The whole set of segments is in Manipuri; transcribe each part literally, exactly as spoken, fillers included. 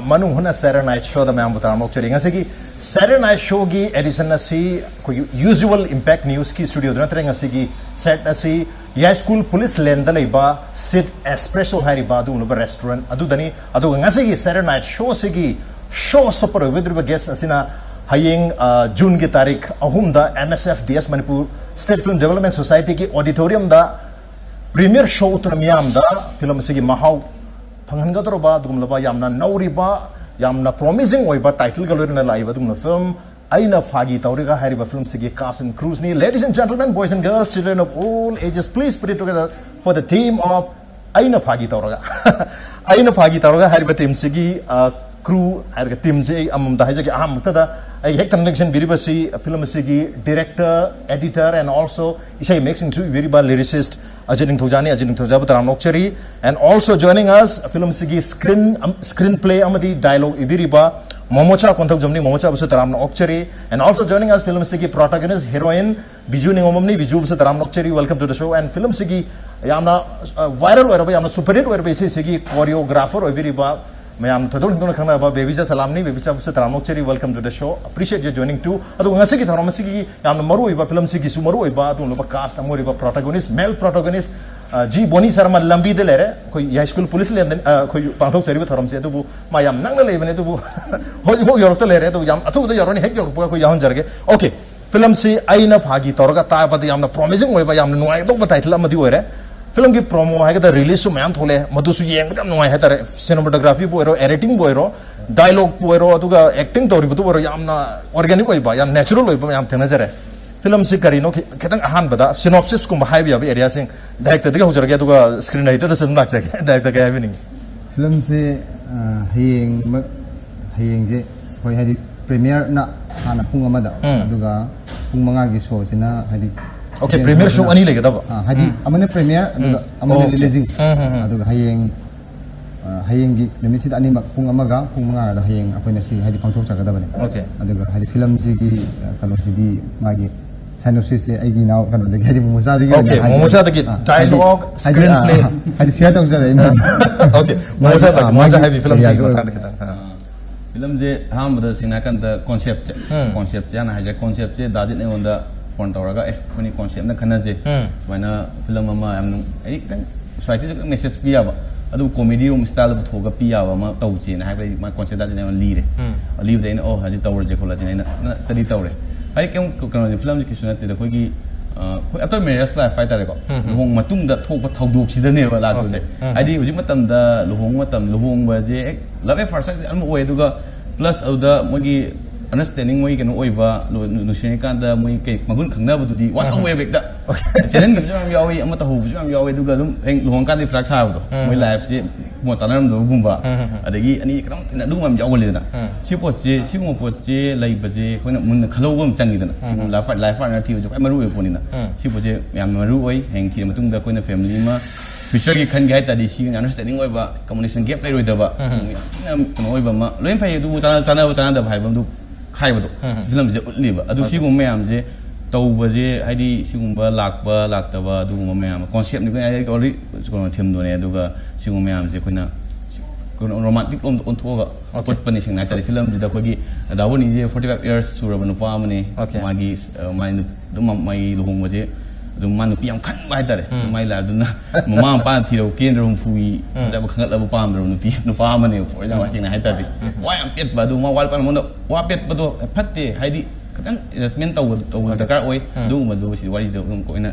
ꯃꯅꯨꯡ ꯍꯨꯠꯅ Saturday Night Showꯗ ꯃꯌꯥꯝꯕꯨ ꯇꯔꯥꯝꯅ ꯑꯣꯛꯆꯔꯤ꯫ ꯉꯁꯤꯒꯤ Saturday Night Showꯒꯤ edition ꯑꯁꯤ ꯑꯩꯈꯣꯏꯒꯤ usual Impact Newsꯀꯤ studioꯗ ꯅꯠꯇ꯭ꯔꯦ꯫ ꯉꯁꯤꯒꯤ set ꯑꯁꯤ ꯌꯥꯏꯁ꯭ꯀꯨꯜ police laneꯗ ꯂꯩꯕ Sid Espresso ꯍꯥꯏꯔꯤꯕ ꯑꯗꯨꯒꯨꯝꯂꯕ restaurant ꯑꯗꯨꯗꯅꯤ꯫ ꯑꯗꯨꯒ ꯉꯁꯤꯒꯤ Saturday Night Showꯁꯤꯒꯤ show stopper ꯑꯣꯏꯒꯗꯧꯔꯤꯕ guest ꯑꯁꯤꯅ ꯍꯌꯦꯡ, ꯑ, Juneꯒꯤ ꯇꯥꯔꯤꯛ ꯑꯍꯨꯝꯗ M S F D S Manipur State Film Development Societyꯒꯤ auditoriumꯗ premiere show ꯎꯠꯇꯨꯅ ꯃꯤꯌꯥꯝꯗ film ꯑꯁꯤꯒꯤ ꯃꯍꯥꯎ ꯐꯪꯍꯟꯒꯗꯧꯔꯕ ꯑꯗꯨꯒꯨꯝꯂꯕ ꯌꯥꯝꯅ ꯅꯧꯔꯤꯕ, ꯌꯥꯝꯅ promising ꯑꯣꯏꯕ titleꯒ ꯂꯣꯏꯅꯅ ꯂꯥꯛꯏꯕ ꯑꯗꯨꯒꯨꯝꯂꯕ film ꯑꯩꯅ ꯐꯥꯒꯤ ꯇꯧꯔꯒ ꯍꯥꯏꯔꯤꯕ filmꯁꯤꯒꯤ cast and crewsꯅꯤ꯫ Ladies and gentlemen, boys and girls, children of all ages, please put it together for the team of ꯑꯩꯅ ꯐꯥꯒꯤ ꯇꯧꯔꯒ꯫ ꯑꯩꯅ ꯐꯥꯒꯤ ꯇꯧꯔꯒ ꯍꯥꯏꯔꯤꯕ teamꯁꯤꯒꯤ, ꯑ, crew ꯍꯥꯏꯔꯒ teamꯁꯤ ꯑꯩ ꯑꯃꯃꯝꯗ ꯍꯥꯏꯖꯒꯦ꯫ ꯑꯍꯥꯟꯕꯃꯛꯇꯗ ꯑꯩ ꯍꯦꯛ ꯊꯪꯅ ꯂꯦꯡꯁꯤꯟꯕꯤꯔꯤꯕꯁꯤ film ꯑꯁꯤꯒꯤ director, editor and also ꯏꯁꯩ ꯃꯌꯦꯛꯁꯤꯡꯁꯨ ꯏꯕꯤꯔꯤꯕ lyricist ꯑꯖꯤꯠ ꯅꯤꯡꯊꯧꯖꯥꯅꯤ꯫ ꯑꯖꯤꯠ ꯅꯤꯡꯊꯧꯖꯥꯕꯨ ꯇꯔꯥꯝꯅ ꯑꯣꯛꯆꯔꯤ꯫ And also joining us, film ꯑꯁꯤꯒꯤ screen, um, screenplay ꯑꯃꯗꯤ dialogue ꯏꯕꯤꯔꯤꯕ ꯃꯣꯃꯣꯆꯥ ꯀꯣꯟꯊꯧꯖꯝꯅꯤ꯫ ꯃꯣꯃꯣꯆꯥꯕꯨꯁꯨ ꯇꯔꯥꯝꯅ ꯑꯣꯛꯆꯔꯤ꯫ And also joining us, film ꯑꯁꯤꯒꯤ protagonist heroine ꯕꯤꯖꯨ ꯅꯤꯉꯣꯝꯕꯝꯅꯤ꯫ ꯕꯤꯖꯨꯕꯨꯁꯨ ꯇꯔꯥꯝꯅ ꯑꯣꯛꯆꯔꯤ꯫ Welcome to the show꯫ And film ꯑꯁꯤꯒꯤ ꯌꯥꯝꯅ, ꯑ, viral ꯑꯣꯏꯔꯕ, ꯌꯥꯝꯅ super hit ꯑꯣꯏꯔꯕ ꯏꯁꯩꯁꯤꯒꯤ choreographer ꯑꯣꯏꯕꯤꯔꯤꯕ ꯃꯌꯥꯝ ꯊꯣꯏꯗꯣꯛ ꯍꯦꯟꯗꯣꯛꯅ ꯈꯪꯅꯔꯕ ꯕꯦꯕꯤꯆꯥ ꯁꯂꯥꯝꯅꯤ꯫ ꯕꯦꯕꯤꯆꯥꯕꯨꯁꯨ ꯇꯔꯥꯝꯅ ꯑꯣꯛꯆꯔꯤ꯫ Welcome to the show꯫ Appreciate your joining too꯫ ꯑꯗꯨꯒ ꯉꯁꯤꯒꯤ ꯊꯧꯔꯝ ꯑꯁꯤꯒꯤ ꯌꯥꯝꯅ ꯃꯔꯨꯑꯣꯏꯕ, filmꯁꯤꯒꯤꯁꯨ ꯃꯔꯨꯑꯣꯏꯕ ꯑꯗꯨꯒꯨꯝꯂꯕ cast ꯑꯃ ꯑꯣꯏꯔꯤꯕ protagonist, male protagonist, ꯑ, G ꯕꯣꯅꯤ ꯁꯔꯃ ꯂꯝꯕꯤꯗ ꯂꯩꯔꯦ꯫ ꯑꯩꯈꯣꯏ ꯌꯥꯏꯁ꯭ꯀꯨꯜ police laneꯗ, ꯑ, ꯑꯩꯈꯣꯏ ꯄꯥꯡꯊꯣꯛꯆꯔꯤꯕ ꯊꯧꯔꯝꯁꯦ, ꯑꯗꯨꯕꯨ ꯃꯥ ꯌꯥꯝ ꯅꯛꯅ ꯂꯩꯕꯅꯦ, ꯑꯗꯨꯕꯨ ꯍꯧꯖꯤꯛꯐꯥꯎ ꯌꯧꯔꯛꯇ ꯂꯩꯔꯦ꯫ ꯑꯗꯨꯕꯨ ꯌꯥꯝ ꯑꯊꯨꯕꯗ ꯌꯧꯔꯅꯤ, ꯍꯦꯛ ꯌꯧꯔꯛꯄꯒ ꯑꯩꯈꯣꯏ ꯌꯥꯎꯍꯟꯖꯔꯒꯦ꯫ Okay, filmꯁꯤ ꯑꯩꯅ ꯐꯥꯒꯤ ꯇꯧꯔꯒ ꯇꯥꯕꯗ ꯌꯥꯝꯅ promising ꯑꯣꯏꯕ, ꯌꯥꯝꯅ ꯅꯨꯡꯉꯥꯏꯒꯗꯧꯕ title ꯑꯃꯗꯤ ꯑꯣꯏꯔꯦ꯫ Filmꯒꯤ promo ꯍꯥꯏꯒꯗ꯭ꯔꯥ, releaseꯁꯨ ꯃꯌꯥꯝ ꯊꯣꯛꯂꯛꯑꯦ, ꯃꯗꯨꯁꯨ ꯌꯦꯡꯕꯗ ꯌꯥꯝ ꯅꯨꯡꯉꯥꯏ ꯍꯥꯏꯇꯥꯔꯦ꯫ Cinematographyꯕꯨ ꯑꯣꯏꯔꯣ, editingꯕꯨ ꯑꯣꯏꯔꯣ, dialogueꯕꯨ ꯑꯣꯏꯔꯣ, ꯑꯗꯨꯒ acting ꯇꯧꯔꯤꯕꯗꯨꯕꯨ ꯑꯣꯏꯔꯣ, ꯌꯥꯝꯅ organic ꯑꯣꯏꯕ, ꯌꯥꯝ natural ꯑꯣꯏꯕ ꯌꯥꯝ ꯊꯦꯡꯅꯖꯔꯦ꯫ Filmꯁꯤ ꯀꯔꯤꯅꯣ, ꯈꯤ-, ꯈꯤꯇꯪ ꯑꯍꯥꯟꯕꯗ synopsisꯀꯨꯝꯕ ꯍꯥꯏꯕ ꯌꯥꯕ areaꯁꯤꯡ directorꯗꯒꯤ ꯍꯧꯖꯔꯒꯦ, ꯑꯗꯨꯒ screenwriterꯗꯁꯨ ꯑꯗꯨꯝ ꯂꯥꯛꯆꯒꯦ꯫ Directorꯒ ꯍꯥꯏꯕꯤꯅꯤꯡꯉꯤ꯫ Filmꯁꯦ, ꯑ, ꯍꯌꯦꯡ ꯃ-, ꯍꯌꯦꯡꯁꯦ ꯑꯩꯈꯣꯏ ꯍꯥꯏꯗꯤ premiereꯅ ꯍꯥꯟꯅ ꯄꯨꯡ ꯑꯃꯗ, ꯎꯝ꯫ ꯑꯗꯨꯒ ꯄꯨꯡ ꯃꯉꯥꯒꯤ showꯁꯤꯅ ꯍꯥꯏꯗꯤ Okay, second premiere show showꯁꯤꯅ ꯑꯅꯤ ꯂꯩꯒꯗꯕ? ꯑ, ꯍꯥꯏꯗꯤ ꯎꯝ꯫ ꯑꯃꯅ premiere, ꯑꯗꯨꯒ ꯎꯝ꯫ ꯑꯃꯅ Okay. Releasing꯫ ꯎꯝ, ꯎꯝ, ꯎꯝ꯫ ꯑꯗꯨꯒ ꯍꯌꯦꯡ, ꯑ, ꯍꯌꯦꯡꯒꯤ ꯅꯨꯃꯤꯠꯁꯤꯗ ꯑꯅꯤꯃꯛ ꯄꯨꯡ ꯑꯃꯒ ꯄꯨꯡ ꯃꯉꯥꯗ ꯍꯌꯦꯡ ꯑꯩꯈꯣꯏꯅ ꯁꯤ ꯍꯥꯏꯗꯤ ꯄꯥꯡꯊꯣꯛꯆꯒꯗꯕꯅꯦ꯫ Okay. ꯑꯗꯨꯒ ꯍꯥꯏꯗꯤ filmꯁꯤꯒꯤ, ꯑ, ꯀꯩꯅꯣꯁꯤꯗꯤ ꯃꯥꯒꯤ Synopsis ꯁꯦ ꯑꯩꯒꯤ ꯏꯅꯥꯎ ꯀꯩꯅꯣꯗꯒꯤ, ꯍꯥꯏꯗꯤ ꯃꯣꯃꯣꯆꯥꯗꯒꯤ ꯑꯣꯏꯅ Okay, ꯍꯥꯏꯒꯦ꯫ ꯃꯣꯃꯣꯆꯥꯗꯒꯤ ꯑꯥ, dialogue, ꯍꯥꯏꯗꯤ, ꯍꯥꯏꯗꯤ, screenplay. ꯑꯥ, ꯍꯥꯏꯗꯤ share ꯇꯧꯖꯔꯦ ꯑꯩꯅ꯫ Okay, ꯃꯣꯃꯣꯆꯥ, ꯑꯥ, ꯃꯣꯃꯣꯆꯥ ꯃꯥꯒꯤ ꯍꯥꯏꯕꯤ film ꯁꯤꯒꯤ area ꯗ ꯃꯇꯥꯡꯗ ꯑꯣꯏꯕ꯫ ꯈꯤꯇꯪ꯫ ꯑꯥ. ꯐꯤꯂꯝꯁꯦ ꯑꯍꯥꯟꯕꯗ ꯁꯦꯡꯅ ꯍꯥꯏꯔꯀꯥꯟꯗ concept ꯁꯦ, ꯎꯝ. Concept ꯁꯦ ꯍꯥꯟꯅ ꯍꯥꯏꯖꯔꯦ꯫ Concept ꯁꯦ ꯗꯥꯖꯤꯠꯅ ꯑꯩꯉꯣꯟꯗ phone ꯇꯧꯔꯒ, "ꯑꯦ, ꯑꯩꯈꯣꯏꯅꯤ concept ꯅ ꯈꯟꯅꯁꯦ, ꯎꯝ. ꯁꯨꯃꯥꯏꯅ ꯐꯤꯂꯝ ꯑꯃ ꯌꯥꯝ ꯅꯨꯡ-, ꯑꯩ ꯈꯤꯇꯪ society ꯗ ꯈꯤꯇꯪ message ꯄꯤ ꯌꯥꯕ, ꯑꯗꯨ comedy ꯒꯨꯝꯕ style ꯗ ꯄꯨꯊꯣꯛꯑꯒ ꯄꯤ ꯌꯥꯕ ꯑꯃ ꯇꯧꯁꯦꯅ" ꯍꯥꯏꯕꯗ, ꯑꯩ ꯃꯥ concept ꯗꯥꯖꯤꯠꯅ ꯑꯩꯉꯣꯟꯗ ꯂꯤꯔꯦ꯫ ꯎꯝ. ꯂꯤꯕꯗ ꯑꯩꯅ, "ꯑꯣ, ꯍꯧꯖꯤꯛ ꯇꯧꯔꯁꯦ ꯈꯣꯠꯂꯁꯦꯅ" ꯑꯩꯅ ꯐꯖꯅ study ꯇꯧꯔꯦ꯫ ꯍꯥꯏꯗꯤ ꯀꯩꯝ ꯀꯩꯅꯣꯁꯦ, ꯐꯤꯂꯝꯁꯦ ꯀꯩꯁꯨ ꯅꯠꯇꯦꯗ, ꯑꯩꯈꯣꯏꯒꯤ, ꯑ, ꯑꯩꯈꯣꯏ after marriage life ꯍꯥꯏꯇꯥꯔꯦꯀꯣ, ꯎꯝ, ꯎꯝ. ꯂꯨꯍꯣꯡ ꯃꯇꯨꯡꯗ ꯊꯣꯛꯄ ꯊꯧꯗꯣꯛꯁꯤꯗꯅꯦꯕ last ꯁꯦ꯫ Okay. ꯎꯝ. ꯍꯥꯏꯗꯤ ꯍꯧꯖꯤꯛ ꯃꯇꯝꯗ ꯂꯨꯍꯣꯡꯕ ꯃꯇꯝ, ꯂꯨꯍꯣꯡꯕꯁꯦ ꯍꯦꯛ love at first sight ꯑꯃ ꯑꯣꯏ, ꯑꯗꯨꯒ plus ꯑꯗꯨꯗ ꯃꯣꯏꯒꯤ understanding, ꯃꯣꯏ ꯀꯩꯅꯣ ꯑꯣꯏꯕ, ꯂꯣ-, ꯅꯨꯡꯁꯤꯅꯔꯤꯀꯥꯟꯗ ꯃꯣꯏ ꯀꯩ ꯃꯒꯨꯟ ꯈꯪꯅꯕꯗꯨꯗꯤ ꯋꯥꯠ ꯎꯝ. ꯇꯧꯋꯦꯕ ꯍꯦꯛꯇ꯫ ꯆꯦꯜꯍꯟꯈꯤꯕꯁꯨ ꯌꯥꯝ ꯌꯥꯎꯏ, ꯑꯃ ꯇꯧꯍꯧꯕꯁꯨ ꯌꯥꯝ ꯌꯥꯎꯏ, ꯑꯗꯨꯒ ꯑꯗꯨꯝ ꯍꯌꯦꯡ ꯂꯨꯍꯣꯡꯀꯥꯟꯗ ꯐꯔꯛ ꯁꯥꯕꯗꯣ, ꯎꯝ. ꯃꯣꯏ life ꯁꯦ ꯃꯣꯠ ꯆꯥꯟꯅꯔꯝꯗꯕꯒꯨꯝꯕ, ꯎꯝ, ꯎꯝ, ꯎꯝ. ꯑꯗꯒꯤ ꯑꯅꯤ ꯈꯤꯇꯪ ꯑꯗꯨꯒꯨꯝꯕ ꯌꯥꯝ ꯌꯥꯎꯒꯜꯂꯤꯗꯅ꯫ ꯎꯝ. ꯁꯤ ꯄꯣꯠꯁꯦ, ꯁꯤꯒꯨꯝꯕ ꯄꯣꯠꯁꯦ ꯂꯩꯕꯁꯦ ꯑꯩꯈꯣꯏꯅ ꯃꯨꯟꯅ ꯈꯜꯍꯧꯕ ꯑꯃ ꯆꯪꯉꯤꯗꯅ꯫ ꯎꯝ. ꯁꯤꯒꯨꯝꯕ life, life partner ꯊꯤꯕꯁꯦ ꯈ꯭ꯋꯥꯏ ꯃꯔꯨ ꯑꯣꯏꯕ ꯄꯣꯠꯅꯤꯅ꯫ ꯎꯝ. ꯁꯤ ꯄꯣꯠꯁꯦ ꯌꯥꯝꯅ ꯃꯔꯨ ꯑꯣꯏ꯫ ꯍꯌꯦꯡ ꯊꯤꯔ ꯃꯇꯨꯡꯗ ꯑꯩꯈꯣꯏꯅ family ꯑꯃ future ꯒꯤ ꯈꯟꯒꯦ ꯍꯥꯏ ꯇꯥꯔꯗꯤ, ꯁꯤ understanding ꯑꯣꯏꯕ, communication gap ꯂꯩꯔꯣꯏꯗꯕ, ꯎꯝ. ꯁꯤ ꯌꯥꯝ ꯊꯤꯅ ꯀꯩꯅꯣ ꯑꯣꯏꯕ ꯑꯃ, ꯂꯣꯏꯅ ꯐꯩ, ꯑꯗꯨꯕꯨ ꯆꯥꯟꯅ-, ꯆꯥꯟꯅꯕ ꯆꯥꯟꯅꯗꯕ ꯍꯥꯏꯕ ꯑꯗꯨ ꯈꯥꯏꯕꯗꯣ ꯎꯝ. ꯐꯤꯂꯝꯁꯦ ꯎꯠꯂꯤꯕ꯫ ꯑꯗꯨ Okay. ꯁꯤꯒꯨꯝꯕ ꯃꯌꯥꯝꯁꯦ ꯇꯧꯕꯁꯦ, ꯍꯥꯏꯗꯤ ꯁꯤꯒꯨꯝꯕ ꯂꯥꯛꯄ ꯂꯥꯛꯇꯕ ꯑꯗꯨꯒꯨꯝꯕ ꯃꯌꯥꯝ, concept ꯅꯤ ꯑꯩꯈꯣꯏꯅ already ꯀꯩꯅꯣ theme ꯗꯨꯅꯦ, ꯑꯗꯨꯒ ꯁꯤꯒꯨꯝꯕ ꯃꯌꯥꯝꯁꯦ ꯑꯩꯈꯣꯏꯅ ꯀꯩꯅꯣ romantic ꯂꯣꯝꯗ ꯑꯣꯟꯊꯣꯛꯑꯒ Okay. ꯎꯠꯄꯅꯤ꯫ ꯁꯦꯡꯅ ꯍꯥꯏꯇꯥꯔꯗꯤ ꯐꯤꯂꯝꯁꯤꯗ ꯑꯩꯈꯣꯏꯒꯤ ꯗꯥꯕꯣꯅꯤꯁꯦ forty five years ꯁꯨꯔꯕ ꯅꯨꯄꯥ ꯑꯃꯅꯤ꯫ Okay. ꯃꯥꯒꯤ, ꯑ, ꯃꯥꯒꯤ ꯅꯨ-, ꯑꯗꯨꯝ ꯃꯥꯒꯤ ꯂꯨꯍꯣꯡꯕꯁꯦ ꯑꯗꯨꯝ ꯃꯥ ꯅꯨꯄꯤ ꯌꯥꯝ ꯈꯟꯕ ꯍꯥꯏꯇꯥꯔꯦ꯫ ꯎꯝ. ꯃꯥꯒꯤ life ꯗꯨꯅ ꯃꯃꯥ ꯃꯄꯥꯅ ꯊꯤꯔꯕ ꯀꯦꯟꯗ꯭ꯔ ꯍꯨꯝꯐꯨꯒꯤ ꯎꯝ. ꯐꯖꯕ ꯈꯪꯒꯠꯂꯕ ꯄꯥꯝꯗ꯭ꯔꯕ ꯅꯨꯄꯤ, ꯅꯨꯄꯥ ꯑꯃꯅꯦꯕ꯫ For example, ꯁꯦꯡꯅ ꯍꯥꯏꯇꯥꯔꯗꯤ ꯋꯥ ꯌꯥꯝ ꯄꯦꯠꯄ, ꯑꯗꯨ ꯃꯥ ꯋꯥ ꯃꯉꯣꯟꯗ ꯋꯥ ꯄꯦꯠꯄꯗꯣ ꯐꯠꯇꯦ, ꯍꯥꯏꯗꯤ ꯈꯤꯇꯪ adjustment ꯇꯧꯕ, ꯇꯧꯕ Okay. ꯗꯔꯀꯥꯔ ꯑꯣꯏ꯫ ꯎꯝ. ꯑꯗꯨꯒꯨꯝꯕꯗꯨ ꯁꯤ ꯋꯥꯔꯤꯁꯤꯗ ꯑꯗꯨꯝ ꯑꯩꯈꯣꯏꯅ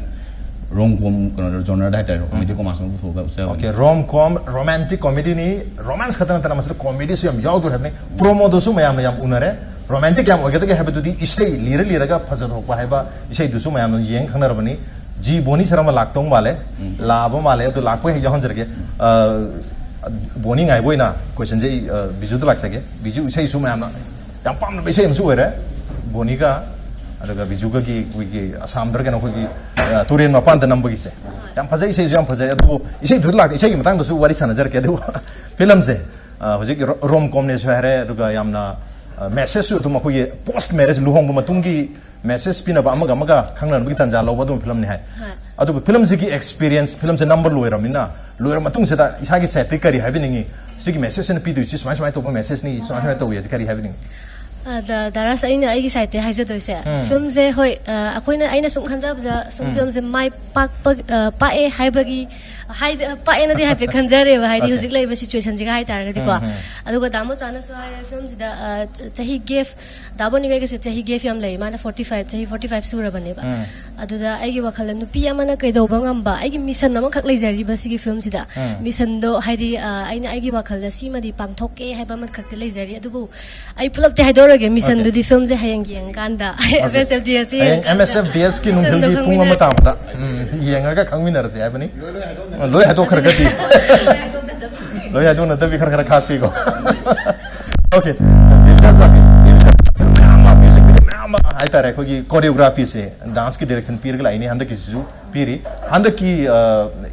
rom com ꯀꯩꯅꯣꯗ, genre ꯗ ꯍꯥꯏꯇꯥꯔꯦ, comedy commerce ꯑꯃ ꯄꯨꯊꯣꯛꯑꯒ ꯎꯠꯆꯕꯅꯤ꯫ Okay, rom com, romantic comedy ꯅꯤ, romance ꯈꯛꯇ ꯅꯠꯇꯅ ꯃꯁꯤꯗ comedy ꯁꯨ ꯌꯥꯝ ꯌꯥꯎꯗꯣꯔꯦ ꯍꯥꯏꯕꯅꯤ꯫ Promo ꯗꯁꯨ ꯃꯌꯥꯝꯅ ꯌꯥꯝ ꯎꯅꯔꯦ꯫ Romantic ꯌꯥꯝ ꯑꯣꯏꯒꯗꯒꯦ ꯍꯥꯏꯕꯗꯨꯗꯤ ꯏꯁꯩ ꯂꯤꯔ ꯂꯤꯔꯒ ꯐꯖꯊꯣꯛꯄ ꯍꯥꯏꯕ ꯏꯁꯩꯗꯨꯁꯨ ꯃꯌꯥꯝꯅ ꯌꯦꯡ ꯈꯪꯅꯔꯕꯅꯤ꯫ ꯖꯤ ꯕꯣꯅꯤ ꯁꯔ ꯑꯃ ꯂꯥꯛꯇꯧ ꯃꯥꯜꯂꯦ, ꯂꯥꯛꯑꯕ ꯃꯥꯜꯂꯦ, ꯑꯗꯨ ꯂꯥꯛꯄ ꯍꯦꯛ ꯌꯥꯎꯍꯟꯖꯔꯒꯦ꯫ ꯑ, ꯕꯣꯅꯤ ꯉꯥꯏꯕ ꯑꯣꯏꯅ question ꯁꯦ ꯑꯩ, ꯑ, ꯕꯤꯖꯨꯗ ꯂꯥꯛꯆꯒꯦ꯫ ꯕꯤꯖꯨ ꯏꯁꯩꯁꯨ ꯃꯌꯥꯝꯅ ꯌꯥꯝ ꯄꯥꯝꯅꯕ ꯏꯁꯩ ꯑꯃꯁꯨ ꯑꯣꯏꯔꯦ꯫ ꯕꯣꯅꯤꯒ ꯑꯗꯨꯒ ꯕꯤꯖꯨꯒꯒꯤ ꯑꯩꯈꯣꯏꯒꯤ ꯑꯁꯥꯝꯗꯔ ꯀꯩꯅꯣ ꯑꯩꯈꯣꯏꯒꯤ, ꯑ, ꯇꯨꯔꯦꯟ ꯃꯄꯥꯟꯗ ꯅꯝꯕꯒꯤꯁꯦ꯫ ꯌꯥꯝ ꯐꯖꯩ, ꯏꯁꯩꯁꯨ ꯌꯥꯝ ꯐꯖꯩ꯫ ꯑꯗꯨꯕꯨ ꯏꯁꯩꯗꯨꯗ ꯂꯥꯛꯇꯦ, ꯏꯁꯩꯒꯤ ꯃꯇꯥꯡꯗꯁꯨ ꯋꯥꯔꯤ ꯁꯥꯟꯅꯖꯔꯛꯀꯦ꯫ ꯑꯗꯨꯕꯨ ꯐꯤꯂꯝꯁꯦ, ꯑ, ꯍꯧꯖꯤꯛ ro-, rom com ꯅꯦꯁꯨ ꯍꯥꯏꯔꯦ, ꯑꯗꯨꯒ ꯌꯥꯝꯅ, ꯑ, message ꯁꯨ ꯑꯗꯨꯝ ꯑꯩꯈꯣꯏꯒꯤ post marriage, ꯂꯨꯍꯣꯡꯕ ꯃꯇꯨꯡꯒꯤ ꯃꯦꯁꯦꯖ ꯄꯤꯅꯕ, ꯑꯃꯒ ꯑꯃꯒ ꯈꯪꯅꯅꯕꯒꯤ ꯇꯥꯟꯖꯥ ꯂꯧꯕ ꯑꯗꯨꯒꯨꯝꯕ ꯐꯤꯂꯝꯅꯤ ꯍꯥꯏ꯫ ꯍꯣꯏ꯫ ꯑꯗꯨꯕꯨ ꯐꯤꯂꯝꯁꯤꯒꯤ ꯑꯦꯛꯁꯄꯤꯔꯤꯌꯦꯟꯁ, ꯐꯤꯂꯝꯁꯦ ꯅꯝꯕ ꯂꯣꯏꯔꯕꯅꯤꯅ, ꯂꯣꯏꯔ ꯃꯇꯨꯡꯁꯤꯗ ꯏꯁꯥꯒꯤ ꯁꯥꯏꯠꯇꯒꯤ ꯀꯔꯤ ꯍꯥꯏꯕꯤꯅꯤꯡꯉꯤ? ꯁꯤꯒꯤ ꯃꯦꯁꯦꯖꯁꯤꯅ ꯄꯤꯗꯣꯏꯁꯤ ꯁꯨꯃꯥꯏ ꯁꯨꯃꯥꯏꯅ ꯇꯧꯕ ꯃꯦꯁꯦꯖꯅꯤ, ꯁꯨꯃꯥꯏ ꯁꯨꯃꯥꯏꯅ ꯇꯧꯏ ꯍꯥꯏꯁꯦ ꯀꯔꯤ ꯍꯥꯏꯕꯤꯅꯤꯡꯉꯤ? ꯑꯗ ꯗꯥꯔꯥꯁ, ꯑꯩꯅ ꯑꯩꯒꯤ ꯁꯥꯏꯠꯇꯒꯤ ꯍꯥꯏꯖꯗꯣꯏꯁꯦ, ꯐꯤꯂꯝꯁꯦ, ꯍꯣꯏ, ꯑ, ꯑꯩꯈꯣꯏꯅ, ꯑꯩꯅ ꯁꯨꯝ ꯈꯟꯖꯕꯗ ꯁꯨꯝ ꯐꯤꯂꯝꯁꯦ ꯃꯥꯏ ꯄꯥꯛꯄ, ꯑ, ꯄꯥꯛꯑꯦ ꯍꯥꯏꯕꯒꯤ, ꯍꯥꯏꯗꯤ, ꯄꯥꯛꯑꯦꯅꯗꯤ ꯍꯥꯏꯐꯦꯠ ꯈꯟꯖꯔꯦꯕ, ꯍꯥꯏꯗꯤ Okay. ꯍꯧꯖꯤꯛ ꯂꯩꯔꯤꯕ ꯁꯤꯆꯨꯋꯦꯁꯟꯁꯤꯒ ꯍꯥꯏꯇꯥꯔꯒꯗꯤꯀꯣ꯫ ꯑꯗꯨꯒ ꯗꯥ ꯃꯣꯆꯥꯅꯁꯨ ꯍꯥꯏꯔꯦ, ꯐꯤꯂꯝꯁꯤꯗ, ꯑ, ꯆ-, ꯆꯍꯤ ꯒꯦꯞ, ꯗꯥ ꯕꯣꯅꯤꯒ ꯑꯩꯒꯁꯦ ꯆꯍꯤ ꯒꯦꯞ ꯌꯥꯝ ꯂꯩ, ꯃꯥꯅ ꯐꯣꯔꯇꯤ ꯐꯥꯏꯚ, ꯆꯍꯤ ꯐꯣꯔꯇꯤ ꯐꯥꯏꯚ ꯁꯨꯔꯕꯅꯦꯕ꯫ ꯑꯗꯨꯗ ꯑꯩꯒꯤ ꯋꯥꯈꯜꯗ ꯅꯨꯄꯤ ꯑꯃꯅ ꯀꯩꯗꯧꯕ ꯉꯝꯕ, ꯑꯩꯒꯤ ꯃꯤꯁꯟ ꯑꯃꯈꯛ ꯂꯩꯖꯔꯤꯕ ꯁꯤꯒꯤ ꯐꯤꯂꯝꯁꯤꯗ꯫ ꯃꯤꯁꯟꯗꯣ ꯍꯥꯏꯗꯤ, ꯑ, ꯑꯩꯅ ꯑꯩꯒꯤ ꯋꯥꯈꯜꯗ ꯁꯤꯃꯗꯤ ꯄꯥꯡꯊꯣꯛꯀꯦ ꯍꯥꯏꯕ ꯑꯃꯈꯛꯇꯤ ꯂꯩꯖꯔꯤ, ꯑꯗꯨꯕꯨ ꯑꯩ ꯄꯨꯂꯞꯇꯤ ꯍꯥꯏꯗꯣꯔꯒꯦ, ꯃꯤꯁꯟꯗꯨꯗꯤ ꯐꯤꯂꯝꯁꯦ ꯍꯌꯦꯡ ꯌꯦꯡꯉꯀꯥꯟꯗ, ꯑꯦꯝ ꯑꯦꯁ ꯑꯦꯐ ꯗꯤ ꯑꯦꯁ ꯍꯌꯦꯡ ꯑꯦꯝ ꯑꯦꯁ ꯑꯦꯐ ꯗꯤ ꯑꯦꯁꯀꯤ ꯅꯨꯡꯊꯤꯜꯒꯤ ꯄꯨꯡ ꯑꯃ ꯇꯥꯕꯗ, ꯎꯝ, ꯌꯦꯡꯉꯒ ꯈꯪꯃꯤꯟꯅꯔꯁꯦ ꯍꯥꯏꯕꯅꯤ꯫ ꯂꯣꯏ ꯍꯥꯏꯗꯣꯛꯈ꯭ꯔꯒꯗꯤ, ꯂꯣꯏ ꯍꯥꯏꯗꯣꯛꯅꯗꯕꯤ ꯈꯔ ꯈꯔ ꯈꯥꯛꯄꯤꯀꯣ꯫ Okay, ꯃꯌꯥꯝ ꯑꯃ, ꯃ꯭ꯌꯨꯖꯤꯛ ꯃꯌꯥꯝ ꯑꯃ ꯍꯥꯏꯇꯥꯔꯦ, ꯑꯩꯈꯣꯏꯒꯤ ꯀꯣꯔꯤꯌꯣꯒ꯭ꯔꯥꯐꯤꯁꯦ, ꯗꯥꯟꯁꯀꯤ ꯗꯥꯏꯔꯦꯛꯁꯟ ꯄꯤꯔꯒ ꯂꯥꯛꯏꯅꯤ, ꯍꯟꯗꯛꯀꯤꯁꯤꯁꯨ ꯄꯤꯔꯤ꯫ ꯍꯟꯗꯛꯀꯤ, ꯑ,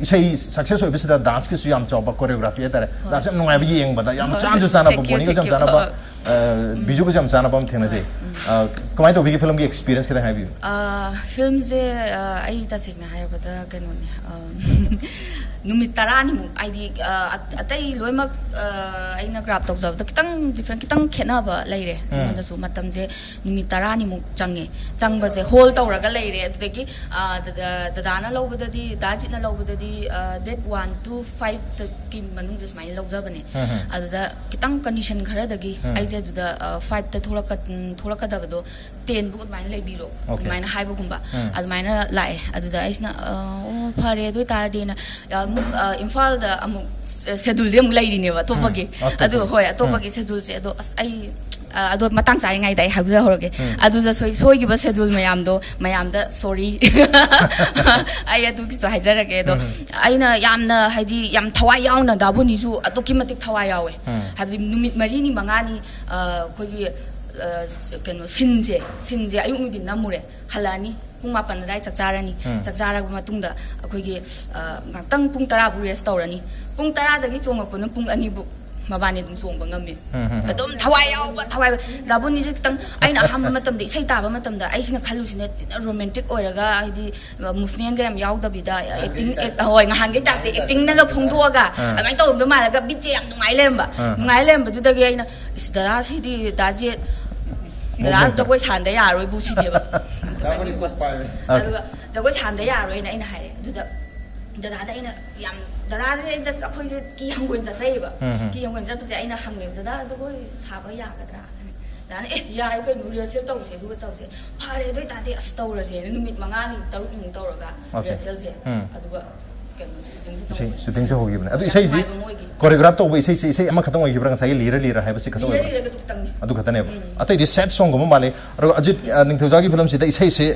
ꯏꯁꯩ ꯁꯛꯁꯦꯁ ꯑꯣꯏꯕꯁꯤꯗ ꯗꯥꯟꯁꯀꯤꯁꯨ ꯌꯥꯝ ꯆꯥꯎꯕ ꯀꯣꯔꯤꯌꯣꯒ꯭ꯔꯥꯐꯤ ꯍꯥꯏꯇꯥꯔꯦ꯫ ꯗꯥꯟꯁ ꯌꯥꯝ ꯅꯨꯡꯉꯥꯏꯕ, ꯌꯦꯡꯕꯗ ꯌꯥꯝ ꯆꯥꯟꯁꯨ ꯆꯥꯟꯅꯕ, Thank you, ꯕꯣꯅꯤꯒꯁꯨ ꯌꯥꯝ thank you. ꯆꯥꯟꯅꯕ, ꯑ, ꯕꯤꯖꯨꯒꯁꯨ ꯌꯥꯝ ꯆꯥꯟꯅꯕ ꯑꯃ ꯊꯦꯡꯅꯖꯩ꯫ ꯑ, ꯀꯃꯥꯏꯅ ꯇꯧꯕꯤꯒꯦ ꯐꯤꯂꯝꯒꯤ ꯑꯦꯛꯁꯄꯤꯔꯤꯌꯦꯟꯁ ꯈꯤꯇꯪ ꯍꯥꯏꯕꯤꯌꯨ꯫ ꯑ, ꯐꯤꯂꯝꯁꯦ, ꯑ, ꯑꯩ ꯇꯁꯦꯡꯅ ꯍꯥꯏꯔꯕꯗ ꯀꯩꯅꯣꯅꯦ, ꯑ, ꯅꯨꯃꯤꯠ ꯇꯔꯥꯅꯤꯃꯨꯛ, ꯍꯥꯏꯗꯤ, ꯑ, ꯑꯇꯩ ꯂꯣꯏꯅꯃꯛ, ꯑ, ꯑꯩꯅ ꯒ꯭ꯔꯥꯞ ꯇꯧꯖꯕꯗ ꯈꯤꯇꯪ ꯗꯤꯐ꯭ꯔꯦꯟ, ꯈꯤꯇꯪ ꯈꯦꯠꯅꯕ ꯂꯩꯔꯦ꯫ ꯑꯩꯉꯣꯟꯗꯁꯨ ꯃꯇꯝꯁꯦ ꯅꯨꯃꯤꯠ ꯇꯔꯥꯅꯤꯃꯨꯛ ꯆꯪꯉꯦ꯫ ꯆꯪꯕꯁꯦ ꯍꯣꯜ ꯇꯧꯔꯒ ꯂꯩꯔꯦ꯫ ꯑꯗꯨꯗꯒꯤ, ꯑ, ꯗꯗꯥ-, ꯗꯗꯥꯅ ꯂꯧꯕꯗꯗꯤ, ꯗꯥ ꯖꯤꯠꯅ ꯂꯧꯕꯗꯗꯤ, ꯑ, ꯗꯦꯠ ꯋꯥꯟ ꯇꯨ ꯐꯥꯏꯚꯀꯤ ꯃꯅꯨꯡꯁꯦ ꯁꯨꯃꯥꯏꯅ ꯂꯧꯖꯕꯅꯦ꯫ ꯑꯗꯨꯗ ꯈꯤꯇꯪ ꯀꯟꯗꯤꯁꯟ ꯈꯔꯗꯒꯤ ꯑꯩꯁꯦ ꯑꯗꯨꯗ, ꯑ, ꯐꯥꯏꯚꯇ ꯊꯣꯛꯂꯛꯀ-, ꯎꯝ, ꯊꯣꯛꯂꯛꯀꯗꯕꯗꯣ ꯇꯦꯟꯕꯨ ꯑꯗꯨꯃꯥꯏꯅ ꯂꯩꯕꯤꯔꯣ, Okay. ꯑꯗꯨꯃꯥꯏꯅ ꯍꯥꯏꯕꯒꯨꯝꯕ꯫ ꯑꯗꯨꯃꯥꯏꯅ ꯂꯥꯛꯑꯦ꯫ ꯑꯗꯨꯗ ꯑꯩꯁꯤꯅ, "ꯑ, ꯑꯣ, ꯐꯔꯦ, ꯑꯗꯨ ꯑꯣꯏꯇꯥꯔꯗꯤꯅ", ꯑ, ꯑꯃꯨꯛ, ꯑ, ꯏꯝꯐꯥꯜꯗ ꯑꯃꯨꯛ ꯁꯦ-, ꯁꯦꯗꯨꯜꯗꯤ ꯑꯃꯨꯛ ꯂꯩꯔꯤꯅꯦꯕ ꯑꯇꯣꯞꯄꯒꯤ꯫ ꯑꯇꯣꯞꯄ꯫ ꯑꯗꯨ, ꯍꯣꯏ, ꯑꯇꯣꯞꯄꯒꯤ ꯁꯦꯗꯨꯜꯁꯦ꯫ ꯑꯗꯣ ꯑꯁ, ꯑꯩ, ꯑ, ꯑꯗꯣ ꯃꯇꯥꯡ ꯆꯥꯔꯤꯉꯩꯗ ꯑꯩ ꯍꯥꯏꯖꯍꯧꯔꯒꯦ꯫ ꯑꯗꯨꯗ ꯁꯣꯏ-, ꯁꯣꯏꯈꯤꯕ ꯁꯦꯗꯨꯜ ꯃꯌꯥꯝꯗꯣ ꯃꯌꯥꯝꯗ ꯁꯣꯔꯤ꯫ ꯑꯩ ꯑꯗꯨꯒꯤꯁꯨ ꯍꯥꯏꯖꯔꯒꯦ꯫ ꯑꯗꯣ ꯑꯩꯅ ꯌꯥꯝꯅ, ꯍꯥꯏꯗꯤ, ꯌꯥꯝ ꯊꯋꯥꯏ ꯌꯥꯎꯅ, ꯗꯥꯕꯨꯅꯤꯁꯨ ꯑꯗꯨꯛꯀꯤ ꯃꯇꯤꯛ ꯊꯋꯥꯏ ꯌꯥꯎꯋꯦ꯫ ꯍꯥꯏꯕꯗꯤ ꯅꯨꯃꯤꯠ ꯃꯔꯤꯅꯤ ꯃꯉꯥꯅꯤ, ꯑ, ꯑꯩꯈꯣꯏꯒꯤ, ꯑ, ꯀꯩꯅꯣ, ꯁꯤꯟꯁꯦ, ꯁꯤꯟꯁꯦ ꯑꯌꯨꯛ ꯅꯨꯡꯊꯤꯟ ꯅꯝꯃꯨꯔꯦ, ꯍꯜꯂꯛꯑꯅꯤ꯫ ꯄꯨꯡ ꯃꯥꯄꯟ ꯑꯗꯥꯏ ꯆꯥꯛ ꯆꯥꯔꯅꯤ꯫ ꯆꯥꯛ ꯆꯥꯔꯕ ꯃꯇꯨꯡꯗ ꯑꯩꯈꯣꯏꯒꯤ, ꯑ, ꯉꯥꯛꯇꯪ ꯄꯨꯡ ꯇꯔꯥ ꯐꯥꯎ ꯔꯦꯁ ꯇꯧꯔꯅꯤ꯫ ꯄꯨꯡ ꯇꯔꯥꯗꯒꯤ ꯆꯣꯡꯉꯛꯄꯅ ꯄꯨꯡ ꯑꯅꯤ ꯐꯥꯎ꯫ ꯃꯕꯥꯅꯤ ꯑꯗꯨꯝ ꯆꯣꯡꯕ ꯉꯝꯃꯦ꯫ ꯑꯗꯨꯝ ꯊꯋꯥꯏ ꯌꯥꯎꯕ, ꯊꯋꯥꯏ ꯌꯥꯎꯕ꯫ ꯗꯥꯕꯨꯅꯤꯁꯦ ꯈꯤꯇꯪ, ꯑꯩꯅ ꯑꯍꯥꯟꯕ ꯃꯇꯝꯗ ꯏꯁꯩ ꯇꯥꯕ ꯃꯇꯝꯗ ꯑꯩꯁꯤꯅ ꯈꯜꯂꯨꯁꯤꯅ ꯊꯤꯅ ꯔꯣꯃꯦꯟꯇꯤꯛ ꯑꯣꯏꯔꯒ, ꯍꯥꯏꯗꯤ ꯃꯨꯚꯃꯦꯟꯒ ꯌꯥꯝ ꯌꯥꯎꯗꯕꯤꯗ, ꯑꯦꯛꯇꯤꯡ, ꯍꯣꯏ, ꯉꯍꯥꯟꯒꯩ ꯇꯥꯏꯞꯇ ꯑꯦꯛꯇꯤꯡꯅꯒ ꯐꯣꯡꯗꯣꯛꯑꯒ ꯑꯥ꯫ ꯑꯗꯨꯃꯥꯏꯅ ꯇꯧꯔꯝꯗꯣꯏ ꯃꯥꯜꯂꯒ ꯕꯤꯠꯁꯦ ꯌꯥꯝ ꯅꯨꯡꯉꯥꯏ ꯂꯩꯔꯝꯕ꯫ ꯑꯥ꯫ ꯅꯨꯡꯉꯥꯏ ꯂꯩꯔꯝꯕꯗꯨꯗꯒꯤ ꯑꯩꯅ, "ꯏꯁ, ꯗꯗꯥ, ꯁꯤꯗꯤ ꯗꯥ ꯖꯦꯠ, ꯗꯗꯥ ꯃꯑꯣꯡ ꯖꯒꯣꯏ ꯁꯥꯟꯗ ꯌꯥꯔꯣꯏꯕꯨ" ꯁꯤꯅꯦꯕ꯫ ꯗꯥꯕꯨꯅꯤ ꯀꯣꯛ ꯄꯥꯏꯕꯅꯦ꯫ ꯑꯗꯨꯒ ꯖꯒꯣꯏ ꯁꯥꯟꯗ ꯌꯥꯔꯣꯏꯅ ꯑꯩꯅ ꯍꯥꯏꯔꯦ꯫ ꯑꯗꯨꯗ ꯗꯗꯥꯗ ꯑꯩꯅ ꯌꯥꯝ, ꯗꯗꯥꯁꯦ ꯑꯩꯅ, ꯑꯩꯈꯣꯏꯁꯦ ꯀꯤ ꯍꯪꯒꯣꯏꯅ ꯆꯠꯆꯩꯌꯦꯕ꯫ ꯎꯝ, ꯎꯝ꯫ ꯀꯤ ꯍꯪꯒꯣꯏꯅ ꯆꯠꯄꯁꯦ ꯑꯩꯅ ꯍꯪꯉꯦꯕ, "ꯗꯗꯥ, ꯖꯒꯣꯏ ꯁꯥꯕ ꯌꯥꯒꯗ꯭ꯔꯥ?" ꯗꯗꯥꯅ, "ꯑꯦ, ꯌꯥꯏ ꯀꯩꯅꯣ, ꯔꯤꯍꯔꯁꯦꯜ ꯇꯧꯁꯦ, ꯑꯗꯨꯒ ꯇꯧꯁꯦ꯫" "ꯐꯔꯦ, ꯑꯗꯨ ꯑꯣꯏꯇꯥꯔꯗꯤ ꯑꯁ ꯇꯧꯔꯁꯦꯅ" ꯅꯨꯃꯤꯠ ꯃꯉꯥꯅꯤ ꯇꯔꯨꯛꯅꯤꯃꯨꯛ ꯇꯧꯔꯒ ꯎꯝ꯫ ꯔꯤꯍꯔꯁꯦꯜꯁꯦ꯫ ꯎꯝ꯫ ꯑꯗꯨꯒ ꯀꯩꯅꯣꯁꯦ, ꯁꯨꯇꯤꯡꯁꯦ ꯏꯁꯩ ꯇꯧꯕ꯫ ꯁꯨꯇꯤꯡꯁꯦ ꯍꯧꯈꯤꯕꯅꯦ꯫ ꯑꯗꯨ ꯌꯥꯝ ꯏꯁꯩꯗꯤ ꯅꯨꯡꯉꯥꯏꯕ ꯑꯃ ꯑꯣꯏꯈꯤ꯫ ꯀꯣꯔꯤꯌꯣꯒ꯭ꯔꯥꯐ ꯇꯧꯕ ꯏꯁꯩꯁꯦ, ꯏꯁꯩ ꯑꯃꯈꯛꯇꯪ ꯑꯣꯏꯈꯤꯕ꯭ꯔꯥ? ꯉꯁꯥꯏꯒꯤ ꯂꯤꯔ ꯂꯤꯔ ꯍꯥꯏꯕꯁꯤ ꯈꯛꯇꯪ ꯂꯤꯔ ꯑꯣꯏꯕ꯭ꯔꯥ? ꯂꯤꯔꯒ ꯑꯗꯨ ꯈꯛꯇꯪꯅꯤ꯫ ꯑꯗꯨ ꯈꯛꯇꯅꯦꯕ꯫ ꯎꯝ꯫ ꯑꯇꯩꯗꯤ ꯁꯦꯠ ꯁꯣꯡꯒꯨꯝꯕ ꯃꯥꯜꯂꯦ꯫ ꯑꯗꯨꯒ ꯑꯖꯤꯠ, ꯑ, ꯅꯤꯡꯊꯧꯖꯥꯒꯤ ꯐꯤꯂꯝꯁꯤꯗ ꯏꯁꯩꯁꯦ,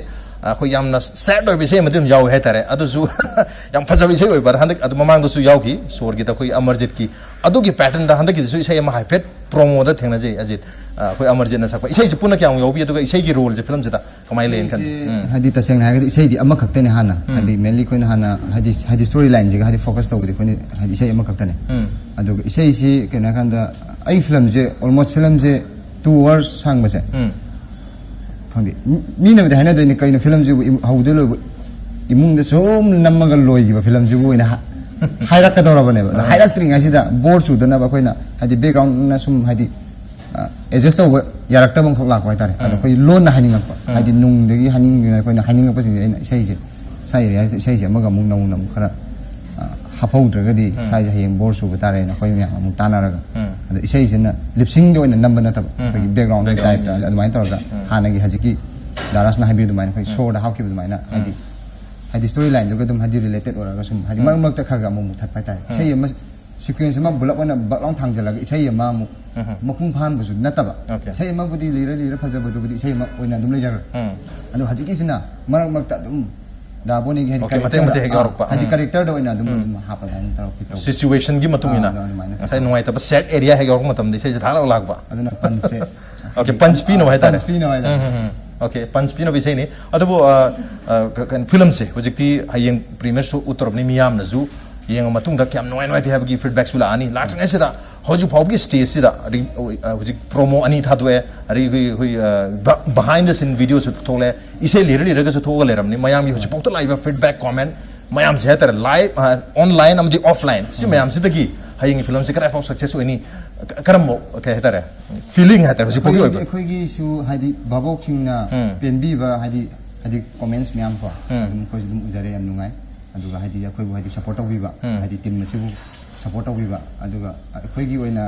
ꯑ, ꯑꯩꯈꯣꯏ ꯌꯥꯝꯅ ꯁꯦꯠ ꯑꯣꯏꯕ ꯏꯁꯩ ꯑꯃꯗꯤ ꯑꯗꯨꯝ ꯌꯥꯎꯋꯦ ꯍꯥꯏꯇꯥꯔꯦ꯫ ꯑꯗꯨꯁꯨ ꯌꯥꯝ ꯐꯖꯕ ꯏꯁꯩ ꯑꯣꯏꯕ꯫ ꯍꯟꯗꯛ ꯑꯗꯨ ꯃꯃꯥꯡꯗꯁꯨ ꯌꯥꯎꯈꯤ, ꯁꯣꯔꯒꯤꯗ ꯑꯩꯈꯣꯏ ꯑꯃꯔꯖꯤꯠꯀꯤ꯫ ꯑꯗꯨꯒꯤ ꯄꯦꯇꯔꯟꯗ ꯍꯟꯗꯛꯀꯤꯗꯁꯨ ꯏꯁꯩ ꯑꯃ ꯍꯥꯏꯐꯦꯠ ꯄ꯭ꯔꯣꯃꯣꯗ ꯊꯦꯡꯅꯖꯩ, ꯑꯖꯤꯠ꯫ ꯑ, ꯑꯩꯈꯣꯏ ꯑꯃꯔꯖꯤꯠꯅ ꯁꯛꯄ ꯏꯁꯩꯁꯦ ꯄꯨꯟꯅ ꯀꯌꯥꯝ ꯌꯥꯎꯕꯤ, ꯑꯗꯨꯒ ꯏꯁꯩꯒꯤ ꯔꯣꯜꯁꯦ ꯐꯤꯂꯝꯁꯤꯗ ꯀꯃꯥꯏꯅ ꯂꯩꯅ ꯈꯟꯕꯤ? ꯏꯁꯩꯁꯦ ꯎꯝ꯫ ꯍꯥꯏꯗꯤ, ꯇꯁꯦꯡꯅ ꯍꯥꯏꯔꯒꯗꯤ ꯏꯁꯩꯗꯤ ꯑꯃꯈꯛꯇꯅꯦ ꯍꯥꯟꯅ꯫ ꯎꯝ꯫ ꯍꯥꯏꯗꯤ, mainly ꯑꯩꯈꯣꯏꯅ ꯍꯥꯟꯅ, ꯍꯥꯏꯗꯤ, ꯍꯥꯏꯗꯤ, ꯁ꯭ꯇꯣꯔꯤ ꯂꯥꯏꯟꯁꯤꯒ ꯍꯥꯏꯗꯤ ꯐꯣꯀꯁ ꯇꯧꯕꯗꯤ ꯑꯩꯈꯣꯏꯅ, ꯍꯥꯏꯗꯤ, ꯏꯁꯩ ꯑꯃꯈꯛꯇꯅꯦ꯫ ꯎꯝ꯫ ꯑꯗꯨꯒ ꯏꯁꯩꯁꯤ ꯀꯩꯅꯣ ꯍꯥꯏꯔꯀꯥꯟꯗ, ꯑꯩ ꯐꯤꯂꯝꯁꯦ, ꯑꯣꯜꯃꯣꯁ ꯐꯤꯂꯝꯁꯦ ꯇꯨ ꯑꯋꯥꯔꯁ ꯁꯥꯡꯕꯁꯦ, ꯎꯝ꯫ ꯈꯪꯗꯦ, ꯃꯤ-, ꯃꯤꯅꯕꯨꯗꯤ ꯍꯥꯏꯅꯗꯣꯏꯅꯤ, "ꯀꯩꯅꯣ ꯐꯤꯂꯝꯁꯤꯕꯨ ꯏꯃꯨ-, ꯍꯧꯗꯩ ꯂꯣꯏꯕ ꯏꯃꯨꯡꯗ ꯁꯨꯝ ꯅꯝꯃꯒ ꯂꯣꯏꯈꯤꯕ ꯐꯤꯂꯝꯁꯤꯕꯨ?" ꯑꯣꯏꯅ ꯍꯥ-, ꯍꯥꯏꯔꯛꯀꯗꯧꯔꯕꯅꯦꯕ꯫ ꯑꯗꯣ ꯑꯥ꯫ ꯍꯥꯏꯔꯛꯇ꯭ꯔꯤꯉꯩꯁꯤꯗ ꯕꯣꯔ ꯆꯨꯗꯅꯕ ꯑꯩꯈꯣꯏꯅ, ꯍꯥꯏꯗꯤ, ꯕꯦꯛꯒ꯭ꯔꯥꯎꯟꯗꯅ ꯁꯨꯝ, ꯍꯥꯏꯗꯤ, ꯑ, ꯑꯦꯗꯖꯁ ꯇꯧꯕ ꯌꯥꯔꯛꯇꯕ ꯑꯃꯈꯛ ꯂꯥꯛꯄ ꯍꯥꯏꯇꯥꯔꯦ꯫ ꯑꯗꯣ ꯎꯝ꯫ ꯑꯩꯈꯣꯏ ꯂꯣꯟꯅ ꯍꯥꯏꯅꯤꯡꯉꯛꯄ, ꯎꯝ꯫ ꯍꯥꯏꯗꯤ, ꯅꯨꯡꯗꯒꯤ ꯍꯥꯏꯅꯤꯡꯗꯅ ꯑꯩꯈꯣꯏꯅ ꯍꯥꯏꯅꯤꯡꯉꯛꯄꯁꯤꯡꯁꯦ ꯑꯩꯅ ꯏꯁꯩꯁꯦ, ꯏꯁꯥ ꯑꯦꯔꯤꯌꯥꯁꯤꯗ ꯏꯁꯩꯁꯦ ꯑꯃꯒ ꯑꯃꯨꯛ ꯅꯧꯅ ꯑꯃꯨꯛ ꯈꯔ, ꯑ, ꯍꯥꯞꯍꯧꯗ꯭ꯔꯒꯗꯤ ꯎꯝ꯫ ꯏꯁꯥꯁꯦ ꯍꯌꯦꯡ ꯕꯣꯔ ꯆꯨꯕ ꯇꯥꯔꯦꯅ ꯑꯩꯈꯣꯏ ꯃꯌꯥꯝ ꯑꯃꯨꯛ ꯇꯥꯟꯅꯔꯒ, ꯎꯝ꯫ ꯑꯗꯣ ꯏꯁꯩꯁꯤꯅ ꯂꯤꯞꯁꯤꯡꯗ ꯑꯣꯏꯅ ꯅꯝꯕ ꯅꯠꯇꯕ, ꯎꯝ꯫ ꯑꯩꯈꯣꯏꯒꯤ ꯕꯦꯛꯒ꯭ꯔꯥꯎꯟꯒꯤ ꯕꯦꯛꯒ꯭ꯔꯥꯎꯟꯒꯤ꯫ ꯇꯥꯏꯞꯇ ꯑꯗꯨꯃꯥꯏꯅ ꯇꯧꯔꯒ ꯎꯝ꯫ ꯍꯥꯟꯅꯒꯤ ꯍꯧꯖꯤꯛꯀꯤ ꯗꯥꯔꯥꯁꯅ ꯍꯥꯏꯕꯤꯌꯨ ꯑꯗꯨꯃꯥꯏꯅ ꯑꯩꯈꯣꯏ ꯎꯝ꯫ ꯁꯣꯔꯗ ꯍꯥꯞꯈꯤꯕ ꯑꯗꯨꯃꯥꯏꯅ, ꯎꯝ꯫ ꯍꯥꯏꯗꯤ, ꯍꯥꯏꯗꯤ, ꯁ꯭ꯇꯣꯔꯤ ꯂꯥꯏꯟꯗꯨꯒ ꯑꯗꯨꯝ, ꯍꯥꯏꯗꯤ, ꯔꯤꯂꯦꯇꯦꯠ ꯑꯣꯏꯔꯒ ꯁꯨꯝ, ꯍꯥꯏꯗꯤ, ꯎꯝ꯫ ꯃꯔꯛ ꯃꯔꯛꯇ ꯈꯔ ꯈꯔ ꯑꯃꯨꯛ ꯑꯃꯨꯛ ꯊꯠꯄ ꯍꯥꯏꯇꯥꯔꯦ꯫ ꯎꯝ꯫ ꯏꯁꯩ ꯑꯃ ꯁꯤꯀ꯭ꯋꯦꯟꯁ ꯑꯃ ꯄꯨꯂꯞ ꯑꯣꯏꯅ ꯕꯛ ꯂꯥꯎ ꯊꯥꯡꯖꯜꯂꯒ ꯏꯁꯩ ꯑꯃ ꯑꯃꯨꯛ ꯎꯝ꯫ ꯃꯄꯨꯡ ꯐꯥꯍꯟꯕꯁꯨ ꯅꯠꯇꯕ꯫ ꯑꯣꯀꯦ꯫ ꯏꯁꯩ ꯑꯃꯕꯨꯗꯤ ꯂꯤꯔ ꯂꯤꯔ ꯐꯖꯕꯗꯨꯕꯨꯗꯤ ꯏꯁꯩ ꯑꯃ ꯑꯣꯏꯅ ꯑꯗꯨꯝ ꯂꯩꯖꯈ꯭ꯔꯦ꯫ ꯎꯝ꯫ ꯑꯗꯣ ꯍꯧꯖꯤꯛꯀꯤꯁꯤꯅ ꯃꯔꯛ ꯃꯔꯛꯇ ꯑꯗꯨꯝ ꯗꯥ ꯕꯣꯅꯤꯒꯤ, ꯍꯥꯏꯗꯤ, ꯑꯣꯀꯦ, ꯃꯇꯦꯛ ꯃꯇꯦꯛ ꯍꯦꯛ ꯀꯦꯔꯦꯛꯇꯔꯗ, ꯌꯥꯎꯔꯛꯄ꯫ ꯍꯥꯏꯗꯤ, ꯎꯝ꯫ ꯀꯦꯔꯦꯛꯇꯔꯗ ꯑꯣꯏꯅ ꯑꯗꯨꯝ, ꯎꯝ꯫ ꯑꯗꯨꯝ ꯍꯥꯞꯄ ꯑꯗꯨꯃꯥꯏꯅ ꯇꯧꯔꯛꯀꯦ ꯇꯧꯕ꯫ ꯁꯤꯆꯨꯋꯦꯁꯟꯒꯤ ꯃꯇꯨꯡ ꯏꯟꯅ ꯑꯥ, ꯑꯗꯨꯃꯥꯏꯅ ꯉꯁꯥꯏ ꯇꯧꯕ꯫ ꯅꯨꯡꯉꯥꯏꯇꯕ ꯁꯦꯠ ꯑꯦꯔꯤꯌꯥ ꯍꯦꯛ ꯌꯥꯎꯔꯛꯄ ꯃꯇꯝꯗ ꯏꯁꯩꯁꯦ ꯊꯥꯛ ꯂꯥꯎ ꯂꯥꯛꯄ꯫ ꯑꯗꯨꯅ ꯄꯟꯁꯁꯦ ꯑꯣꯀꯦ, ꯄꯟꯁ ꯄꯤꯅꯕ ꯍꯥꯏꯇꯥꯔꯦ꯫ ꯄꯟꯁ ꯄꯤꯅꯕ ꯍꯥꯏꯇꯥꯔꯦ꯫ ꯎꯝ, ꯎꯝ, ꯎꯝ꯫ ꯑꯣꯀꯦ, ꯄꯟꯁ ꯄꯤꯅꯕ ꯏꯁꯩꯅꯤ꯫ ꯑꯗꯨꯕꯨ, ꯑ, ꯑ, ꯀ-, ꯀꯩꯅꯣ, ꯐꯤꯂꯝꯁꯦ ꯍꯧꯖꯤꯛꯇꯤ ꯍꯌꯦꯡ ꯄ꯭ꯔꯤꯃꯤꯌꯔꯁꯨ ꯎꯠꯇꯧꯔꯕꯅꯤ, ꯃꯤꯌꯥꯝꯅꯁꯨ ꯌꯦꯡꯉ ꯃꯇꯨꯡꯗ ꯀꯌꯥꯝ ꯅꯨꯡꯉꯥꯏ ꯅꯨꯡꯉꯥꯏꯇꯦ ꯍꯥꯏꯕꯒꯤ ꯐꯤꯗꯕꯦꯛꯁꯨ ꯂꯥꯛꯑꯅꯤ꯫ ꯂꯥꯛꯇ꯭ꯔꯤꯉꯩꯁꯤꯗ ꯍꯧꯖꯤꯛ ꯐꯥꯎꯕꯒꯤ ꯁ꯭ꯇꯦꯖꯁꯤꯗ ꯑꯗꯒꯤ, ꯑ, ꯍꯧꯖꯤꯛ ꯄ꯭ꯔꯣꯃꯣ ꯑꯅꯤ ꯊꯥꯗꯣꯛꯑꯦ, ꯑꯗꯒꯤ ꯑꯩꯈꯣꯏ, ꯑꯩꯈꯣꯏ, ꯑ, ꯕ-, ꯕꯤꯍꯥꯏꯟꯗ ꯁꯤꯟ ꯚꯤꯗꯤꯑꯣꯁꯨ ꯊꯣꯛꯂꯛꯑꯦ, ꯏꯁꯩ ꯂꯤꯔ ꯂꯤꯔꯒꯁꯨ ꯊꯣꯛꯑꯒ ꯂꯩꯔꯝꯅꯤ꯫ ꯃꯌꯥꯝꯒꯤ ꯍꯧꯖꯤꯛꯐꯥꯎꯗ ꯂꯥꯛꯏꯕ ꯐꯤꯗꯕꯦꯛ, ꯀꯣꯃꯦꯟ ꯃꯌꯥꯝꯁꯦ ꯍꯥꯏꯇꯥꯔꯦ, ꯂꯥꯏꯚ, ꯑ, ꯑꯣꯟꯂꯥꯏꯟ ꯑꯃꯗꯤ ꯑꯣꯐꯂꯥꯏꯟ, ꯁꯤ ꯃꯌꯥꯝꯁꯤꯗꯒꯤ ꯍꯌꯦꯡꯒꯤ ꯐꯤꯂꯝꯁꯤ ꯀꯗꯥꯏꯐꯥꯎ ꯁꯛꯁꯦꯁ ꯑꯣꯏꯅꯤ, ꯀ-, ꯀꯔꯝꯕ, ꯀꯩ ꯍꯥꯏꯇꯥꯔꯦ, ꯐꯤꯂꯤꯡ ꯍꯥꯏꯇꯥꯔꯦ ꯍꯧꯖꯤꯛꯐꯥꯎꯒꯤ ꯑꯩꯈꯣꯏꯒꯤ, ꯑꯣꯏꯕ? ꯑꯩꯈꯣꯏꯒꯤꯁꯨ ꯍꯥꯏꯗꯤ ꯚꯥꯕꯣꯛꯁꯤꯡꯅ ꯎꯝ꯫ ꯄꯦꯟꯕꯤꯕ, ꯍꯥꯏꯗꯤ, ꯍꯥꯏꯗꯤ ꯀꯣꯃꯦꯟꯁ ꯃꯌꯥꯝ ꯀꯣ, ꯎꯝ꯫ ꯑꯗꯨꯝ ꯑꯩꯈꯣꯏꯁꯨ ꯑꯗꯨꯝ ꯎꯖꯔꯦ, ꯌꯥꯝ ꯅꯨꯡꯉꯥꯏ꯫ ꯑꯗꯨꯒ ꯍꯥꯏꯗꯤ ꯑꯩꯈꯣꯏꯕꯨ ꯍꯥꯏꯗꯤ ꯁꯞꯄꯣꯔꯠ ꯇꯧꯕꯤꯕ, ꯎꯝ꯫ ꯍꯥꯏꯗꯤ ꯇꯤꯝ ꯑꯁꯤꯕꯨ ꯁꯞꯄꯣꯔꯠ ꯇꯧꯕꯤꯕ꯫ ꯑꯗꯨꯒ ꯑꯩꯈꯣꯏꯒꯤ ꯑꯣꯏꯅ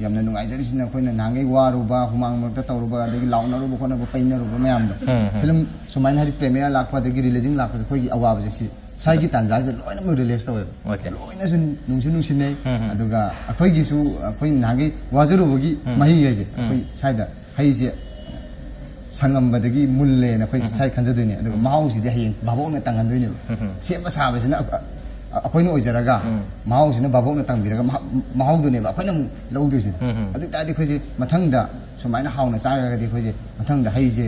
ꯌꯥꯝꯅ ꯅꯨꯡꯉꯥꯏꯖꯔꯤꯁꯤꯅ, ꯑꯩꯈꯣꯏꯅ ꯅꯍꯥꯟꯈꯩ ꯋꯥꯔꯨꯕ, ꯍꯨꯃꯥꯡ ꯃꯔꯛꯇ ꯇꯧꯔꯨꯕ, ꯑꯗꯒꯤ ꯂꯥꯎꯅꯔꯨꯕ ꯈꯣꯠꯅꯕ, ꯄꯩꯅꯔꯨꯕ ꯃꯌꯥꯝꯗꯣ, ꯎꯝ, ꯎꯝ꯫ ꯐꯤꯂꯝ ꯁꯨꯃꯥꯏꯅ ꯍꯥꯏꯗꯤ ꯄ꯭ꯔꯦꯃꯤꯌꯔ ꯂꯥꯛꯄ ꯑꯗꯒꯤ ꯔꯤꯂꯤꯖꯤꯡ ꯂꯥꯛꯄꯁꯦ ꯑꯩꯈꯣꯏꯒꯤ ꯑꯋꯥꯕꯁꯦ ꯁꯤ ꯁ꯭ꯋꯥꯏꯒꯤ ꯇꯥꯟꯖꯥꯁꯤꯗ ꯂꯣꯏꯅꯃꯛ ꯔꯤꯂꯦꯛꯁ ꯇꯧꯋꯦꯕ꯫ ꯑꯣꯀꯦ꯫ ꯂꯣꯏꯅꯁꯨ ꯅꯨꯡꯁꯨ ꯅꯨꯡꯁꯤꯅꯩ꯫ ꯎꯝ, ꯎꯝ꯫ ꯑꯗꯨꯒ ꯑꯩꯈꯣꯏꯒꯤꯁꯨ ꯑꯩꯈꯣꯏ ꯅꯍꯥꯟꯒꯤ ꯋꯥꯖꯔꯨꯕꯒꯤ ꯎꯝ꯫ ꯃꯍꯩ ꯍꯥꯏꯁꯦ ꯎꯝ꯫ ꯑꯩꯈꯣꯏ ꯁ꯭ꯋꯥꯏꯗ ꯍꯩꯁꯦ ꯁꯪꯉꯝꯕꯗꯒꯤ ꯃꯨꯜꯂꯦꯅ ꯑꯩꯈꯣꯏ ꯎꯝ꯫ ꯁ꯭ꯋꯥꯏ ꯈꯟꯖꯗꯣꯏꯅꯦ꯫ ꯑꯗꯨꯒ ꯎꯝ꯫ ꯃꯍꯥꯎꯁꯤꯗꯤ ꯍꯌꯦꯡ ꯚꯥꯕꯣꯛꯅ ꯇꯪꯍꯟꯗꯣꯏꯅꯦꯕ꯫ ꯎꯝ꯫ ꯁꯦꯝꯕ ꯁꯥꯕꯁꯤꯅ ꯑ-, ꯑ-, ꯑꯩꯈꯣꯏꯅ ꯑꯣꯏꯖꯔꯒ ꯎꯝ꯫ ꯃꯍꯥꯎꯁꯤꯅ ꯚꯥꯕꯣꯛꯅ ꯇꯪꯕꯤꯔꯒ ꯃꯍꯥ-, ꯃꯍꯥꯎꯗꯨꯅꯦꯕ ꯑꯩꯈꯣꯏꯅ ꯑꯃꯨꯛ ꯂꯧꯗꯣꯏꯁꯦ꯫ ꯎꯝ, ꯎꯝ꯫ ꯑꯗꯨ ꯑꯣꯏ ꯇꯥꯔꯗꯤ ꯑꯩꯈꯣꯏꯁꯦ ꯃꯊꯪꯗ ꯁꯨꯃꯥꯏꯅ ꯍꯥꯎꯅ ꯆꯥꯔꯒꯗꯤ ꯑꯩꯈꯣꯏꯁꯦ ꯃꯊꯪꯗ ꯍꯩꯁꯦ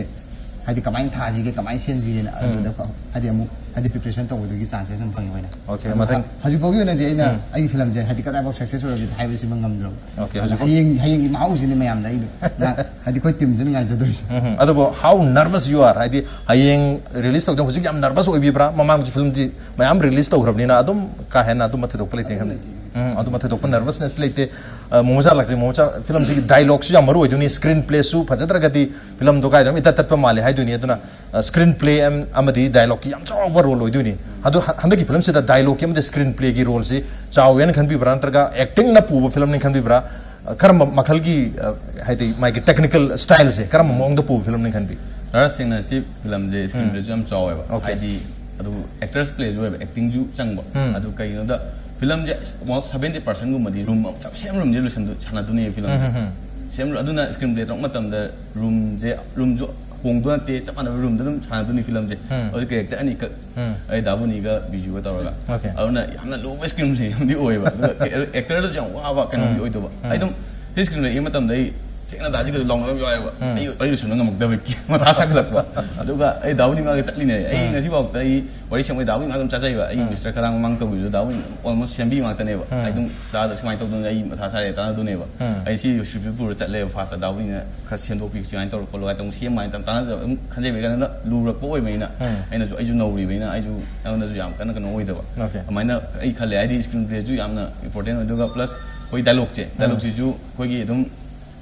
ꯍꯥꯏꯗꯤ ꯀꯃꯥꯏꯅ ꯊꯥꯁꯤꯒꯦ, ꯀꯃꯥꯏꯅ ꯁꯦꯝꯁꯤꯒꯦꯅ ꯎꯝ꯫ ꯑꯗꯨꯗ ꯐ-, ꯍꯥꯏꯗꯤ ꯑꯃꯨꯛ ꯍꯥꯏꯗꯤ ꯄ꯭ꯔꯤꯄꯦꯔꯦꯁꯟ ꯇꯧꯕꯗꯨꯒꯤ ꯆꯥꯟꯁꯦꯁ ꯑꯃ ꯐꯪꯉꯦ ꯑꯩꯈꯣꯏꯅ꯫ ꯑꯣꯀꯦ, ꯑꯗꯨꯒ ꯃꯊꯪ꯫ ꯍ-, ꯍꯧꯖꯤꯛ ꯐꯥꯎꯒꯤ ꯑꯣꯏꯅꯗꯤ ꯑꯩꯅ ꯎꯝ꯫ ꯑꯩꯒꯤ ꯐꯤꯂꯝꯁꯦ ꯍꯥꯏꯗꯤ ꯀꯗꯥꯏꯐꯥꯎ ꯁꯛꯁꯦꯁ ꯑꯣꯏꯔꯒꯦ ꯍꯥꯏꯕꯁꯤꯃ ꯉꯝꯗ꯭ꯔꯕ꯫ ꯑꯣꯀꯦ, ꯑꯗꯣ ꯍꯧꯖꯤꯛ ꯐꯥꯎ- ꯍꯌꯦꯡ, ꯍꯌꯦꯡꯒꯤ ꯃꯍꯥꯎꯁꯤꯅꯤ ꯃꯌꯥꯝꯗ ꯑꯩꯅ ꯉꯥ-, ꯍꯥꯏꯗꯤ ꯑꯩꯈꯣꯏ ꯇꯤꯝꯁꯤꯅ ꯉꯥꯏꯖꯗꯣꯏꯁꯦ꯫ ꯎꯝ, ꯎꯝ꯫ ꯑꯗꯨꯕꯨ how nervous you are, ꯍꯥꯏꯗꯤ ꯍꯌꯦꯡ ꯔꯤꯂꯤꯁ ꯇꯧꯗꯣꯏꯅ ꯍꯧꯖꯤꯛ ꯌꯥꯝ ꯅꯔꯚꯁ ꯑꯣꯏꯕꯤꯕ꯭ꯔꯥ? ꯃꯃꯥꯡꯒꯤ ꯐꯤꯂꯝꯗꯤ ꯃꯌꯥꯝ ꯔꯤꯂꯤꯁ ꯇꯧꯈ꯭ꯔꯕꯅꯤꯅ ꯑꯗꯨꯝ ꯀꯥ ꯍꯦꯟꯅ ꯑꯗꯨꯝꯕ ꯊꯣꯏꯗꯣꯛꯄ ꯂꯩꯇꯦ ꯈꯜꯂꯤ꯫ ꯎꯝ, ꯑꯗꯨꯝꯕ ꯊꯣꯏꯗꯣꯛꯄ ꯅꯔꯚꯁꯅꯦꯁ ꯂꯩꯇꯦ꯫ ꯑ, ꯃꯣꯃꯣꯆꯥ ꯂꯥꯛꯆꯩ, ꯃꯣꯃꯣꯆꯥ ꯐꯤꯂꯝꯁꯤꯒꯤ ꯗꯥꯏꯂꯣꯒꯁꯨ ꯌꯥꯝ ꯃꯔꯨ ꯑꯣꯏꯗꯣꯏꯅꯤ꯫ ꯁ꯭ꯀ꯭ꯔꯤꯟ ꯄ꯭ꯂꯦꯁꯨ ꯐꯖꯗ꯭ꯔꯒꯗꯤ ꯐꯤꯂꯝꯗꯣ ꯀꯥꯏꯗ ꯑꯗꯨꯝ ꯏꯇꯠ ꯇꯠꯄ ꯃꯥꯜꯂꯦ ꯍꯥꯏꯗꯣꯏꯅꯤ꯫ ꯑꯗꯨꯅ, ꯑ, ꯁ꯭ꯀ꯭ꯔꯤꯟ ꯄ꯭ꯂꯦ ꯑꯝ-, ꯑꯃꯗꯤ ꯗꯥꯏꯂꯣꯒꯀꯤ ꯌꯥꯝ ꯆꯥꯎꯕ ꯔꯣꯜ ꯑꯣꯏꯗꯣꯏꯅꯤ꯫ ꯑꯗꯣ ꯍ-, ꯍꯟꯗꯛꯀꯤ ꯐꯤꯂꯝꯁꯤꯗ ꯗꯥꯏꯂꯣꯒꯀꯤ ꯑꯃꯗꯤ ꯁ꯭ꯀ꯭ꯔꯤꯟ ꯄ꯭ꯂꯦꯒꯤ ꯔꯣꯜꯁꯤ ꯆꯥꯎꯋꯦꯅ ꯈꯟꯕꯤꯕ꯭ꯔꯥ, ꯅꯠꯇ꯭ꯔꯒ ꯑꯦꯛꯇꯤꯡꯅ ꯄꯨꯕ ꯐꯤꯂꯝꯅꯤ ꯈꯟꯕꯤꯕ꯭ꯔꯥ? ꯑ, ꯀꯔꯝꯕ ꯃꯈꯜꯒꯤ, ꯑ, ꯍꯥꯏꯗꯤ ꯃꯥꯒꯤ ꯇꯦꯛꯅꯤꯀꯦꯜ ꯁ꯭ꯇꯥꯏꯜꯁꯦ ꯀꯔꯝꯕ ꯃꯑꯣꯡꯗ ꯄꯨꯕ ꯐꯤꯂꯝꯅꯤ ꯈꯟꯕꯤ? ꯔꯥꯖ ꯁꯦꯡꯅ ꯁꯤ ꯐꯤꯂꯝꯁꯦ ꯁ꯭ꯀ꯭ꯔꯤꯟ ꯎꯝ꯫ ꯄ꯭ꯂꯦꯁꯨ ꯌꯥꯝ ꯆꯥꯎꯋꯦꯕ꯫ ꯑꯣꯀꯦ꯫ ꯍꯥꯏꯗꯤ ꯑꯗꯨ ꯑꯦꯛꯇꯔꯁ ꯄ꯭ꯂꯦꯁꯨ ꯑꯣꯏꯕ, ꯑꯦꯛꯇꯤꯡꯁꯨ ꯆꯪꯕ꯫ ꯎꯝ꯫ ꯑꯗꯨ ꯀꯩꯒꯤꯅꯣꯗ ꯐꯤꯂꯝꯁꯦ almost seventy percent ꯒꯨꯝꯕꯗꯤ ꯔꯨꯝ, ꯁꯦꯝ ꯔꯨꯝꯁꯦ ꯂꯣꯏꯁꯟꯗꯣ-, ꯁꯥꯟꯅꯗꯣꯏꯅꯦꯕ ꯐꯤꯂꯝꯁꯦ꯫ ꯎꯝ, ꯎꯝ, ꯎꯝ꯫ ꯁꯦꯝ ꯔꯨꯝ, ꯑꯗꯨꯅ ꯁ꯭ꯀ꯭ꯔꯤꯟ ꯄ꯭ꯂꯦ ꯇꯧꯔꯛꯄ ꯃꯇꯝꯗ ꯔꯨꯝꯁꯦ, ꯔꯨꯝꯁꯨ ꯍꯣꯡꯗꯣꯛ ꯅꯠꯇꯦ, ꯆꯞ ꯃꯥꯟꯅꯕ ꯔꯨꯝꯗ ꯑꯗꯨꯝ ꯁꯥꯟꯅꯗꯣꯏꯅꯤ ꯐꯤꯂꯝꯁꯦ꯫ ꯎꯝ꯫ ꯑꯗꯨ ꯀꯦꯔꯦꯛꯇꯔ ꯑꯅꯤꯈꯛ, ꯎꯝ꯫ ꯑꯩ ꯗꯥꯕꯨꯅꯤꯒ ꯕꯤꯖꯨꯒ ꯇꯧꯔꯒ꯫ ꯑꯣꯀꯦ꯫ ꯑꯗꯨꯅ ꯌꯥꯝꯅ ꯂꯨꯕ ꯁ꯭ꯀ꯭ꯔꯤꯟ ꯄ꯭ꯂꯦ ꯑꯃꯗꯤ ꯑꯣꯏꯌꯦꯕ꯫ ꯑꯗꯨꯒ ꯑꯦꯛꯇꯔꯗꯁꯨ ꯌꯥꯝ ꯋꯥꯕ ꯀꯩꯅꯣꯝꯗꯤ ꯎꯝ꯫ ꯑꯣꯏꯗꯧꯕ꯫ ꯎꯝ꯫ ꯑꯩ ꯑꯗꯨꯝ ꯁꯤ ꯁ꯭ꯀ꯭ꯔꯤꯟ ꯄ꯭ꯂꯦ ꯌꯦꯡꯕ ꯃꯇꯝꯗ ꯑꯩ ꯊꯦꯡꯅ ꯗꯥꯗꯤꯒꯗꯣ ꯂꯥꯎꯅꯕ ꯌꯥꯎꯋꯦꯕ꯫ ꯎꯝ꯫ ꯑꯩ ꯋꯥꯔꯤ ꯂꯣꯏꯁꯟꯕ ꯉꯝꯃꯛꯇꯕꯒꯤ ꯃꯊꯥ ꯁꯥꯒꯠꯂꯛꯄ꯫ ꯑꯗꯨꯒ ꯑꯩ ꯗꯥꯕꯨꯅꯤ ꯃꯥꯒ ꯆꯠꯂꯤꯅꯦ꯫ ꯑꯩ ꯎꯝ꯫ ꯉꯁꯤꯐꯥꯎꯗ ꯑꯩ ꯋꯥꯔꯤ ꯁꯦꯝꯕ ꯗꯥꯕꯨꯅꯤ ꯃꯥꯒ ꯑꯗꯨꯝ ꯆꯠꯆꯩꯕ꯫ ꯑꯩꯒꯤ ꯎꯝ꯫ ꯃꯤꯁꯇꯔ ꯈꯗꯥꯡ ꯃꯃꯥꯡ ꯇꯧꯕꯤꯕꯗꯣ ꯗꯥꯕꯨꯅꯤ almost ꯁꯦꯝꯕꯤ ꯉꯥꯛꯇꯅꯦꯕ꯫ ꯎꯝ꯫ ꯑꯩ ꯑꯗꯨꯝ ꯗꯥꯗ ꯁꯨꯃꯥꯏꯅ ꯇꯧꯗꯅ ꯑꯩ ꯃꯊꯥ ꯁꯥꯔꯦ ꯇꯥꯟꯅꯗꯣꯏꯅꯦꯕ꯫ ꯎꯝ꯫ ꯑꯩ ꯁꯤ ꯁ꯭ꯀ꯭ꯔꯤꯞꯇꯨ ꯄꯨꯔ ꯆꯠꯂꯦꯕ ꯐꯥꯔꯁꯇ ꯗꯥꯕꯨꯅꯤꯅ ꯈꯔ ꯁꯦꯝꯗꯣꯛꯄꯤ ꯁꯨꯃꯥꯏꯅ ꯇꯧꯔ ꯈꯣꯠꯂꯣ ꯍꯥꯏꯅ ꯑꯃꯨꯛ ꯁꯦꯝꯕ ꯍꯥꯏꯅ ꯇꯥꯟꯅꯖꯕ ꯑꯗꯨꯝ ꯈꯟꯖꯩꯕ꯫ ꯀꯩꯅꯣꯅ ꯂꯨꯔꯛꯄ ꯑꯣꯏꯕꯅꯤꯅ ꯎꯝ꯫ ꯑꯩꯅꯁꯨ ꯑꯩꯁꯨ ꯅꯧꯔꯤꯕꯅꯤꯅ ꯑꯩꯁꯨ ꯑꯩꯉꯣꯟꯗꯁꯨ ꯌꯥꯝ ꯀꯟꯅ ꯀꯩꯅꯣ ꯑꯣꯏꯗꯕ꯫ Okay꯫ ꯑꯗꯨꯃꯥꯏꯅ ꯑꯩ ꯈꯜꯂꯦ꯫ ꯍꯥꯏꯗꯤ ꯁ꯭ꯀ꯭ꯔꯤꯟ ꯄ꯭ꯂꯦꯁꯨ ꯌꯥꯝꯅ ꯏꯝꯄꯣꯔꯇꯦꯟ ꯑꯣꯏ꯫ ꯑꯗꯨꯒ ꯄ꯭ꯂꯁ ꯑꯩꯈꯣꯏ ꯗꯥꯏꯂꯣꯛꯁꯦ, ꯎꯝ꯫ ꯗꯥꯏꯂꯣꯛꯁꯤꯁꯨ ꯑꯩꯈꯣꯏꯒꯤ ꯑꯗꯨꯝ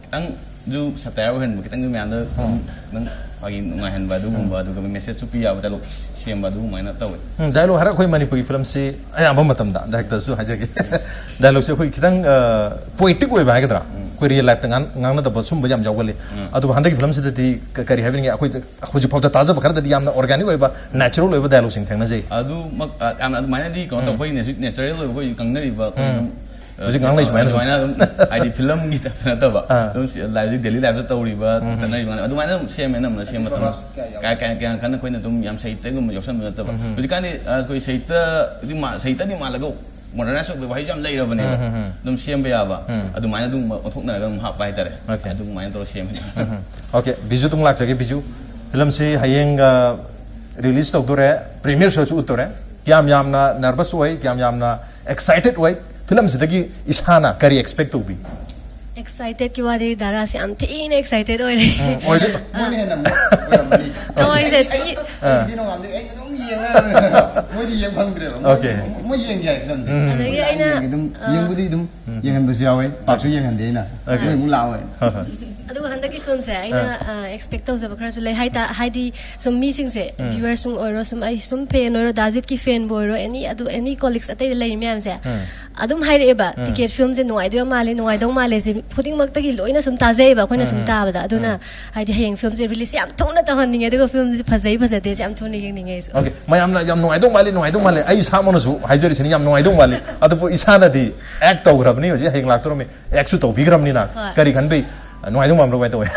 ꯈꯤꯇꯪꯁꯨ ꯁꯇꯥꯏꯌꯔ ꯑꯣꯏꯍꯟꯕ, ꯈꯤꯇꯪꯁꯨ ꯃꯌꯥꯝꯗ ꯑꯗꯨꯝ ꯎꯝ꯫ ꯈꯤꯇꯪ ꯃꯥꯒꯤ ꯅꯨꯡꯉꯥꯏꯍꯟꯕ ꯑꯗꯨꯒꯨꯝꯕ, ꯎꯝ꯫ ꯑꯗꯨꯒ ꯃꯦꯁꯦꯖꯁꯨ ꯄꯤ ꯌꯥꯕ ꯗꯥꯏꯂꯣꯛ ꯁꯦꯝꯕ ꯑꯗꯨꯃꯥꯏꯅ ꯇꯧꯋꯦ꯫ ꯎꯝ, ꯗꯥꯏꯂꯣꯛ ꯍꯥꯏꯔ ꯑꯩꯈꯣꯏ ꯃꯅꯤꯄꯨꯔꯒꯤ ꯐꯤꯂꯝꯁꯤ ꯑꯌꯥꯝꯕ ꯃꯇꯝꯗ ꯗꯥꯏꯔꯦꯛꯇꯔꯁꯨ ꯍꯥꯏꯖꯒꯦ꯫ ꯗꯥꯏꯂꯣꯛꯁꯦ ꯑꯩꯈꯣꯏ ꯈꯤꯇꯪ, ꯑ, ꯄꯣꯏꯇꯤꯛ ꯑꯣꯏꯕ ꯍꯥꯏꯒꯗ꯭ꯔꯥ? ꯎꯝ꯫ ꯑꯩꯈꯣꯏ ꯔꯤꯌꯦꯜ ꯂꯥꯏꯐꯇ ꯉꯥꯡ-, ꯉꯥꯡꯅꯗꯕ ꯁꯨꯝꯕ ꯌꯥꯝ ꯌꯥꯎꯒꯜꯂꯤ꯫ ꯎꯝ꯫ ꯑꯗꯨꯕꯨ ꯍꯟꯗꯛꯀꯤ ꯐꯤꯂꯝꯁꯤꯗꯗꯤ ꯀ-, ꯀꯔꯤ ꯍꯥꯏꯕꯤꯅꯤꯡꯉꯤ? ꯑꯩꯈꯣꯏꯗ ꯍꯧꯖꯤꯛ ꯐꯥꯎꯗ ꯇꯥꯖꯕ ꯈꯔꯗꯗꯤ ꯌꯥꯝꯅ ꯑꯣꯔꯒꯥꯅꯤꯛ ꯑꯣꯏꯕ, ꯅꯦꯆꯔꯦꯜ ꯑꯣꯏꯕ ꯗꯥꯏꯂꯣꯛꯁꯤꯡ ꯊꯦꯡꯅꯖꯩ꯫ ꯑꯗꯨꯃꯛ, ꯑ, ꯌꯥꯝꯅ ꯑꯗꯨꯃꯥꯏꯅꯗꯤ ꯀꯩꯅꯣ ꯇꯧ-, ꯎꯝ꯫ ꯑꯩꯈꯣꯏ ꯅꯦꯆ-, ꯅꯦꯆꯔꯦꯜ ꯑꯣꯏꯕ ꯑꯩꯈꯣꯏ ꯉꯥꯡꯅꯔꯤꯕ ꯑꯩꯈꯣꯏ ꯎꯝ꯫ ꯑꯗꯨꯝ, ꯑ, ꯍꯧꯖꯤꯛ ꯉꯥꯡꯅꯩ ꯁꯨꯃꯥꯏꯅ ꯑꯗꯨꯝ꯫ ꯑꯗꯨꯃꯥꯏꯅ ꯑꯗꯨꯝ, ꯍꯥꯏꯗꯤ ꯐꯤꯂꯝꯒꯤ ꯇꯥꯏꯞꯇ ꯅꯠꯇꯕ, ꯑꯥ꯫ ꯑꯗꯨꯝ ꯁꯤ-, ꯂꯥꯏꯐ, ꯍꯧꯖꯤꯛ ꯗꯦꯂꯤ ꯂꯥꯏꯐꯇ ꯇꯧꯔꯤꯕ, ꯎꯝ꯫ ꯆꯠꯅꯔꯤꯕ ꯉꯥꯡꯅ-, ꯑꯗꯨꯃꯥꯏꯅ ꯑꯗꯨꯝ ꯁꯦꯝꯃꯦ ꯑꯅꯝꯕꯅ ꯁꯦꯝꯕ ꯃꯇꯝꯗ꯫ ꯀꯌꯥ ꯌꯥꯎꯗꯦ꯫ ꯀꯌꯥ, ꯀꯌꯥ, ꯀꯌꯥ ꯀꯟꯅ ꯑꯩꯈꯣꯏꯅ ꯑꯗꯨꯝ ꯌꯥꯝ ꯁꯍꯤꯇꯒꯨꯝꯕ ꯌꯥꯎꯁꯟꯕ ꯅꯠꯇꯕ꯫ ꯎꯝ꯫ ꯍꯧꯖꯤꯛꯀꯥꯟꯗꯤ, ꯑ, ꯑꯩꯈꯣꯏ ꯁꯍꯤꯇꯗꯤ ꯃꯥꯜꯂꯒ ꯃꯣꯗꯔꯅꯥꯏꯖ ꯑꯣꯏꯕ ꯋꯥꯍꯩꯁꯨ ꯌꯥꯝ ꯂꯩꯔꯕꯅꯦꯕ꯫ ꯎꯝ, ꯎꯝ, ꯎꯝ꯫ ꯑꯗꯨꯝ ꯁꯦꯝꯕ ꯌꯥꯕ꯫ ꯎꯝ꯫ ꯑꯗꯨꯃꯥꯏꯅ ꯑꯗꯨꯝ ꯑꯣꯟꯊꯣꯛꯅꯔꯒ ꯑꯗꯨꯝ ꯍꯥꯞꯄ ꯍꯥꯏꯇꯥꯔꯦ꯫ Okay꯫ ꯑꯗꯨꯃꯥꯏꯅ ꯇꯧꯔ ꯁꯦꯝꯃꯦ꯫ ꯎꯝ, ꯎꯝ꯫ Okay, ꯕꯤꯖꯨ ꯑꯗꯨꯝ ꯂꯥꯛꯆꯒꯦ, ꯕꯤꯖꯨ꯫ ꯐꯤꯂꯝꯁꯤ ꯍꯌꯦꯡ, ꯑ, release ꯇꯧꯗꯣꯔꯦ, premiere showꯁꯨ ꯎꯠꯇꯣꯔꯦ꯫ ꯀꯌꯥꯝ ꯌꯥꯝꯅ nervous ꯑꯣꯏ, ꯀꯌꯥꯝ ꯌꯥꯝꯅ excited ꯑꯣꯏ? ꯐꯤꯂꯝꯁꯤꯗꯒꯤ ꯏꯁꯥꯅ ꯀꯔꯤ expect ꯇꯧꯕꯤ? Excitedꯀꯤ ꯋꯥꯗꯤ ꯗꯥꯔꯥꯁꯦ ꯌꯥꯝ ꯊꯤꯅ excited ꯑꯣꯏꯔꯦ꯫ ꯎꯝ, ꯑꯣꯏꯗꯣꯏ-, ꯃꯣꯏꯅ ꯍꯦꯟꯅ ꯑꯃꯨꯛ ꯑꯣꯏꯔꯝꯃꯅꯤ꯫ ꯊꯋꯥꯏꯁꯦ ꯑꯩ, ꯊꯤ-, ꯑꯥ꯫ ꯑꯩꯗꯤ ꯅꯣꯡꯉꯥꯟꯕꯗꯒꯤ ꯑꯩ ꯑꯗꯨꯝ ꯌꯦꯡꯉ ꯂꯩꯔꯕꯅꯦ꯫ ꯃꯣꯏꯗꯤ ꯌꯦꯡ ꯐꯪꯗ꯭ꯔꯦꯕ꯫ ꯃꯣꯏ, Okay꯫ ꯃꯣꯏ ꯌꯦꯡꯒꯦ ꯍꯥꯏ ꯐꯤꯂꯝꯁꯦ꯫ ꯎꯝ꯫ ꯑꯗꯒꯤ ꯑꯩꯅ ꯑꯩꯅ, ꯌꯦꯡꯒꯦ ꯑꯗꯨꯝ, ꯑꯥ꯫ ꯌꯦꯡꯕꯨꯗꯤ ꯑꯗꯨꯝ ꯎꯝ꯫ ꯌꯦꯡꯍꯟꯕꯁꯨ ꯌꯥꯎꯋꯦ, ꯄꯥꯛꯁꯨ ꯌꯦꯡꯍꯟꯗꯦ ꯑꯩꯅ꯫ Okay꯫ ꯃꯣꯏ ꯑꯃꯨꯛ ꯂꯥꯛꯑꯣꯏ꯫ ꯍꯣꯏ, ꯍꯣꯏ꯫ ꯑꯗꯨꯒ ꯍꯟꯗꯛꯀꯤ ꯐꯤꯂꯝꯁꯦ ꯑꯩꯅ, ꯑꯥ꯫ ꯑꯥ, expect ꯇꯧꯖꯕ ꯈꯔꯁꯨ ꯂꯩ ꯍꯥꯏꯇꯥ-, ꯍꯥꯏꯗꯤ ꯁꯨꯝ ꯃꯤꯁꯤꯡꯁꯦ, ꯎꯝ꯫ Viewers ꯁꯨꯝ ꯑꯣꯏꯔꯣ, ꯁꯨꯝ ꯑꯩ ꯁꯨꯝ fan ꯑꯣꯏꯔꯣ, ꯗꯥꯖꯤꯠꯀꯤ fanꯕꯨ ꯑꯣꯏꯔꯣ, any ꯑꯗꯨ any colleagues ꯑꯇꯩꯗ ꯂꯩꯔꯤ ꯃꯌꯥꯝꯁꯦ, ꯎꯝ꯫ ꯑꯗꯨꯝ ꯍꯥꯏꯔꯛꯑꯦꯕ, ꯎꯝ꯫ Ticket ꯐꯤꯂꯝꯁꯦ ꯅꯨꯡꯉꯥꯏꯗꯣꯏ ꯃꯥꯜꯂꯦ, ꯅꯨꯡꯉꯥꯏꯗꯧ ꯃꯥꯜꯂꯦ, ꯁꯤ ꯈꯨꯗꯤꯡꯃꯛꯇꯒꯤ ꯂꯣꯏꯅ ꯁꯨꯝ ꯇꯥꯖꯩꯌꯦꯕ ꯑꯩꯈꯣꯏꯅ ꯎꯝ, ꯁꯨꯝ ꯎꯝ꯫ ꯇꯥꯕꯗ꯫ ꯑꯗꯨꯅ ꯎꯝ꯫ ꯍꯥꯏꯗꯤ ꯍꯌꯦꯡ ꯐꯤꯂꯝꯁꯦ release ꯌꯥꯝ ꯊꯨꯅ ꯇꯧꯍꯟꯅꯤꯡꯉꯦ, ꯑꯗꯨꯒ ꯐꯤꯂꯝꯁꯦ ꯐꯖꯩ ꯐꯖꯗꯦꯁꯦ ꯌꯥꯝ ꯊꯨꯅ ꯌꯦꯡꯅꯤꯡꯉꯦ ꯑꯩꯁꯨ꯫ Okay, ꯃꯌꯥꯝꯅ ꯌꯥꯝ ꯅꯨꯡꯉꯥꯏꯗꯧ ꯃꯥꯜꯂꯤ, ꯅꯨꯡꯉꯥꯏꯗꯧ ꯃꯥꯜꯂꯤ, ꯑꯩ ꯏꯁꯥꯃꯛꯅꯁꯨ ꯍꯥꯏꯖꯔꯤꯁꯤꯅꯤ, ꯌꯥꯝ ꯅꯨꯡꯉꯥꯏꯗꯧ ꯃꯥꯜꯂꯤ꯫ ꯑꯗꯨꯕꯨ ꯏꯁꯥꯅꯗꯤ act ꯇꯧꯈ꯭ꯔꯕꯅꯤ, ꯍꯧꯖꯤꯛ ꯍꯌꯦꯡ ꯂꯥꯛꯇꯧꯔꯝꯃꯤ, actꯁꯨ ꯇꯧꯕꯤꯈ꯭ꯔꯕꯅꯤꯅ꯫ ꯍꯣꯏ꯫ ꯀꯔꯤ ꯈꯟꯕꯤ? ꯅꯨꯡꯉꯥꯏꯗꯧ ꯃꯥꯟꯕ꯭ꯔꯣ? ꯀꯃꯥꯏꯅ ꯇꯧꯋꯦ?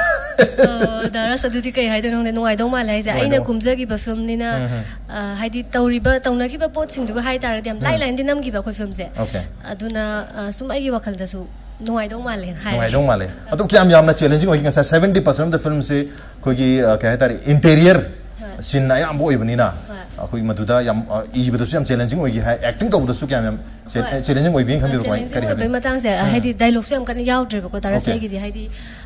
ꯑꯣ, ꯗꯥꯔꯁ, ꯑꯗꯨꯗꯤ ꯀꯩ ꯍꯥꯏꯗꯣꯏꯅꯣ ꯈꯪꯗꯦ, ꯅꯨꯡꯉꯥꯏꯗꯧ ꯃꯥꯜꯂꯦ ꯍꯥꯏꯁꯦ꯫ ꯑꯩꯅ ꯅꯨꯡꯉꯥꯏꯗꯧ꯫ ꯀꯨꯝꯖꯈꯤꯕ ꯐꯤꯂꯝꯅꯤꯅ, ꯎꯝ, ꯎꯝ꯫ ꯑ, ꯍꯥꯏꯗꯤ ꯇꯧꯔꯤꯕ, ꯇꯧꯅꯈꯤꯕ ꯄꯣꯠꯁꯤꯡꯗꯨꯒ ꯍꯥꯏ ꯇꯥꯔꯗꯤ ꯌꯥꯝ ꯂꯥꯏ ꯎꯝ꯫ ꯂꯥꯏꯅꯗꯤ ꯅꯝꯈꯤꯕ ꯑꯩꯈꯣꯏ ꯐꯤꯂꯝꯁꯦ꯫ Okay꯫ ꯑꯗꯨꯅ, ꯑ, ꯁꯨꯝ ꯑꯩꯒꯤ ꯋꯥꯈꯜꯗꯁꯨ ꯅꯨꯡꯉꯥꯏꯗꯧ ꯃꯥꯜꯂꯦ ꯍꯥꯏꯔꯒꯦ꯫ ꯅꯨꯡꯉꯥꯏꯗꯧ ꯃꯥꯜꯂꯦ꯫ ꯑꯗꯨ ꯀꯌꯥꯝ ꯌꯥꯝꯅ ꯆꯦꯂꯦꯟꯖꯤꯡ ꯑꯣꯏꯒꯦ? ꯉꯁꯥꯏ seventy percent of the filmꯁꯦ ꯑꯩꯈꯣꯏꯒꯤ ꯑ, ꯀꯩ ꯍꯥꯏꯇꯥꯔꯦ, ꯏꯟꯇꯦꯔꯤꯌꯔ ꯍꯣꯏ꯫ ꯁꯤꯟ ꯑꯌꯥꯝꯕ ꯑꯣꯏꯕꯅꯤꯅ ꯍꯣꯏ꯫ ꯑꯩꯈꯣꯏ ꯃꯗꯨꯗ ꯌꯥꯝ ꯑ, ꯏꯕꯗꯁꯨ ꯌꯥꯝ ꯆꯦꯂꯦꯟꯖꯤꯡ ꯑꯣꯏꯒꯦ ꯍꯥꯏ, ꯑꯦꯛꯇꯤꯡ ꯇꯧꯕꯗꯁꯨ ꯀꯌꯥꯝ ꯌꯥꯝ ꯍꯣꯏ꯫ ꯆꯦꯂꯦꯟꯖꯤꯡ ꯑꯣꯏꯕꯤꯅ ꯈꯟꯕꯤꯔꯣ? ꯀꯃꯥꯏ- ꯆꯦꯂꯦꯟꯖꯤꯡ ꯀꯔꯤ ꯑꯣꯏꯕꯒꯤ ꯍꯥꯏꯕꯤꯅꯣ? ꯃꯇꯥꯡꯁꯦ ꯍꯥꯏꯗꯤ ꯗꯥꯏꯂꯣꯛꯁꯨ ꯌꯥꯝ ꯀꯟꯅ ꯌꯥꯎꯗ꯭ꯔꯦꯕꯀꯣ ꯗꯥ ꯑꯣꯀꯦ꯫ ꯔꯁꯦꯜꯒꯤꯗꯤ꯫ ꯍꯥꯏꯗꯤ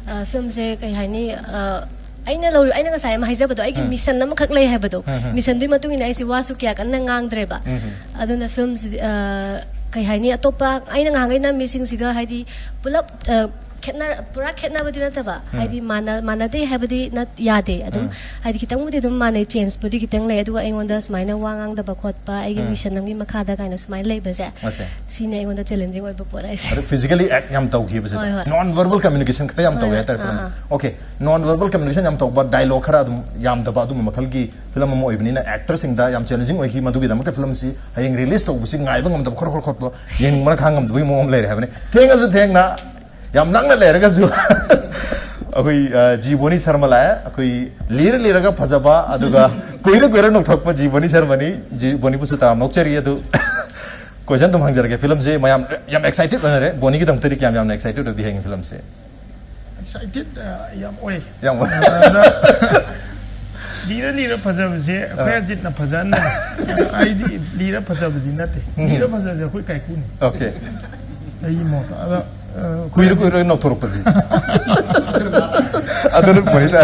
ꯑ, ꯐꯤꯂꯝꯁꯦ ꯀꯩ ꯍꯥꯏꯅꯤ, ꯑ, ꯑꯩꯅ ꯂꯧꯔꯤ, ꯑꯩꯅ ꯉꯁꯥꯏ ꯑꯃ ꯍꯥꯏꯖꯕꯗꯣ, ꯑꯩꯒꯤ ꯎꯝ꯫ ꯃꯤꯁꯟ ꯑꯃꯈꯛ ꯂꯩ ꯍꯥꯏꯕꯗꯣ, ꯎꯝ, ꯎꯝ꯫ ꯃꯤꯁꯟꯗꯨꯒꯤ ꯃꯇꯨꯡ ꯏꯟꯅ ꯑꯩꯁꯦ ꯋꯥꯁꯨ ꯀꯌꯥ ꯀꯟꯅ ꯉꯥꯡꯗ꯭ꯔꯦꯕ꯫ ꯎꯝ, ꯎꯝ꯫ ꯑꯗꯨꯅ ꯐꯤꯂꯝꯁꯤꯗꯤ ꯑ, ꯀꯩ ꯍꯥꯏꯅꯤ, ꯑꯇꯣꯞꯄ ꯑꯩꯅ ꯉꯍꯥꯟꯈꯩ ꯅꯝꯃꯤꯁꯤꯡꯁꯤꯒ ꯍꯥꯏꯗꯤ ꯄꯨꯂꯞ ꯑ, ꯈꯦꯠꯅ ꯄꯨꯔꯥ ꯈꯦꯠꯅꯕꯗꯤ ꯅꯠꯇꯕ, ꯎꯝ꯫ ꯍꯥꯏꯗꯤ ꯃꯥꯟꯅ ꯃꯥꯟꯅꯗꯦ ꯍꯥꯏꯕꯗꯤ ꯅꯠ ꯌꯥꯗꯦ꯫ ꯑꯗꯨꯝ ꯎꯝ꯫ ꯍꯥꯏꯗꯤ ꯈꯤꯇꯪꯕꯨꯗꯤ ꯑꯗꯨꯝ ꯃꯥꯟꯅꯩ, ꯆꯦꯟꯖꯄꯨꯗꯤ ꯈꯤꯇꯪ ꯂꯩ꯫ ꯑꯗꯨꯒ ꯑꯩꯉꯣꯟꯗ ꯁꯨꯃꯥꯏꯅ ꯋꯥ ꯉꯥꯡꯗꯕ ꯈꯣꯠꯄ, ꯑꯩꯒꯤ ꯎꯝ꯫ ꯃꯤꯁꯟ ꯑꯃꯒꯤ ꯃꯈꯥꯗ ꯀꯥꯏꯅ ꯁꯨꯃꯥꯏꯅ ꯂꯩꯕꯁꯦ, ꯑꯣꯀꯦ꯫ ꯁꯤꯅꯦ ꯑꯩꯉꯣꯟꯗ ꯆꯦꯂꯦꯟꯖꯤꯡ ꯑꯣꯏꯕ ꯄꯣꯠ ꯍꯥꯏꯁꯦ꯫ ꯑꯗꯨ ꯐꯤꯖꯤꯀꯦꯂꯤ ꯑꯦꯛ ꯌꯥꯝ ꯇꯧꯈꯤꯕꯁꯤꯗ ꯍꯣꯏ, ꯍꯣꯏ꯫ ꯅꯣꯟ ꯚꯔꯕꯜ ꯀꯝꯃ꯭ꯌꯨꯅꯤꯀꯦꯁꯟ ꯈꯔ ꯌꯥꯝ ꯇꯧꯋꯦ ꯍꯣꯏ, ꯍꯥꯏꯇꯥꯔꯦ ꯑꯥ, ꯐꯤꯂꯝꯁꯦ꯫ ꯑꯥ꯫ ꯑꯣꯀꯦ, ꯅꯣꯟ ꯚꯔꯕꯜ ꯀꯝꯃ꯭ꯌꯨꯅꯤꯀꯦꯁꯟ ꯌꯥꯝ ꯇꯧꯕ, ꯗꯥꯏꯂꯣꯛ ꯈꯔ ꯑꯗꯨꯝ ꯌꯥꯝꯗꯕ ꯑꯗꯨꯝꯕ ꯃꯈꯜꯒꯤ ꯐꯤꯂꯝ ꯑꯃ ꯑꯣꯏꯕꯅꯤꯅ ꯑꯦꯛꯇꯔꯁꯤꯡꯗ ꯌꯥꯝ ꯆꯦꯂꯦꯟꯖꯤꯡ ꯑꯣꯏꯈꯤ꯫ ꯃꯗꯨꯒꯤꯗꯃꯛꯇ ꯐꯤꯂꯝꯁꯤ ꯍꯌꯦꯡ ꯔꯤꯂꯤꯁ ꯇꯧꯕꯁꯤ ꯉꯥꯏꯕ ꯉꯝꯗꯕ, ꯈꯣꯔ ꯈꯣꯔ ꯈꯣꯠꯄ, ꯌꯦꯡꯕꯅ ꯈꯥꯡ ꯉꯝꯗꯕꯒꯤ ꯃꯑꯣꯡ ꯑꯃ ꯂꯩꯔꯦ ꯍꯥꯏꯕꯅꯤ꯫ ꯊꯦꯡꯉꯁꯨ ꯊꯦꯡꯅ, ꯌꯥꯝ ꯅꯛꯅ ꯂꯩꯔꯒꯁꯨ ꯑꯩꯈꯣꯏ ꯑ, ꯖꯤ ꯕꯣꯅꯤ ꯁꯔꯃ ꯂꯥꯛꯑꯦ꯫ ꯑꯩꯈꯣꯏ ꯂꯤꯔ ꯂꯤꯔꯒ ꯐꯖꯕ, ꯑꯗꯨꯒ ꯀꯨꯏꯔ ꯀꯨꯏꯔ ꯅꯧꯊꯣꯛꯄ ꯖꯤ ꯕꯣꯅꯤ ꯁꯔꯃꯅꯤ꯫ ꯖꯤ ꯕꯣꯅꯤꯕꯨꯁꯨ ꯇꯔꯥꯝ ꯅꯣꯛꯆꯔꯤ꯫ ꯑꯗꯨ ꯀꯣꯏꯁꯟ ꯑꯗꯨꯝ ꯍꯪꯖꯔꯒꯦ꯫ ꯐꯤꯂꯝꯁꯦ ꯃꯌꯥꯝ ꯌꯥꯝ ꯑꯦꯛꯁꯥꯏꯇꯦꯗ ꯑꯣꯏꯅꯔꯦ꯫ ꯕꯣꯅꯤꯒꯤꯗꯃꯛꯇꯗꯤ ꯀꯌꯥꯝ ꯌꯥꯝꯅ ꯑꯦꯛꯁꯥꯏꯇꯦꯗ ꯑꯣꯏꯕꯤ ꯍꯌꯦꯡ ꯐꯤꯂꯝꯁꯦ? ꯑꯦꯛꯁꯥꯏꯇꯦꯗ ꯌꯥꯝ ꯑꯣꯏ꯫ ꯌꯥꯝ ꯑꯣꯏ꯫ ꯑꯗ ꯂꯤꯔ ꯂꯤꯔ ꯐꯖꯕꯁꯦ ꯑꯩꯈꯣꯏ ꯑꯥ꯫ ꯑꯖꯤꯠꯅ ꯐꯖꯍꯟꯕꯅꯦ꯫ ꯑꯩꯗꯤ ꯂꯤꯔ ꯐꯖꯕꯗꯤ ꯅꯠꯇꯦ꯫ ꯎꯝ꯫ ꯂꯤꯔ ꯐꯖꯕꯁꯦ ꯑꯩꯈꯣꯏ ꯀꯥꯏꯀꯨꯅꯤ꯫ ꯑꯣꯀꯦ꯫ ꯑꯩꯒꯤ ꯃꯣꯠꯇ꯫ ꯑꯗ ꯑ, ꯀꯨꯏꯔ ꯀꯨꯏꯔ ꯅꯧꯊꯣꯔꯛꯄꯗꯤ꯫ ꯑꯗꯨꯅ ꯐꯩꯗ꯫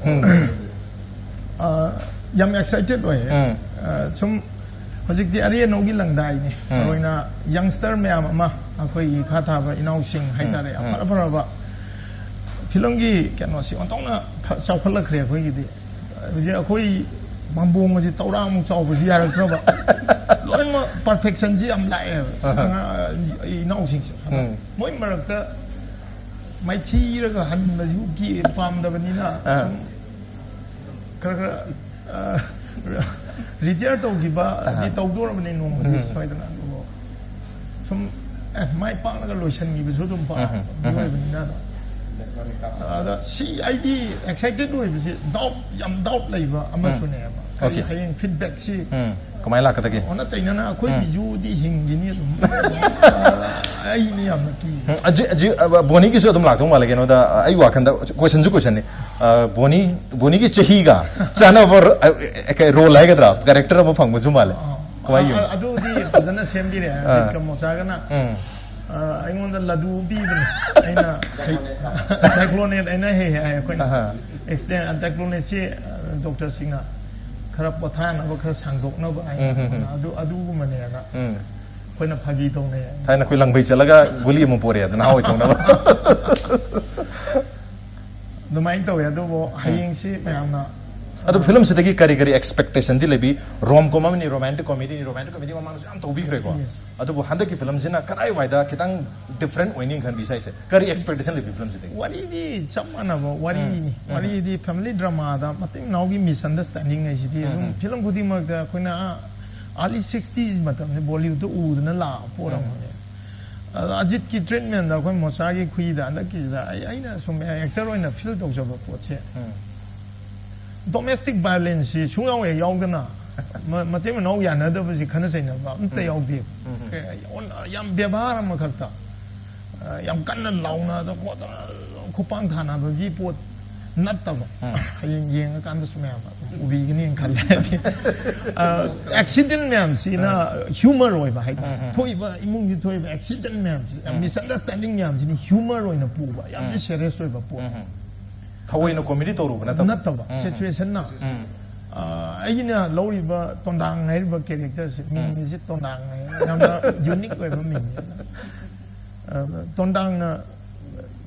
ꯎꯝ꯫ ꯑ, ꯌꯥꯝ ꯑꯦꯛꯁꯥꯏꯇꯦꯗ ꯑꯣꯏꯌꯦ꯫ ꯎꯝ꯫ ꯑ, ꯁꯨꯝ ꯍꯧꯖꯤꯛꯇꯤ ꯑꯔꯤ ꯑꯅꯧꯒꯤ ꯂꯪꯗꯥꯏꯅꯤ꯫ ꯎꯝ꯫ ꯃꯔꯨꯑꯣꯏꯅ ꯌꯪꯁꯇꯔ ꯃꯌꯥꯝ ꯑꯃ, ꯑꯩꯈꯣꯏꯒꯤ ꯏꯈꯥ ꯊꯥꯕ ꯏꯅꯥꯎꯁꯤꯡ ꯍꯥꯏꯇꯥꯔꯦ, ꯎꯝ꯫ ꯑꯐ ꯑꯐꯔꯕ ꯐꯤꯂꯝꯒꯤ ꯀꯩꯅꯣꯁꯤ ꯑꯣꯟꯊꯣꯛꯅ ꯐ-, ꯆꯥꯎꯈꯠꯂꯛꯈ꯭ꯔꯦ ꯑꯩꯈꯣꯏꯒꯤꯗꯤ꯫ ꯍꯧꯖꯤꯛ ꯑꯩꯈꯣꯏ ꯃꯥꯡꯕꯣꯡ ꯑꯁꯤ ꯇꯧꯔꯥꯃꯨꯛ ꯆꯥꯎꯕꯁꯤ ꯌꯥꯔꯛꯇ꯭ꯔꯕ꯫ ꯂꯣꯏꯅꯃꯛ ꯄꯔꯐꯦꯛꯁꯟꯁꯤ ꯌꯥꯝ ꯂꯥꯛꯑꯦꯕ꯫ ꯑꯍ꯫ ꯑꯉꯥꯡ, ꯑꯩ ꯏꯅꯥꯎꯁꯤꯡꯁꯦ꯫ ꯎꯝ꯫ ꯃꯣꯏ ꯃꯔꯛꯇ ꯃꯥꯏꯊꯤꯔꯒ ꯍꯟꯕꯁꯨ ꯀꯤ-, ꯄꯥꯝꯗꯕꯅꯤꯅ ꯑꯍ꯫ ꯁꯨꯝ ꯈꯔ ꯈꯔ, ꯑ, ꯔꯤꯇꯤꯌꯔ ꯇꯧꯈꯤꯕ ꯑꯍ꯫ ꯗꯤ ꯇꯧꯗꯣꯔꯕꯅꯤ ꯅꯣꯡꯃꯗꯤ ꯎꯝ꯫ ꯁꯣꯏꯗꯅ꯫ ꯑꯗꯨꯕꯨ ꯁꯨꯝ, ꯑꯦ, ꯃꯥꯏ ꯄꯥꯛꯂꯒ ꯂꯣꯏꯁꯤꯟꯈꯤꯕꯁꯨ ꯑꯗꯨꯝ ꯄꯥ-, ꯎꯝ, ꯎꯝ꯫ ꯃꯤꯑꯣꯏꯕꯅꯤꯅ ꯑꯗꯣ꯫ ꯑꯗ ꯁꯤ ꯑꯩꯗꯤ ꯑꯦꯛꯁꯥꯏꯇꯦꯗ ꯑꯣꯏꯕꯁꯤ ꯗꯥꯎꯠ, ꯌꯥꯝ ꯗꯥꯎꯠ ꯂꯩꯕ ꯑꯃꯁꯨꯅꯦꯕ꯫ ꯀꯔꯤ ꯑꯣꯀꯦ꯫ ꯍꯌꯦꯡ ꯐꯤꯗꯕꯦꯛꯁꯤ ꯎꯝ꯫ ꯀꯃꯥꯏꯅ ꯂꯥꯛꯀꯗꯒꯦ? ꯑꯣꯟꯅ ꯇꯩꯅꯅ ꯑꯩꯈꯣꯏ ꯎꯝ꯫ ꯕꯤꯖꯨꯗꯤ ꯍꯤꯡꯈꯤꯅꯤ ꯑꯗꯨꯝ꯫ ꯑꯩꯅ ꯌꯥꯝꯅ ꯀꯤ ꯎꯝ, ꯑꯖꯤ ꯑꯖꯤ ꯑ, ꯕꯣꯅꯤꯒꯤꯁꯨ ꯑꯗꯨꯝ ꯂꯥꯛꯇꯧ ꯃꯥꯜꯂꯦ ꯀꯩꯅꯣꯗ꯫ ꯑ, ꯑꯩ ꯋꯥꯈꯟꯗ ꯀꯣꯏꯁꯟꯁꯨ ꯀꯣꯏꯁꯟꯅꯤ꯫ ꯑ, ꯕꯣꯅꯤ ꯕꯣꯅꯤꯒꯤ ꯆꯍꯤꯒ ꯆꯥꯟꯅꯕ ꯔ- ꯑ, ꯑ, ꯀꯩ- ꯔꯣꯜ ꯍꯥꯏꯒꯗ꯭ꯔꯥ, ꯀꯦꯔꯦꯛꯇꯔ ꯑꯃ ꯐꯪꯕꯁꯨ ꯃꯥꯜꯂꯦ꯫ ꯀꯃꯥꯏ ꯌꯦꯡꯉꯤ? ꯑꯗꯨꯗꯤ ꯐꯖꯅ ꯁꯦꯝꯕꯤꯔꯦ꯫ ꯑꯖꯤꯠꯀ ꯃꯣꯁꯥꯒꯅ ꯎꯝ. ꯑ, ꯑꯩꯉꯣꯟꯗ ꯂꯗꯨ ꯄꯤꯕꯅꯦ꯫ ꯑꯩꯅ ꯁꯥꯏꯀ꯭ꯂꯣꯅꯦꯠ ꯑꯩꯅ ꯍꯦꯛ ꯍꯦꯛ ꯍꯥꯏ ꯑꯩꯈꯣꯏꯅ꯫ ꯑꯍꯥ. ꯑꯦꯛꯁꯇꯦꯟ ꯁꯥꯏꯀ꯭ꯂꯣꯅꯦꯠꯁꯤ ꯗꯣꯛꯇꯔꯁꯤꯡꯅ ꯈꯔ ꯄꯣꯊꯥꯅꯕ, ꯈꯔ ꯁꯥꯡꯗꯣꯛꯅꯕ ꯍꯥꯏꯅ꯫ ꯎꯝ, ꯎꯝ, ꯎꯝ. ꯑꯗꯨ ꯑꯗꯨꯒꯨꯝꯕꯅꯦꯅ ꯎꯝ. ꯑꯩꯈꯣꯏꯅ ꯐꯥꯒꯤ ꯇꯧꯅꯩ꯫ ꯊꯥꯏꯅ ꯑꯩꯈꯣꯏ ꯂꯪꯕꯩ ꯆꯠꯂꯒ ꯒꯨꯂꯤ ꯑꯃ ꯄꯣꯔꯛꯑꯦ ꯑꯗꯨꯅ ꯍꯥꯎ ꯇꯧꯅꯕ꯫ ꯑꯗꯨꯃꯥꯏꯅ ꯇꯧꯋꯦ꯫ ꯑꯗꯨꯕꯨ ꯍꯌꯦꯡꯁꯤ ꯃꯌꯥꯝꯅ ꯑꯗꯣ ꯐꯤꯂꯝꯁꯤꯗꯒꯤ ꯀꯔꯤ ꯀꯔꯤ ꯑꯦꯛꯁꯄꯦꯛꯇꯦꯁꯟꯗꯤ ꯂꯩꯕꯤ? ꯔꯣꯝ ꯀꯣꯝ ꯑꯃꯅꯤ, ꯔꯣꯃꯥꯟꯇꯤꯛ ꯀꯣꯃꯦꯗꯤꯅꯤ, ꯔꯣꯃꯥꯟꯇꯤꯛ ꯀꯣꯃꯦꯗꯤ ꯃꯃꯥꯡꯗꯁꯨ ꯌꯥꯝ ꯇꯧꯕꯤꯈ꯭ꯔꯦꯀꯣ꯫ Yes. ꯑꯗꯨꯕꯨ ꯍꯟꯗꯛꯀꯤ ꯐꯤꯂꯝꯁꯤꯅ ꯀꯗꯥꯏꯋꯥꯏꯗ ꯈꯤꯇꯪ ꯗꯤꯐ꯭ꯔꯦꯟ ꯑꯣꯏꯅꯤ ꯈꯟꯕꯤ ꯁꯥꯏꯁꯦ? ꯀꯔꯤ ꯑꯦꯛꯁꯄꯦꯛꯇꯦꯁꯟ ꯂꯩꯕꯤ ꯐꯤꯂꯝꯁꯤꯗꯒꯤ? ꯋꯥꯔꯤꯗꯤ ꯆꯞ ꯃꯥꯟꯅꯕ ꯋꯥꯔꯤꯅꯤ꯫ ꯋꯥꯔꯤꯗꯤ ꯐꯦꯃꯤꯂꯤ ꯗ꯭ꯔꯃꯥꯗ ꯃꯇꯩ ꯃꯅꯥꯎꯒꯤ ꯃꯤꯁꯑꯟꯗꯔꯁꯇꯦꯟꯗꯤꯡ ꯍꯥꯏꯁꯤꯗꯤ ꯑꯗꯨꯝ ꯐꯤꯂꯝ ꯈꯨꯗꯤꯡꯃꯛꯇ ꯑꯩꯈꯣꯏꯅ ꯑꯥꯔꯂꯤ ꯁꯤꯛꯁꯇꯤꯁ ꯃꯇꯝꯁꯦ ꯕꯣꯂꯤꯋꯨꯗꯇ ꯎꯗꯅ ꯂꯥꯛꯑ ꯄꯣꯠ ꯑꯃꯅꯦ꯫ ꯑꯗ ꯑꯖꯤꯠꯀꯤ ꯇ꯭ꯔꯤꯠꯃꯦꯟꯗ ꯑꯩꯈꯣꯏ ꯃꯣꯁꯥꯒꯤ ꯈꯨꯏꯗ ꯍꯟꯗꯛꯀꯤꯁꯤꯗ ꯑꯩ ꯑꯩꯅ ꯁꯨꯝ ꯑꯦꯛꯇꯔ ꯑꯣꯏꯅ ꯐꯤꯜ ꯇꯧꯖꯕ ꯄꯣꯠꯁꯦ, ꯗꯣꯃꯦꯁꯇꯤꯛ ꯚꯥꯏꯑꯣꯂꯦꯟꯁꯁꯤ ꯁꯨꯡꯌꯥꯎ ꯍꯦꯛ ꯌꯥꯎꯗꯅ ꯃ- ꯃꯇꯩ ꯃꯅꯥꯎ ꯌꯥꯅꯗꯕꯁꯤ, ꯈꯠꯅ ꯆꯩꯅꯕ ꯑꯝꯇ ꯌꯥꯎꯗꯦ꯫ ꯀꯩ- ꯑꯣꯟ- ꯌꯥꯝ ꯕꯦꯕꯥꯔ ꯑꯃꯈꯛꯇ, ꯑ, ꯌꯥꯝ ꯀꯟꯅ ꯂꯥꯎꯅꯗꯅ ꯈꯣꯠꯇꯅ ꯈꯨꯄꯥꯡ ꯊꯥꯅꯕꯒꯤ ꯄꯣꯠ ꯅꯠꯇꯕ꯫ ꯍꯌꯦꯡ ꯌꯦꯡꯉꯀꯥꯟꯗꯁꯨ ꯃꯌꯥꯝ ꯑꯗꯨꯝ ꯎꯕꯤꯒꯅꯤꯅ ꯈꯜꯂꯦ꯫ ꯍꯥꯏꯗꯤ, ꯑ, ꯑꯦꯛꯁꯤꯗꯦꯟ ꯃꯌꯥꯝꯁꯤꯅ ꯍ꯭ꯌꯨꯃꯔ ꯑꯣꯏꯕ ꯍꯥꯏꯇꯥꯔꯦ꯫ ꯊꯣꯛꯏꯕ ꯏꯃꯨꯡꯒꯤ ꯊꯣꯛꯏꯕ ꯑꯦꯛꯁꯤꯗꯦꯟ ꯃꯌꯥꯝꯁꯤ, ꯃꯤꯁꯑꯟꯗꯔꯁꯇꯦꯟꯗꯤꯡ ꯃꯌꯥꯝꯁꯤꯅ ꯍ꯭ꯌꯨꯃꯔ ꯑꯣꯏꯅ ꯄꯨꯕ, ꯌꯥꯝꯅ ꯁꯦꯔꯤꯌꯁ ꯑꯣꯏꯕ ꯄꯣꯠ ꯊꯑꯣꯏꯅ ꯀꯣꯃꯦꯗꯤ ꯇꯧꯔꯨꯕ ꯅꯠꯇꯕ? ꯅꯠꯇꯕ, ꯁꯤꯆꯨꯋꯦꯁꯟꯅ꯫ ꯑ, ꯑꯩꯅ ꯂꯧꯔꯤꯕ ꯇꯣꯟꯗꯥꯡ ꯍꯥꯏꯔꯤꯕ ꯀꯦꯔꯦꯛꯇꯔꯁꯦ, ꯃꯤꯡꯁꯦ ꯇꯣꯟꯗꯥꯡ ꯍꯥꯏ, ꯌꯥꯝꯅ ꯌꯨꯅꯤꯛ ꯑꯣꯏꯕ ꯃꯤꯡꯅꯦ꯫ ꯑ, ꯇꯣꯟꯗꯥꯡꯅ,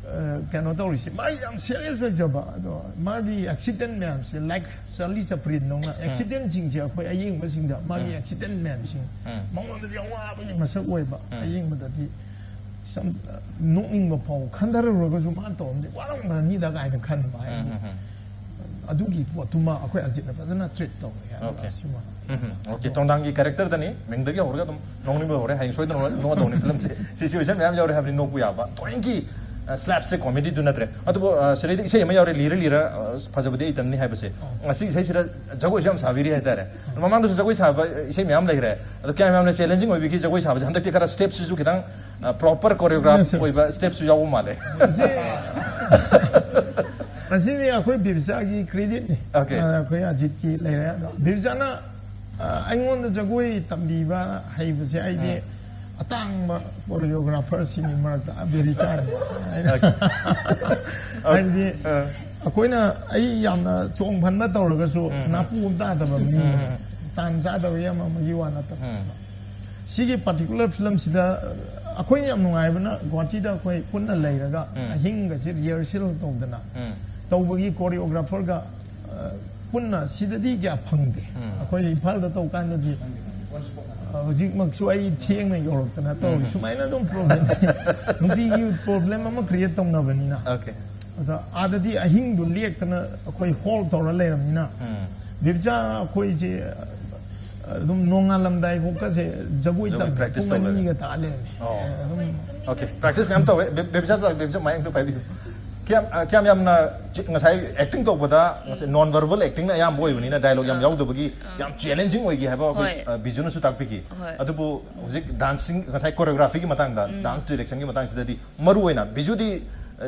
ꯑ, ꯀꯩꯅꯣ ꯇꯧꯔꯤꯁꯦ, ꯃꯥ ꯌꯥꯝ ꯁꯦꯔꯤꯌꯁ ꯑꯣꯏꯖꯕ, ꯑꯗꯣ ꯃꯥꯒꯤ ꯑꯦꯛꯁꯤꯗꯦꯟ ꯃꯌꯥꯝꯁꯦ, ꯂꯥꯏꯛ ꯆꯥꯔꯂꯤ ꯆꯄ꯭ꯔꯤꯟꯗꯧꯅ ꯑꯦꯛꯁꯤꯗꯦꯟꯁꯤꯡꯁꯦ, ꯑꯩꯈꯣꯏ ꯑꯌꯦꯡꯕꯁꯤꯡꯗ ꯃꯥꯒꯤ ꯑꯦꯛꯁꯤꯗꯦꯟ ꯃꯌꯥꯝꯁꯤꯡ ꯃꯉꯣꯟꯗꯗꯤ ꯑꯋꯥꯕꯒꯤ ꯃꯁꯛ ꯑꯣꯏꯕ, ꯑꯌꯦꯡꯕꯗꯗꯤ ꯁꯝ- ꯅꯣꯛꯅꯤꯡꯕ ꯐꯥꯎ ꯈꯟꯊꯔꯨꯔꯒꯁꯨ ꯃꯥꯅ ꯇꯧꯔꯝꯗꯤ ꯋꯥꯔꯝꯒꯅꯤꯗ ꯀꯥꯏꯅ ꯈꯟꯕ ꯍꯥꯏꯗꯤ꯫ ꯑꯗꯨꯒꯤ ꯄꯣꯠꯇꯨꯃ ꯑꯩꯈꯣꯏ ꯑꯖꯤꯠꯅ ꯐꯖꯅ ꯇ꯭ꯔꯤꯠ ꯇꯧꯔꯦ꯫ ꯑꯗꯨꯒ Okay. ꯁꯤꯃ ꯎꯝ, okay. ꯇꯣꯟꯗꯥꯡꯒꯤ ꯀꯦꯔꯦꯛꯇꯔꯗꯅꯤ, ꯃꯤꯡꯗꯒꯤ ꯍꯧꯔꯒ ꯑꯗꯨꯝ ꯅꯣꯛꯅꯤꯡꯕ ꯍꯧꯔꯦ꯫ ꯍꯌꯦꯡ ꯁꯣꯏꯗꯅ ꯅꯣꯛꯑꯗꯧꯅꯤ ꯐꯤꯂꯝꯁꯦ꯫ ꯁꯤꯆꯨꯋꯦꯁꯟ ꯃꯌꯥꯝ ꯌꯥꯎꯔꯦ ꯍꯥꯏꯕꯅꯤ, ꯅꯣꯛꯄ ꯌꯥꯕ꯫ ꯊꯑꯣꯏꯒꯤ ꯁ꯭ꯂꯦꯞꯁꯇꯤꯛ ꯀꯣꯃꯦꯗꯤꯗꯨ ꯅꯠꯇ꯭ꯔꯦ꯫ ꯑꯗꯨꯕꯨ ꯑ, ꯁꯤꯗꯩꯗ ꯏꯁꯩ ꯑꯃ ꯌꯥꯎꯔꯦ, ꯂꯤꯔ ꯂꯤꯔ ꯑ, ꯐꯖꯕꯗꯤ ꯑꯩ ꯇꯝꯅꯤ ꯍꯥꯏꯕꯁꯦ꯫ ꯉꯁꯤ ꯏꯁꯩꯁꯤꯗ ꯖꯒꯣꯏꯁꯨ ꯌꯥꯝ ꯁꯥꯕꯤꯔꯤ ꯍꯥꯏꯇꯥꯔꯦ꯫ ꯃꯃꯥꯡꯗꯁꯨ ꯖꯒꯣꯏ ꯁꯥꯕ ꯏꯁꯩ ꯃꯌꯥꯝ ꯂꯩꯈ꯭ꯔꯦ꯫ ꯑꯗꯣ ꯀꯌꯥꯝ ꯌꯥꯝꯅ ꯆꯦꯂꯦꯟꯖꯤꯡ ꯑꯣꯏꯕꯤꯒꯤ ꯖꯒꯣꯏ ꯁꯥꯕꯁꯦ? ꯍꯟꯗꯛꯇꯤ ꯈꯔ ꯁ꯭ꯇꯦꯞꯁꯤꯁꯨ ꯈꯤꯇꯪ ꯄ꯭ꯔꯣꯄꯔ ꯀꯣꯔꯤꯌꯣꯒ꯭ꯔꯥꯐ Yes, yes. ꯑꯣꯏꯕ ꯁ꯭ꯇꯦꯞꯁꯨ ꯌꯥꯎꯕ ꯃꯥꯜꯂꯦ꯫ ꯃꯁꯤ ꯃꯁꯤꯗꯤ ꯑꯩꯈꯣꯏ ꯕꯤꯕꯤꯆꯥꯒꯤ ꯀ꯭ꯔꯦꯗꯤꯠꯅꯤ꯫ Okay. ꯑꯩꯈꯣꯏ ꯑꯖꯤꯠꯀꯤ ꯂꯩꯔꯦ꯫ ꯑꯗꯣ ꯕꯤꯕꯤꯆꯥꯅ ꯑ, ꯑꯩꯉꯣꯟꯗ ꯖꯒꯣꯏ ꯇꯝꯕꯤꯕ ꯍꯩꯕꯁꯦ ꯑꯩꯗꯤ ꯑꯇꯥꯡꯕ ꯀꯣꯔꯤꯌꯣꯒ꯭ꯔꯥꯐꯔꯁꯤꯡꯒꯤ ꯃꯔꯛꯇ ꯕꯤꯕꯤꯆꯥꯅꯤ꯫ ꯑꯩꯅ ꯍꯥꯏꯗꯤ ꯑꯩꯈꯣꯏꯅ, ꯑꯩ ꯌꯥꯝꯅ ꯆꯣꯡ ꯐꯟꯕ ꯇꯧꯔꯒꯁꯨ ꯅꯥꯄꯨ ꯑꯃ ꯇꯥꯗꯕ ꯃꯤ, ꯇꯥꯟ ꯆꯥꯗꯕꯒꯤ ꯑꯃ ꯑꯃꯒꯤ ꯋꯥ ꯅꯠꯇꯕ꯫ ꯁꯤꯒꯤ ꯄꯥꯔꯇꯤꯀꯨꯂꯔ ꯐꯤꯂꯝꯁꯤꯗ ꯑꯩꯈꯣꯏꯅ ꯌꯥꯝ ꯅꯨꯡꯉꯥꯏꯕꯅ ꯒꯨꯍꯥꯇꯤꯗ ꯑꯩꯈꯣꯏ ꯄꯨꯟꯅ ꯂꯩꯔꯒ ꯑꯍꯤꯡꯒꯁꯦ ꯔꯤꯍꯔꯁꯦꯜ ꯇꯧꯗꯅ ꯇꯧꯕꯒꯤ ꯀꯣꯔꯤꯌꯣꯒ꯭ꯔꯥꯐꯔꯒ ꯄꯨꯟꯅ ꯁꯤꯗꯗꯤ ꯀꯌꯥ ꯐꯪꯗꯦ꯫ ꯑꯩꯈꯣꯏ ꯏꯝꯐꯥꯜꯗ ꯇꯧ ꯀꯥꯟꯗꯗꯤ, ꯑ, ꯍꯧꯖꯤꯛꯃꯛꯁꯨ ꯑꯩ ꯊꯦꯡꯅ ꯌꯧꯔꯛꯇꯅ ꯇꯧꯔꯤ꯫ ꯁꯨꯃꯥꯏꯅ ꯑꯗꯨꯝ ꯄ꯭ꯔꯣꯕ꯭ꯂꯦꯝ, ꯅꯨꯡꯇꯤꯒꯤ ꯄ꯭ꯔꯣꯕ꯭ꯂꯦꯝ ꯑꯃ ꯀ꯭ꯔꯤꯌꯦꯠ ꯇꯧꯅꯕꯅꯤꯅ꯫ Okay. ꯑꯗ ꯑꯥꯗꯗꯤ ꯑꯍꯤꯡꯗꯨ ꯂꯦꯛꯇꯅ ꯑꯩꯈꯣꯏ ꯍꯣꯜ ꯇꯧꯔ ꯂꯩꯔꯕꯅꯤꯅ, ꯕꯤꯕꯤꯆꯥ ꯑꯩꯈꯣꯏꯁꯦ ꯑꯗꯨꯝ ꯅꯣꯡꯉꯥꯜꯂꯝꯗꯥꯏ ꯐꯥꯎꯀꯁꯦ ꯖꯒꯣꯏ ꯖꯒꯣꯏ ꯇꯝ practice ꯄꯨꯡ ꯇꯧꯗꯅ꯫ ꯑꯅꯤꯒ ꯇꯥ ꯂꯩꯔꯝꯃꯤ꯫ ꯑꯣ꯫ ꯑꯗꯨꯝ Okay, practice ꯃꯌꯥꯝ ꯇꯧꯔꯦ꯫ ꯕꯦ-, ꯕꯦꯕꯤꯆꯥ, ꯕꯦꯕꯤꯆꯥ ꯃꯥꯏ ꯑꯝꯇ ꯄꯥꯏꯕꯤꯌꯨ꯫ ꯀꯌꯥꯝ, ꯑ, ꯀꯌꯥꯝ ꯌꯥꯝꯅ ꯆꯤ-, ꯉꯁꯥꯏ acting ꯇꯧꯕꯗ ꯉꯁꯥꯏ non verbal acting ꯅ ꯑꯌꯥꯝꯕ ꯑꯣꯏꯕꯅꯤꯅ dialogue ꯌꯥꯝ ꯌꯥꯎꯗꯕꯒꯤ ꯌꯥꯝ ꯆꯦꯂꯦꯟꯖꯤꯡ ꯑꯣꯏꯒꯤ ꯍꯥꯏꯕ ꯑꯩꯈꯣꯏ, ꯍꯣꯏ꯫ ꯑ, ꯕꯤꯖꯨꯅꯁꯨ ꯇꯥꯛꯄꯤꯈꯤ꯫ ꯍꯣꯏ꯫ ꯑꯗꯨꯕꯨ ꯍꯧꯖꯤꯛ dancing, ꯉꯁꯥꯏ choreography ꯒꯤ ꯃꯇꯥꯡꯗ, dance direction ꯒꯤ ꯃꯇꯥꯡꯁꯤꯗꯗꯤ ꯃꯔꯨ ꯑꯣꯏꯅ ꯕꯤꯖꯨꯗꯤ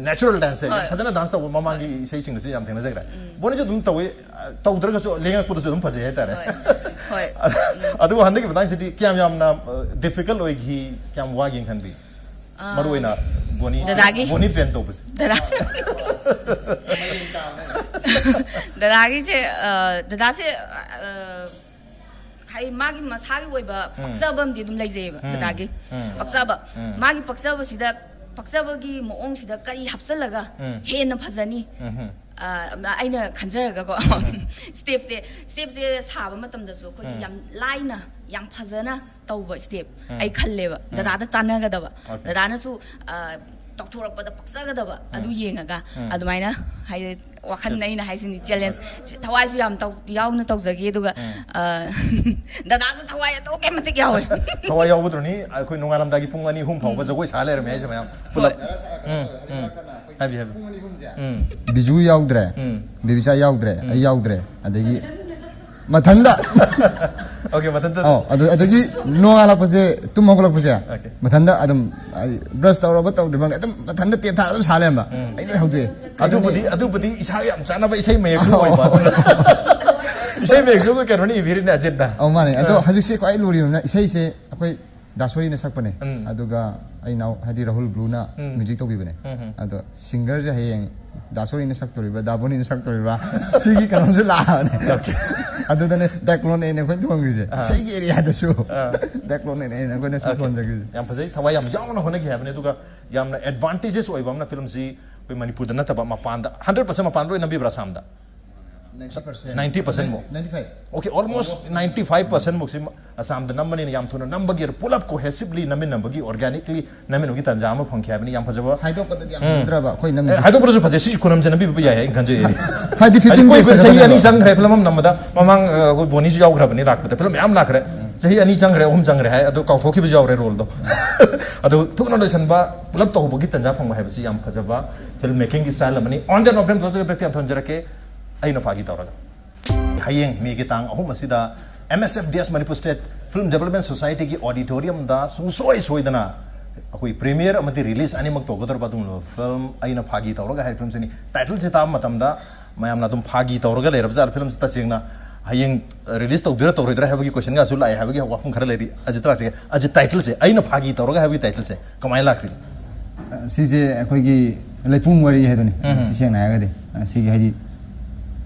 natural dance ꯁꯦ ꯌꯥꯝ ꯍꯣꯏ꯫ ꯐꯖꯅ dance ꯇꯧꯕ ꯃꯃꯥꯡꯒꯤ ꯏꯁꯩꯁꯤꯡꯗꯁꯨ ꯌꯥꯝ ꯊꯦꯡꯅꯖꯈ꯭ꯔꯦ꯫ ꯕꯣꯅꯤꯁꯨ ꯑꯗꯨꯝ ꯇꯧꯋꯤ, ꯑ, ꯇꯧꯗ꯭ꯔꯒꯁꯨ ꯂꯦꯡꯉꯛꯄꯗꯁꯨ ꯑꯗꯨꯝ ꯐꯖꯩ ꯍꯥꯏꯇꯥꯔꯦ꯫ ꯍꯣꯏ꯫ ꯍꯣꯏ꯫ ꯑꯗꯨꯕꯨ ꯍꯟꯗꯛꯀꯤ ꯃꯇꯥꯡꯁꯤꯗꯤ ꯀꯌꯥꯝ ꯌꯥꯝꯅ, ꯑ, difficult ꯑꯣꯏꯈꯤ, ꯀꯌꯥꯝ ꯋꯥꯒꯦꯅ ꯈꯟꯕꯤ? ꯑꯥ, ꯃꯔꯨ ꯑꯣꯏꯅ ꯕꯣꯅꯤ, ꯗꯗꯥꯒꯤ? ꯕꯣꯅꯤ train ꯇꯧꯕꯁꯦ꯫ ꯗꯗꯥ ꯗꯗꯥꯒꯤꯁꯦ, ꯑ, ꯗꯗꯥꯁꯦ, ꯑ, ꯍꯥꯏ, ꯃꯥꯒꯤ ꯃꯁꯥꯒꯤ ꯑꯣꯏꯕ ꯄꯛꯆꯕ ꯑꯃꯗꯤ ꯑꯗꯨꯝ ꯂꯩꯖꯩꯌꯦꯕ, ꯗꯗꯥꯒꯤ ꯄꯛꯆꯕ꯫ ꯃꯥꯒꯤ ꯄꯛꯆꯕꯁꯤꯗ, ꯄꯛꯆꯕꯒꯤ ꯃꯑꯣꯡꯁꯤꯗ ꯀꯔꯤ ꯍꯥꯞꯆꯤꯜꯂꯒ ꯍꯦꯟꯅ ꯐꯖꯅꯤ? ꯑ, ꯑꯩꯅ ꯈꯟꯖꯔꯒꯀꯣ, ꯁ꯭ꯇꯦꯞꯁꯦ, ꯁ꯭ꯇꯦꯞꯁꯦ ꯁꯥꯕ ꯃꯇꯝꯗꯁꯨ ꯑꯩꯈꯣꯏꯒꯤ ꯌꯥꯝ ꯂꯥꯏꯅ, ꯌꯥꯝ ꯐꯖꯅ ꯇꯧꯕ ꯁ꯭ꯇꯦꯞ ꯑꯩ ꯈꯜꯂꯦꯕ꯫ ꯗꯗꯥꯗ ꯆꯥꯟꯅꯒꯗꯕ, Okay. ꯗꯗꯥꯅꯁꯨ, ꯑ, ꯇꯧꯊꯣꯔꯛꯄꯗ ꯄꯛꯆꯒꯗꯕ ꯑꯗꯨ ꯌꯦꯡꯉꯒ ꯑꯗꯨꯃꯥꯏꯅ, ꯍꯥꯏꯗꯤ, ꯋꯥꯈꯜ ꯑꯩꯅ ꯍꯥꯏꯁꯤꯅꯤ, ꯆꯦꯂꯦꯟꯖ꯫ ꯊꯋꯥꯏꯁꯨ ꯌꯥꯝ ꯇꯧ-, ꯌꯥꯎꯅ ꯇꯧꯖꯒꯦ, ꯑꯗꯨꯒ, ꯑ, ꯗꯗꯥꯁꯨ ꯊꯋꯥꯏ ꯑꯗꯨꯛꯀꯤ ꯃꯇꯤꯛ ꯌꯥꯎꯋꯦ꯫ ꯊꯋꯥꯏ ꯌꯥꯎꯕꯗꯨꯅꯤ ꯑꯩꯈꯣꯏ ꯅꯣꯡꯉꯥꯜꯂꯝꯗꯥꯏꯒꯤ ꯄꯨꯡ ꯑꯅꯤ ꯑꯍꯨꯝ ꯐꯥꯎꯕ ꯖꯒꯣꯏ ꯁꯥ ꯂꯩꯔꯝꯃꯦ ꯍꯥꯏꯁꯦ ꯃꯌꯥꯝ ꯄꯨꯂꯞ꯫ ꯎꯝ, ꯎꯝ. ꯍꯥꯏꯕꯤ, ꯍꯥꯏꯕꯤ. ꯎꯝ. ꯕꯤꯖꯨ ꯌꯥꯎꯗ꯭ꯔꯦ, ꯎꯝ. ꯕꯦꯕꯤꯆꯥ ꯌꯥꯎꯗ꯭ꯔꯦ, ꯑꯩ ꯌꯥꯎꯗ꯭ꯔꯦ, ꯑꯗꯒꯤ ꯃꯊꯟꯗ. Okay, ꯃꯊꯟꯇ. ꯑꯧ, ꯑꯗꯨ ꯑꯗꯒꯤ ꯅꯣꯡꯉꯥꯜꯂꯛꯄꯁꯦ, ꯇꯨꯝ ꯍꯧꯒꯠꯂꯛꯄꯁꯦ, Okay. ꯃꯊꯟꯇ ꯑꯗꯨꯝ ꯕ꯭ꯔꯁ ꯇꯧꯔꯕ ꯇꯧꯗ꯭ꯔꯤꯕ ꯈꯪꯗꯦ, ꯑꯗꯨꯝ ꯃꯊꯟꯇ ꯇꯦꯞ ꯊꯥꯔꯒ ꯑꯗꯨꯝ ꯁꯥ ꯂꯩꯔꯝꯕ. ꯑꯩ ꯂꯣꯏ ꯍꯧꯗꯣꯛꯑꯦ. ꯑꯗꯨꯕꯨꯗꯤ, ꯑꯗꯨꯕꯨꯗꯤ ꯏꯁꯥꯒ ꯌꯥꯝ ꯆꯥꯟꯅꯕ ꯏꯁꯩ ꯃꯌꯦꯛꯁꯨ ꯑꯣꯏꯕ ꯑꯗꯨꯅ. ꯏꯁꯩ ꯃꯌꯦꯛꯁꯨ ꯑꯩꯈꯣꯏ ꯀꯩꯅꯣꯅ ꯏꯕꯤꯔꯤꯅꯦ, ꯑꯖꯤꯠꯅ. ꯑꯧ, ꯃꯥꯅꯦ. ꯑꯗꯣ ꯑꯥ. ꯍꯧꯖꯤꯛꯁꯦ ꯈ꯭ꯋꯥꯏ ꯂꯨꯔꯤꯕꯅ ꯏꯁꯩꯁꯦ ꯑꯩꯈꯣꯏ ꯗꯥꯁꯣꯔꯤꯅ ꯁꯛꯄꯅꯦ. ꯎꯝ. ꯑꯗꯨꯒ ꯑꯩ ꯏꯅꯥꯎ, ꯍꯥꯏꯗꯤ ꯔꯥꯍꯨꯜ ꯕ꯭ꯂꯨꯅ ꯎꯝ. ꯃ꯭ꯌꯨꯖꯤꯛ ꯇꯧꯕꯤꯕꯅꯦ. ꯎꯝ, ꯎꯝ. ꯑꯗꯣ ꯁꯤꯡꯒꯔꯁꯦ ꯍꯌꯦꯡ ꯗꯥꯁꯣꯔꯤꯅ ꯁꯛꯇꯣꯔꯤꯕ꯭ꯔꯥ, ꯗꯥꯕꯣꯅꯤꯅ ꯁꯛꯇꯣꯔꯤꯕ꯭ꯔꯥ, ꯁꯤꯒꯤ ꯀꯩꯅꯣꯝꯁꯨ ꯂꯥꯛꯑꯕꯅꯦ. ꯑꯗꯨꯗꯅꯦ ꯗꯥꯏꯀ꯭ꯂꯣꯟ ꯑꯦꯟ ꯑꯩꯈꯣꯏꯅ ꯊꯣꯟꯈ꯭ꯔꯤꯁꯦ. ꯑꯥ. ꯏꯁꯩꯒꯤ ꯑꯦꯔꯤꯌꯥꯗꯁꯨ ꯑꯥ. ꯗꯥꯏꯀ꯭ꯂꯣꯟ ꯑꯦꯟ ꯑꯩꯅ ꯑꯩꯈꯣꯏꯅ ꯁꯨꯝ Okay. ꯊꯣꯟꯖꯈ꯭ꯔꯤꯁꯦ. ꯌꯥꯝ ꯐꯖꯩ, ꯊꯋꯥꯏ ꯌꯥꯝ ꯌꯥꯎꯅ ꯍꯣꯠꯅꯈꯤ ꯍꯥꯏꯕꯅꯤ. ꯑꯗꯨꯒ ꯌꯥꯝꯅ ꯑꯦꯗꯚꯥꯟꯇꯦꯖꯦꯁ ꯑꯣꯏꯕ ꯑꯃꯅ ꯐꯤꯂꯝꯁꯤ ꯑꯩꯈꯣꯏ ꯃꯅꯤꯄꯨꯔꯗ ꯅꯠꯇꯕ ꯃꯄꯥꯟꯗ, ꯍꯟꯗ꯭ꯔꯦꯠ ꯄꯥꯔꯁꯦꯟ ꯃꯄꯥꯟꯗ ꯂꯣꯏ ꯅꯝꯕꯤꯕ꯭ꯔꯥ ꯑꯁꯥꯝꯗ? Ninety percent. ꯅꯥꯏꯟꯇꯤ ꯄꯥꯔꯁꯦꯟ ꯃꯨꯛ? Ninety five. Okay, almost ninety five percent ꯃꯨꯛꯁꯤ ꯑꯁꯥꯝꯗ ꯅꯝꯕꯅꯤꯅ ꯌꯥꯝ ꯊꯨꯅ ꯅꯝꯕꯒꯤ ꯄꯨꯂꯞ cohesively ꯅꯝꯃꯤꯟꯅꯕꯒꯤ, organically ꯅꯝꯃꯤꯟꯅꯕꯒꯤ ꯇꯥꯟꯖꯥ ꯑꯃ ꯐꯪꯈꯤ ꯍꯥꯏꯕꯅꯤ꯫ ꯌꯥꯝ ꯐꯖꯕ. ꯍꯥꯏꯗꯣꯛꯄꯗꯗꯤ ꯌꯥꯝ ꯎꯝ. ꯐꯖꯗ꯭ꯔꯕ ꯑꯩꯈꯣꯏ ꯑꯦ, ꯅꯝꯃꯤꯁꯦ. ꯍꯥꯏꯗꯣꯛꯄꯗꯁꯨ ꯐꯖꯩ, ꯁꯤ ꯈꯨꯅꯝꯁꯦ ꯅꯝꯕꯤꯕ ꯌꯥꯏ ꯍꯥꯏꯅ ꯈꯟꯖꯩ ꯑꯩꯗꯤ. ꯍꯥꯏꯗꯤ ꯍꯥꯏꯗꯤ ꯐꯤꯐꯇꯤꯟ ꯀꯨꯏꯕ ꯆꯍꯤ ꯗꯦꯖꯇ ꯑꯅꯤ ꯆꯪꯈ꯭ꯔꯦ, ꯐꯤꯂꯝ ꯑꯃ ꯅꯝꯕꯗ. ꯃꯃꯥꯡ, ꯑ, ꯑꯩꯈꯣꯏ ꯕꯣꯅꯤꯁꯨ ꯌꯥꯎꯈ꯭ꯔꯕꯅꯤ ꯂꯥꯛꯄꯗ, ꯐꯤꯂꯝ ꯃꯌꯥꯝ ꯂꯥꯛꯈ꯭ꯔꯦ. ꯆꯍꯤ ꯑꯅꯤ ꯆꯪꯈ꯭ꯔꯦ, ꯑꯍꯨꯝ ꯆꯪꯈ꯭ꯔꯦ ꯍꯥꯏ, ꯑꯗꯣ ꯀꯥꯎꯊꯣꯛꯈꯤꯕꯁꯨ ꯌꯥꯎꯔꯦ ꯔꯣꯜꯗꯣ. ꯑꯗꯨ ꯊꯨꯅ ꯂꯣꯏꯁꯟꯕ, ꯄꯨꯂꯞ ꯇꯧꯍꯧꯕꯒꯤ ꯇꯟꯖꯥ ꯐꯪꯕ ꯍꯥꯏꯕꯁꯤ ꯌꯥꯝ ꯐꯖꯕ ꯐꯤꯂꯝ ꯃꯦꯀꯤꯡꯒꯤ ꯁ꯭ꯇꯥꯏꯜ ꯑꯃꯅꯤ꯫ On the note, ꯐꯤꯂꯝ ꯇꯧꯖꯒꯦ, ꯕ꯭ꯔꯦꯛꯇ ꯌꯥꯝ ꯊꯣꯟꯖꯔꯛꯀꯦ꯫ ꯑꯩꯅ ꯐꯥꯒꯤ ꯇꯧꯔꯒ, ꯍꯌꯦꯡ ꯃꯦꯒꯤ ꯇꯥꯡ ꯑꯍꯨꯝ ꯑꯁꯤꯗ M S F D S Manipur State Film Development Society ꯒꯤ auditorium ꯗ ꯁꯨꯡꯁꯣꯏ ꯁꯣꯏꯗꯅ ꯑꯩꯈꯣꯏ ꯄ꯭ꯔꯤꯃꯤꯌꯔ ꯑꯃꯗꯤ ꯔꯤꯂꯤꯖ ꯑꯅꯤꯃꯛ ꯇꯧꯒꯗꯧꯔꯕ ꯑꯗꯨꯒꯨꯝꯂꯕ ꯐꯤꯂꯝ ꯑꯩꯅ ꯐꯥꯒꯤ ꯇꯧꯔꯒ ꯍꯥꯏꯔꯤꯕ ꯐꯤꯂꯝꯁꯤꯅꯤ꯫ ꯇꯥꯏꯇꯜꯁꯤ ꯇꯥꯕ ꯃꯇꯝꯗ ꯃꯌꯥꯝꯅ ꯑꯗꯨꯝ ꯐꯥꯒꯤ ꯇꯧꯔꯒ ꯂꯩꯔꯕ ꯖꯥꯠ꯫ ꯐꯤꯂꯝꯁꯤ ꯇꯁꯦꯡꯅ ꯍꯌꯦꯡ ꯔꯤꯂꯤꯖ ꯇꯧꯗꯣꯏꯔꯥ ꯇꯧꯔꯣꯏꯗ꯭ꯔꯥ ꯍꯥꯏꯕꯒꯤ ꯀꯣꯏꯁꯟꯒꯁꯨ ꯂꯥꯛꯑꯦ ꯍꯥꯏꯕꯒꯤ ꯋꯥꯐꯝ ꯈꯔ ꯂꯩꯔꯤ꯫ ꯑꯖꯤꯠ ꯂꯥꯛꯆꯒꯦ꯫ ꯑꯖꯤꯠ, ꯇꯥꯏꯇꯜꯁꯦ, ꯑꯩꯅ ꯐꯥꯒꯤ ꯇꯧꯔꯒ ꯍꯥꯏꯕꯒꯤ ꯇꯥꯏꯇꯜꯁꯦ ꯀꯃꯥꯏꯅ ꯂꯥꯛꯈ꯭ꯔꯤꯅꯣ? ꯁꯤꯁꯦ ꯑꯩꯈꯣꯏꯒꯤ ꯂꯩꯄꯨꯡ ꯋꯥꯔꯤ ꯍꯥꯏꯗꯨꯅꯤ꯫ ꯎꯝ. ꯁꯤ ꯁꯦꯡꯅ ꯍꯥꯏꯔꯒꯗꯤ, ꯑ, ꯁꯤꯒꯤ ꯍꯥꯏꯗꯤ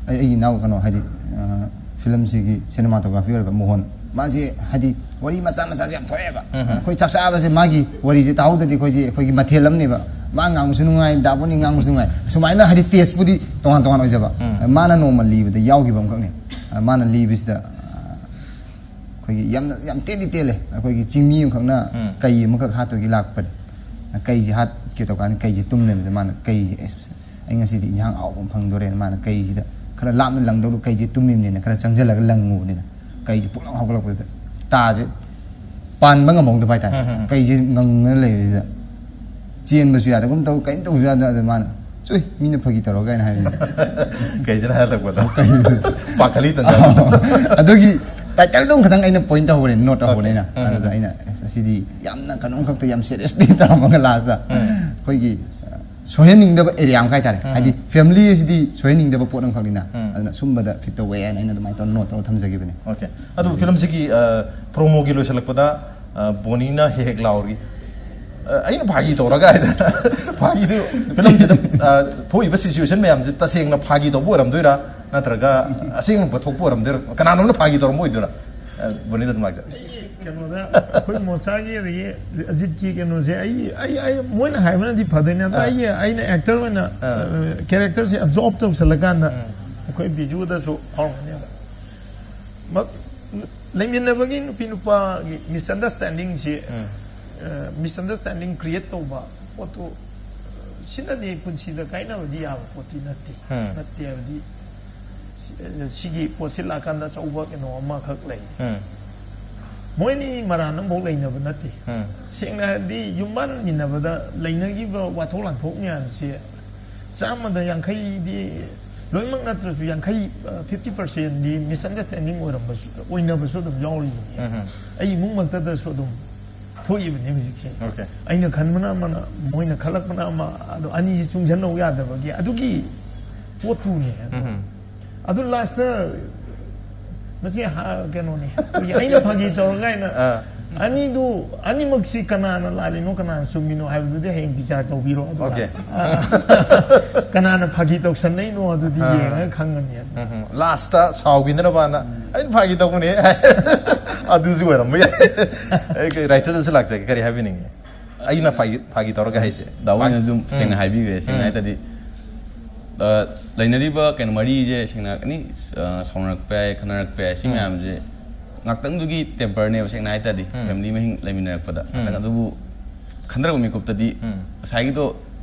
ꯑꯩ, ꯑꯩꯒꯤ ꯏꯅꯥꯎ ꯀꯩꯅꯣ ꯍꯥꯏꯗꯤ, ꯑ, ꯐꯤꯂꯝꯁꯤꯒꯤ ꯁꯤꯅꯦꯃꯥꯇꯣꯒ꯭ꯔꯥꯐꯤ ꯑꯣꯏꯔꯕ ꯃꯣꯍꯟ, ꯃꯥꯁꯦ ꯍꯥꯏꯗꯤ ꯋꯥꯔꯤ ꯃꯆꯥ ꯃꯆꯥꯁꯦ ꯌꯥꯝ ꯊꯣꯛꯑꯦꯕ꯫ ꯎꯝ. ꯑꯩꯈꯣꯏ ꯆꯥꯛ ꯆꯥꯕꯁꯦ ꯃꯥꯒꯤ ꯋꯥꯔꯤꯁꯦ ꯇꯥꯍꯧꯗ꯭ꯔꯗꯤ ꯑꯩꯈꯣꯏꯁꯦ, ꯑꯩꯈꯣꯏꯒꯤ ꯃꯊꯦꯜ ꯑꯃꯅꯦꯕ꯫ ꯃꯥ ꯉꯥꯡꯕꯁꯨ ꯅꯨꯡꯉꯥꯏ, ꯗꯥꯕꯣꯅꯤ ꯉꯥꯡꯕꯁꯨ ꯅꯨꯡꯉꯥꯏ꯫ ꯁꯨꯃꯥꯏꯅ ꯍꯥꯏꯗꯤ ꯇꯦꯁꯄꯨꯗꯤ ꯇꯣꯉꯥꯟ ꯇꯣꯉꯥꯟ ꯑꯣꯏꯖꯕ꯫ ꯎꯝ. ꯃꯥꯅ ꯅꯣꯡꯃ ꯂꯤꯕꯗ ꯌꯥꯎꯈꯤꯕ ꯑꯃꯈꯛꯅꯦ꯫ ꯑ, ꯃꯥꯅ ꯂꯤꯕꯁꯤꯗ, ꯑ, ꯑꯩꯈꯣꯏꯒꯤ ꯌꯥꯝꯅ, ꯌꯥꯝ ꯇꯦꯟꯗꯤ ꯇꯦꯜꯂꯦ꯫ ꯑꯩꯈꯣꯏꯒꯤ ꯆꯤꯡꯃꯤ ꯑꯃꯈꯛꯅ ꯎꯝ. ꯀꯩ ꯑꯃꯈꯛ ꯍꯥꯠꯇꯣꯏꯒꯤ ꯂꯥꯛꯄꯅꯦ꯫ ꯀꯩꯁꯦ ꯍꯥꯠꯀꯦ ꯇꯧꯀꯥꯟꯗ ꯀꯩꯁꯦ ꯇꯨꯝ ꯂꯩꯔꯝꯕꯗ ꯃꯥꯅ ꯀꯩꯁꯦ, "ꯑꯁ, ꯑꯩ ꯉꯁꯤꯗꯤ ꯏꯟꯖꯥꯡ ꯑꯍꯥꯎꯕ ꯑꯃ ꯐꯪꯗꯣꯔꯦꯅ" ꯃꯥꯅ ꯀꯩꯁꯤꯗ ꯈꯔ ꯂꯥꯞꯅ ꯂꯪꯗꯧꯗꯣ ꯀꯩꯁꯦ ꯇꯨꯝꯃꯤꯕꯅꯤꯅ ꯈꯔ ꯆꯪꯁꯤꯜꯂꯒ ꯂꯪꯉꯨꯕꯅꯤꯅ ꯀꯩꯁꯦ ꯄꯨꯂꯞ ꯍꯧꯒꯠꯂꯛꯄꯗ ꯇꯥꯁꯦ ꯄꯥꯟꯕ ꯉꯝꯍꯧꯗꯕ ꯍꯥꯏꯇꯥꯔꯦ꯫ ꯎꯝ, ꯎꯝ, ꯎꯝ. ꯀꯩꯁꯦ ꯉꯪꯉꯒ ꯂꯩꯕꯁꯤꯗ ꯆꯦꯟꯕꯁꯨ ꯌꯥꯗꯒꯨꯝ ꯇꯧ, ꯀꯔꯤꯝ ꯇꯧꯕꯁꯨ ꯌꯥꯗ꯫ ꯑꯗꯨ ꯃꯥꯅ, "ꯆꯨꯏ, ꯃꯤꯅ ꯐꯥꯒꯤ ꯇꯧꯔꯒ" ꯍꯥꯏꯅ ꯍꯥꯏꯕꯅꯤ꯫ ꯀꯩꯁꯤꯅ ꯍꯥꯏꯔꯛꯄꯗꯣ? ꯄꯥꯈꯠꯂꯤ ꯇꯟꯖꯥ꯫ ꯑꯗꯨꯒꯤ ꯇꯥꯏꯇꯜꯗꯣ ꯈꯇꯪ ꯑꯩꯅ ꯄꯣꯏꯟ ꯇꯧꯍꯧꯔꯦ, ꯅꯣꯠ ꯇꯧꯍꯧꯔꯦ ꯑꯩꯅ꯫ ꯎꯝ꯫ ꯑꯗꯨꯗ ꯑꯩꯅ, "ꯑꯁꯤꯗꯤ ꯌꯥꯝꯅ ꯀꯩꯅꯣꯝꯈꯛꯇ ꯌꯥꯝ ꯁꯦꯔꯤꯌꯁꯂꯤ ꯇꯧꯔꯝꯃꯒ ꯂꯥꯁꯇ ꯑꯩꯈꯣꯏꯒꯤ ꯑ, ꯁꯣꯏꯍꯟꯅꯤꯡꯗꯕ ꯑꯦꯔꯤꯌꯥ ꯑꯃ ꯍꯥꯏꯇꯥꯔꯦ꯫ ꯍꯥꯏꯗꯤ ꯐꯦꯃꯤꯂꯤ ꯑꯁꯤꯗꯤ ꯁꯣꯏꯍꯟꯅꯤꯡꯗꯕ ꯄꯣꯠ ꯑꯃꯈꯛꯅꯤꯅ꯫ ꯑꯗꯨꯅ ꯁꯨꯝꯕꯗ ꯐꯤꯠ ꯇꯧꯕ ꯌꯥꯏꯅ ꯑꯩꯅ ꯑꯗꯨꯃꯥꯏꯅ ꯇꯧꯔ ꯅꯣꯠ ꯇꯧꯔ ꯊꯝꯖꯈꯤꯕꯅꯤ꯫ ꯑꯣꯀꯦ꯫ ꯑꯗꯨ ꯐꯤꯂꯝꯁꯤꯒꯤ ꯄ꯭ꯔꯣꯃꯣꯒꯤ ꯂꯣꯏꯁꯤꯜꯂꯛꯄꯗ ꯑ, ꯕꯣꯅꯤꯅ ꯍꯦꯛ ꯍꯦꯛ ꯂꯥꯎꯔꯤ꯫ ꯑ, "ꯑꯩꯅ ꯐꯥꯒꯤ ꯇꯧꯔꯒ" ꯍꯥꯏꯗꯅ꯫ ꯐꯥꯒꯤꯗꯨ, ꯐꯤꯂꯝꯁꯤꯗ ꯑ, ꯊꯣꯛꯏꯕ ꯁꯤꯆꯨꯋꯦꯁꯟ ꯃꯌꯥꯝꯁꯦ ꯇꯁꯦꯡꯅ ꯐꯥꯒꯤ ꯇꯧꯕ ꯑꯣꯏꯔꯝꯗꯣꯏꯔꯥ, ꯅꯠꯇ꯭ꯔꯒ ꯑꯁꯦꯡꯕ ꯊꯣꯛꯄ ꯑꯣꯏꯔꯝꯗꯣꯏꯔꯥ? ꯀꯅꯥꯅꯣꯝꯅ ꯐꯥꯒꯤ ꯇꯧꯔꯝꯕ ꯑꯣꯏꯗꯣꯏꯔꯥ? ꯑ, ꯕꯣꯅꯤꯗ ꯑꯗꯨꯝ ꯂꯥꯛꯆꯔꯦ꯫ ꯑꯩꯒꯤ ꯀꯩꯅꯣꯗ ꯑꯩꯈꯣꯏ ꯃꯣꯆꯥꯒꯤ ꯑꯗꯒꯤ ꯑꯖꯤꯠꯀꯤ ꯀꯩꯅꯣꯁꯦ ꯑꯩ ꯑꯩ ꯑꯩ ꯃꯣꯏꯅ ꯍꯥꯏꯕꯅꯗꯤ ꯐꯗꯣꯏꯅꯦ ꯑꯗꯣ ꯑꯥ꯫ ꯑꯩꯒꯤ ꯑꯩꯅ ꯑꯦꯛꯇꯔ ꯑꯣꯏꯅ ꯑꯥ꯫ ꯀꯦꯔꯦꯛꯇꯔꯁꯦ ꯑꯦꯕꯖꯣꯔꯕ ꯇꯧꯁꯜꯂꯀꯥꯟꯗ ꯎꯝ꯫ ꯑꯩꯈꯣꯏ ꯕꯤꯖꯨꯗꯁꯨ ꯐꯥꯎꯔꯝꯒꯅꯦꯕ꯫ ꯃ- ꯂꯩꯃꯤꯟꯅꯕꯒꯤ ꯅꯨꯄꯤ ꯅꯨꯄꯥꯒꯤ ꯃꯤꯁꯑꯟꯗꯔꯁꯇꯦꯟꯗꯤꯡꯁꯤ ꯎꯝ꯫ ꯃꯤꯁꯑꯟꯗꯔꯁꯇꯦꯟꯗꯤꯡ ꯀ꯭ꯔꯤꯌꯦꯠ ꯇꯧꯕ ꯄꯣꯠꯇꯨ ꯁꯤꯅꯗꯤ ꯄꯨꯟꯁꯤꯗ ꯀꯥꯏꯅꯕꯗꯤ ꯌꯥꯕ ꯄꯣꯠꯇꯤ ꯅꯠꯇꯦ꯫ ꯎꯝ꯫ ꯅꯠꯇꯦ ꯍꯥꯏꯕꯗꯤ ꯁꯤ- ꯁꯤꯒꯤ ꯄꯣꯠꯁꯤ ꯂꯥꯛꯀꯥꯟꯗ ꯑꯆꯧꯕ ꯀꯩꯅꯣ ꯑꯃꯈꯛ ꯂꯩ꯫ ꯎꯝ꯫ ꯃꯣꯏꯅꯤ ꯃꯔꯥꯟ ꯑꯃꯐꯥꯎ ꯂꯩꯅꯕ ꯅꯠꯇꯦ꯫ ꯎꯝ꯫ ꯁꯦꯡꯅ ꯍꯥꯏꯔꯗꯤ ꯌꯨꯝꯕꯥꯟꯃꯤꯟꯅꯕꯗ ꯂꯩꯅꯈꯤꯕ ꯋꯥꯊꯣꯛ ꯂꯥꯟꯊꯣꯛ ꯃꯌꯥꯝꯁꯦ ꯆꯥꯝꯃꯗ ꯌꯥꯡꯈꯩꯗꯤ ꯂꯣꯏꯅꯃꯛ ꯅꯠꯇ꯭ꯔꯁꯨ ꯌꯥꯡꯈꯩ, ꯐꯤꯐꯇꯤ ꯄꯥꯔꯁꯦꯟꯗꯤ ꯃꯤꯁꯑꯟꯗꯔꯁ꯭ꯇꯦꯟꯗꯤꯡ ꯑꯣꯏꯔꯝꯕꯁꯨ, ꯑꯣꯏꯅꯕꯁꯨ ꯑꯗꯨꯝ ꯌꯥꯎꯔꯤꯕꯅꯤ꯫ ꯎꯝ꯫ ꯑꯩ ꯏꯃꯨꯡꯃꯛꯇꯗꯁꯨ ꯑꯗꯨꯝ ꯊꯣꯛꯏꯕꯅꯤ ꯍꯧꯖꯤꯛꯁꯦ꯫ ꯑꯣꯀꯦ꯫ ꯑꯩꯅ ꯈꯟꯕꯅ ꯑꯃꯅ, ꯃꯣꯏꯅ ꯈꯜꯂꯛꯄꯅ ꯑꯃ, ꯑꯗꯣ ꯑꯅꯤꯁꯤ ꯆꯨꯡꯁꯟꯅꯧ ꯌꯥꯗꯕꯒꯤ ꯑꯗꯨꯒꯤ ꯄꯣꯠꯇꯨꯅꯦ꯫ ꯎꯝ꯫ ꯑꯗꯨ ꯂꯥꯁꯇ ꯃꯁꯤ ꯍꯥ- ꯀꯩꯅꯣꯅꯤ, ꯑꯩꯈꯣꯏꯒꯤ ꯑꯩꯅ ꯐꯥꯒꯤ ꯇꯧꯔꯒ ꯍꯥꯏꯅ ꯑꯥ꯫ ꯑꯅꯤꯗꯨ, ꯑꯅꯤꯃꯛꯁꯤ ꯀꯅꯥꯅ ꯂꯥꯜꯂꯤꯅꯣ ꯀꯅꯥꯅ ꯆꯨꯝꯃꯤꯅꯣ ꯍꯥꯏꯕꯗꯨꯗꯤ ꯍꯌꯦꯡ ꯕꯤꯆꯥꯔ ꯇꯧꯕꯤꯔꯣ꯫ ꯑꯗꯨꯒ, ꯑꯣꯀꯦ꯫ ꯑꯥ, ꯀꯅꯥꯅ ꯐꯥꯒꯤ ꯇꯧꯁꯟꯅꯩꯅꯣ ꯑꯗꯨꯗꯤ ꯑꯥ꯫ ꯌꯦꯡꯉꯒ ꯈꯪꯉꯅꯤ꯫ ꯎꯝ, ꯎꯝ꯫ ꯂꯥꯁꯇ ꯁꯥꯎꯈꯤꯗꯅꯕꯅ "ꯑꯩꯅ ꯐꯥꯒꯤ ꯇꯧꯕꯅꯦ" ꯑꯗꯨꯁꯨ ꯑꯣꯏꯔꯝꯕ ꯌꯥꯏ꯫ ꯑꯩ ꯀꯩ ꯔꯥꯏꯇꯔꯗꯁꯨ ꯂꯥꯛꯆꯒꯦ, ꯀꯔꯤ ꯍꯥꯏꯕꯤꯅꯤꯡꯉꯤ? "ꯑꯩꯅ ꯐꯥꯒꯤ, ꯐꯥꯒꯤ ꯇꯧꯔꯒ" ꯍꯥꯏꯁꯦ꯫ ꯗꯥ ꯍꯣꯏꯅꯁꯨ ꯁꯦꯡꯅ ꯎꯝ꯫ ꯍꯥꯏꯕꯤꯈ꯭ꯔꯦ꯫ ꯁꯦꯡꯅ ꯎꯝ꯫ ꯍꯥꯏ ꯇꯥꯔꯗꯤ, ꯑ, ꯂꯩꯅꯔꯤꯕ ꯀꯩꯅꯣ ꯃꯔꯤꯁꯦ ꯁꯦꯡꯅ ꯑꯦꯅꯤ, ꯑ, ꯁꯥꯎꯅꯔꯛꯄ ꯌꯥꯏ, ꯈꯠꯅꯔꯛꯄ ꯌꯥꯏ, ꯁꯤ ꯎꯝ꯫ ꯃꯌꯥꯝꯁꯦ ꯉꯥꯛꯇꯪꯗꯨꯒꯤ ꯇꯦꯝꯄꯔꯅꯦꯕ꯫ ꯁꯦꯡꯅ ꯍꯥꯏ ꯇꯥꯔꯗꯤ ꯎꯝ꯫ ꯐꯦꯃꯤꯂꯤ ꯃꯍꯤꯡ ꯂꯩꯃꯤꯟꯅꯔꯛꯄꯗ ꯎꯝ꯫ ꯉꯥꯛꯇꯪ, ꯑꯗꯨꯕꯨ ꯈꯟꯊꯔꯛꯄ ꯃꯤꯀꯨꯞꯇꯗꯤ ꯎꯝ꯫ ꯉꯁꯥꯏꯒꯤꯗꯣ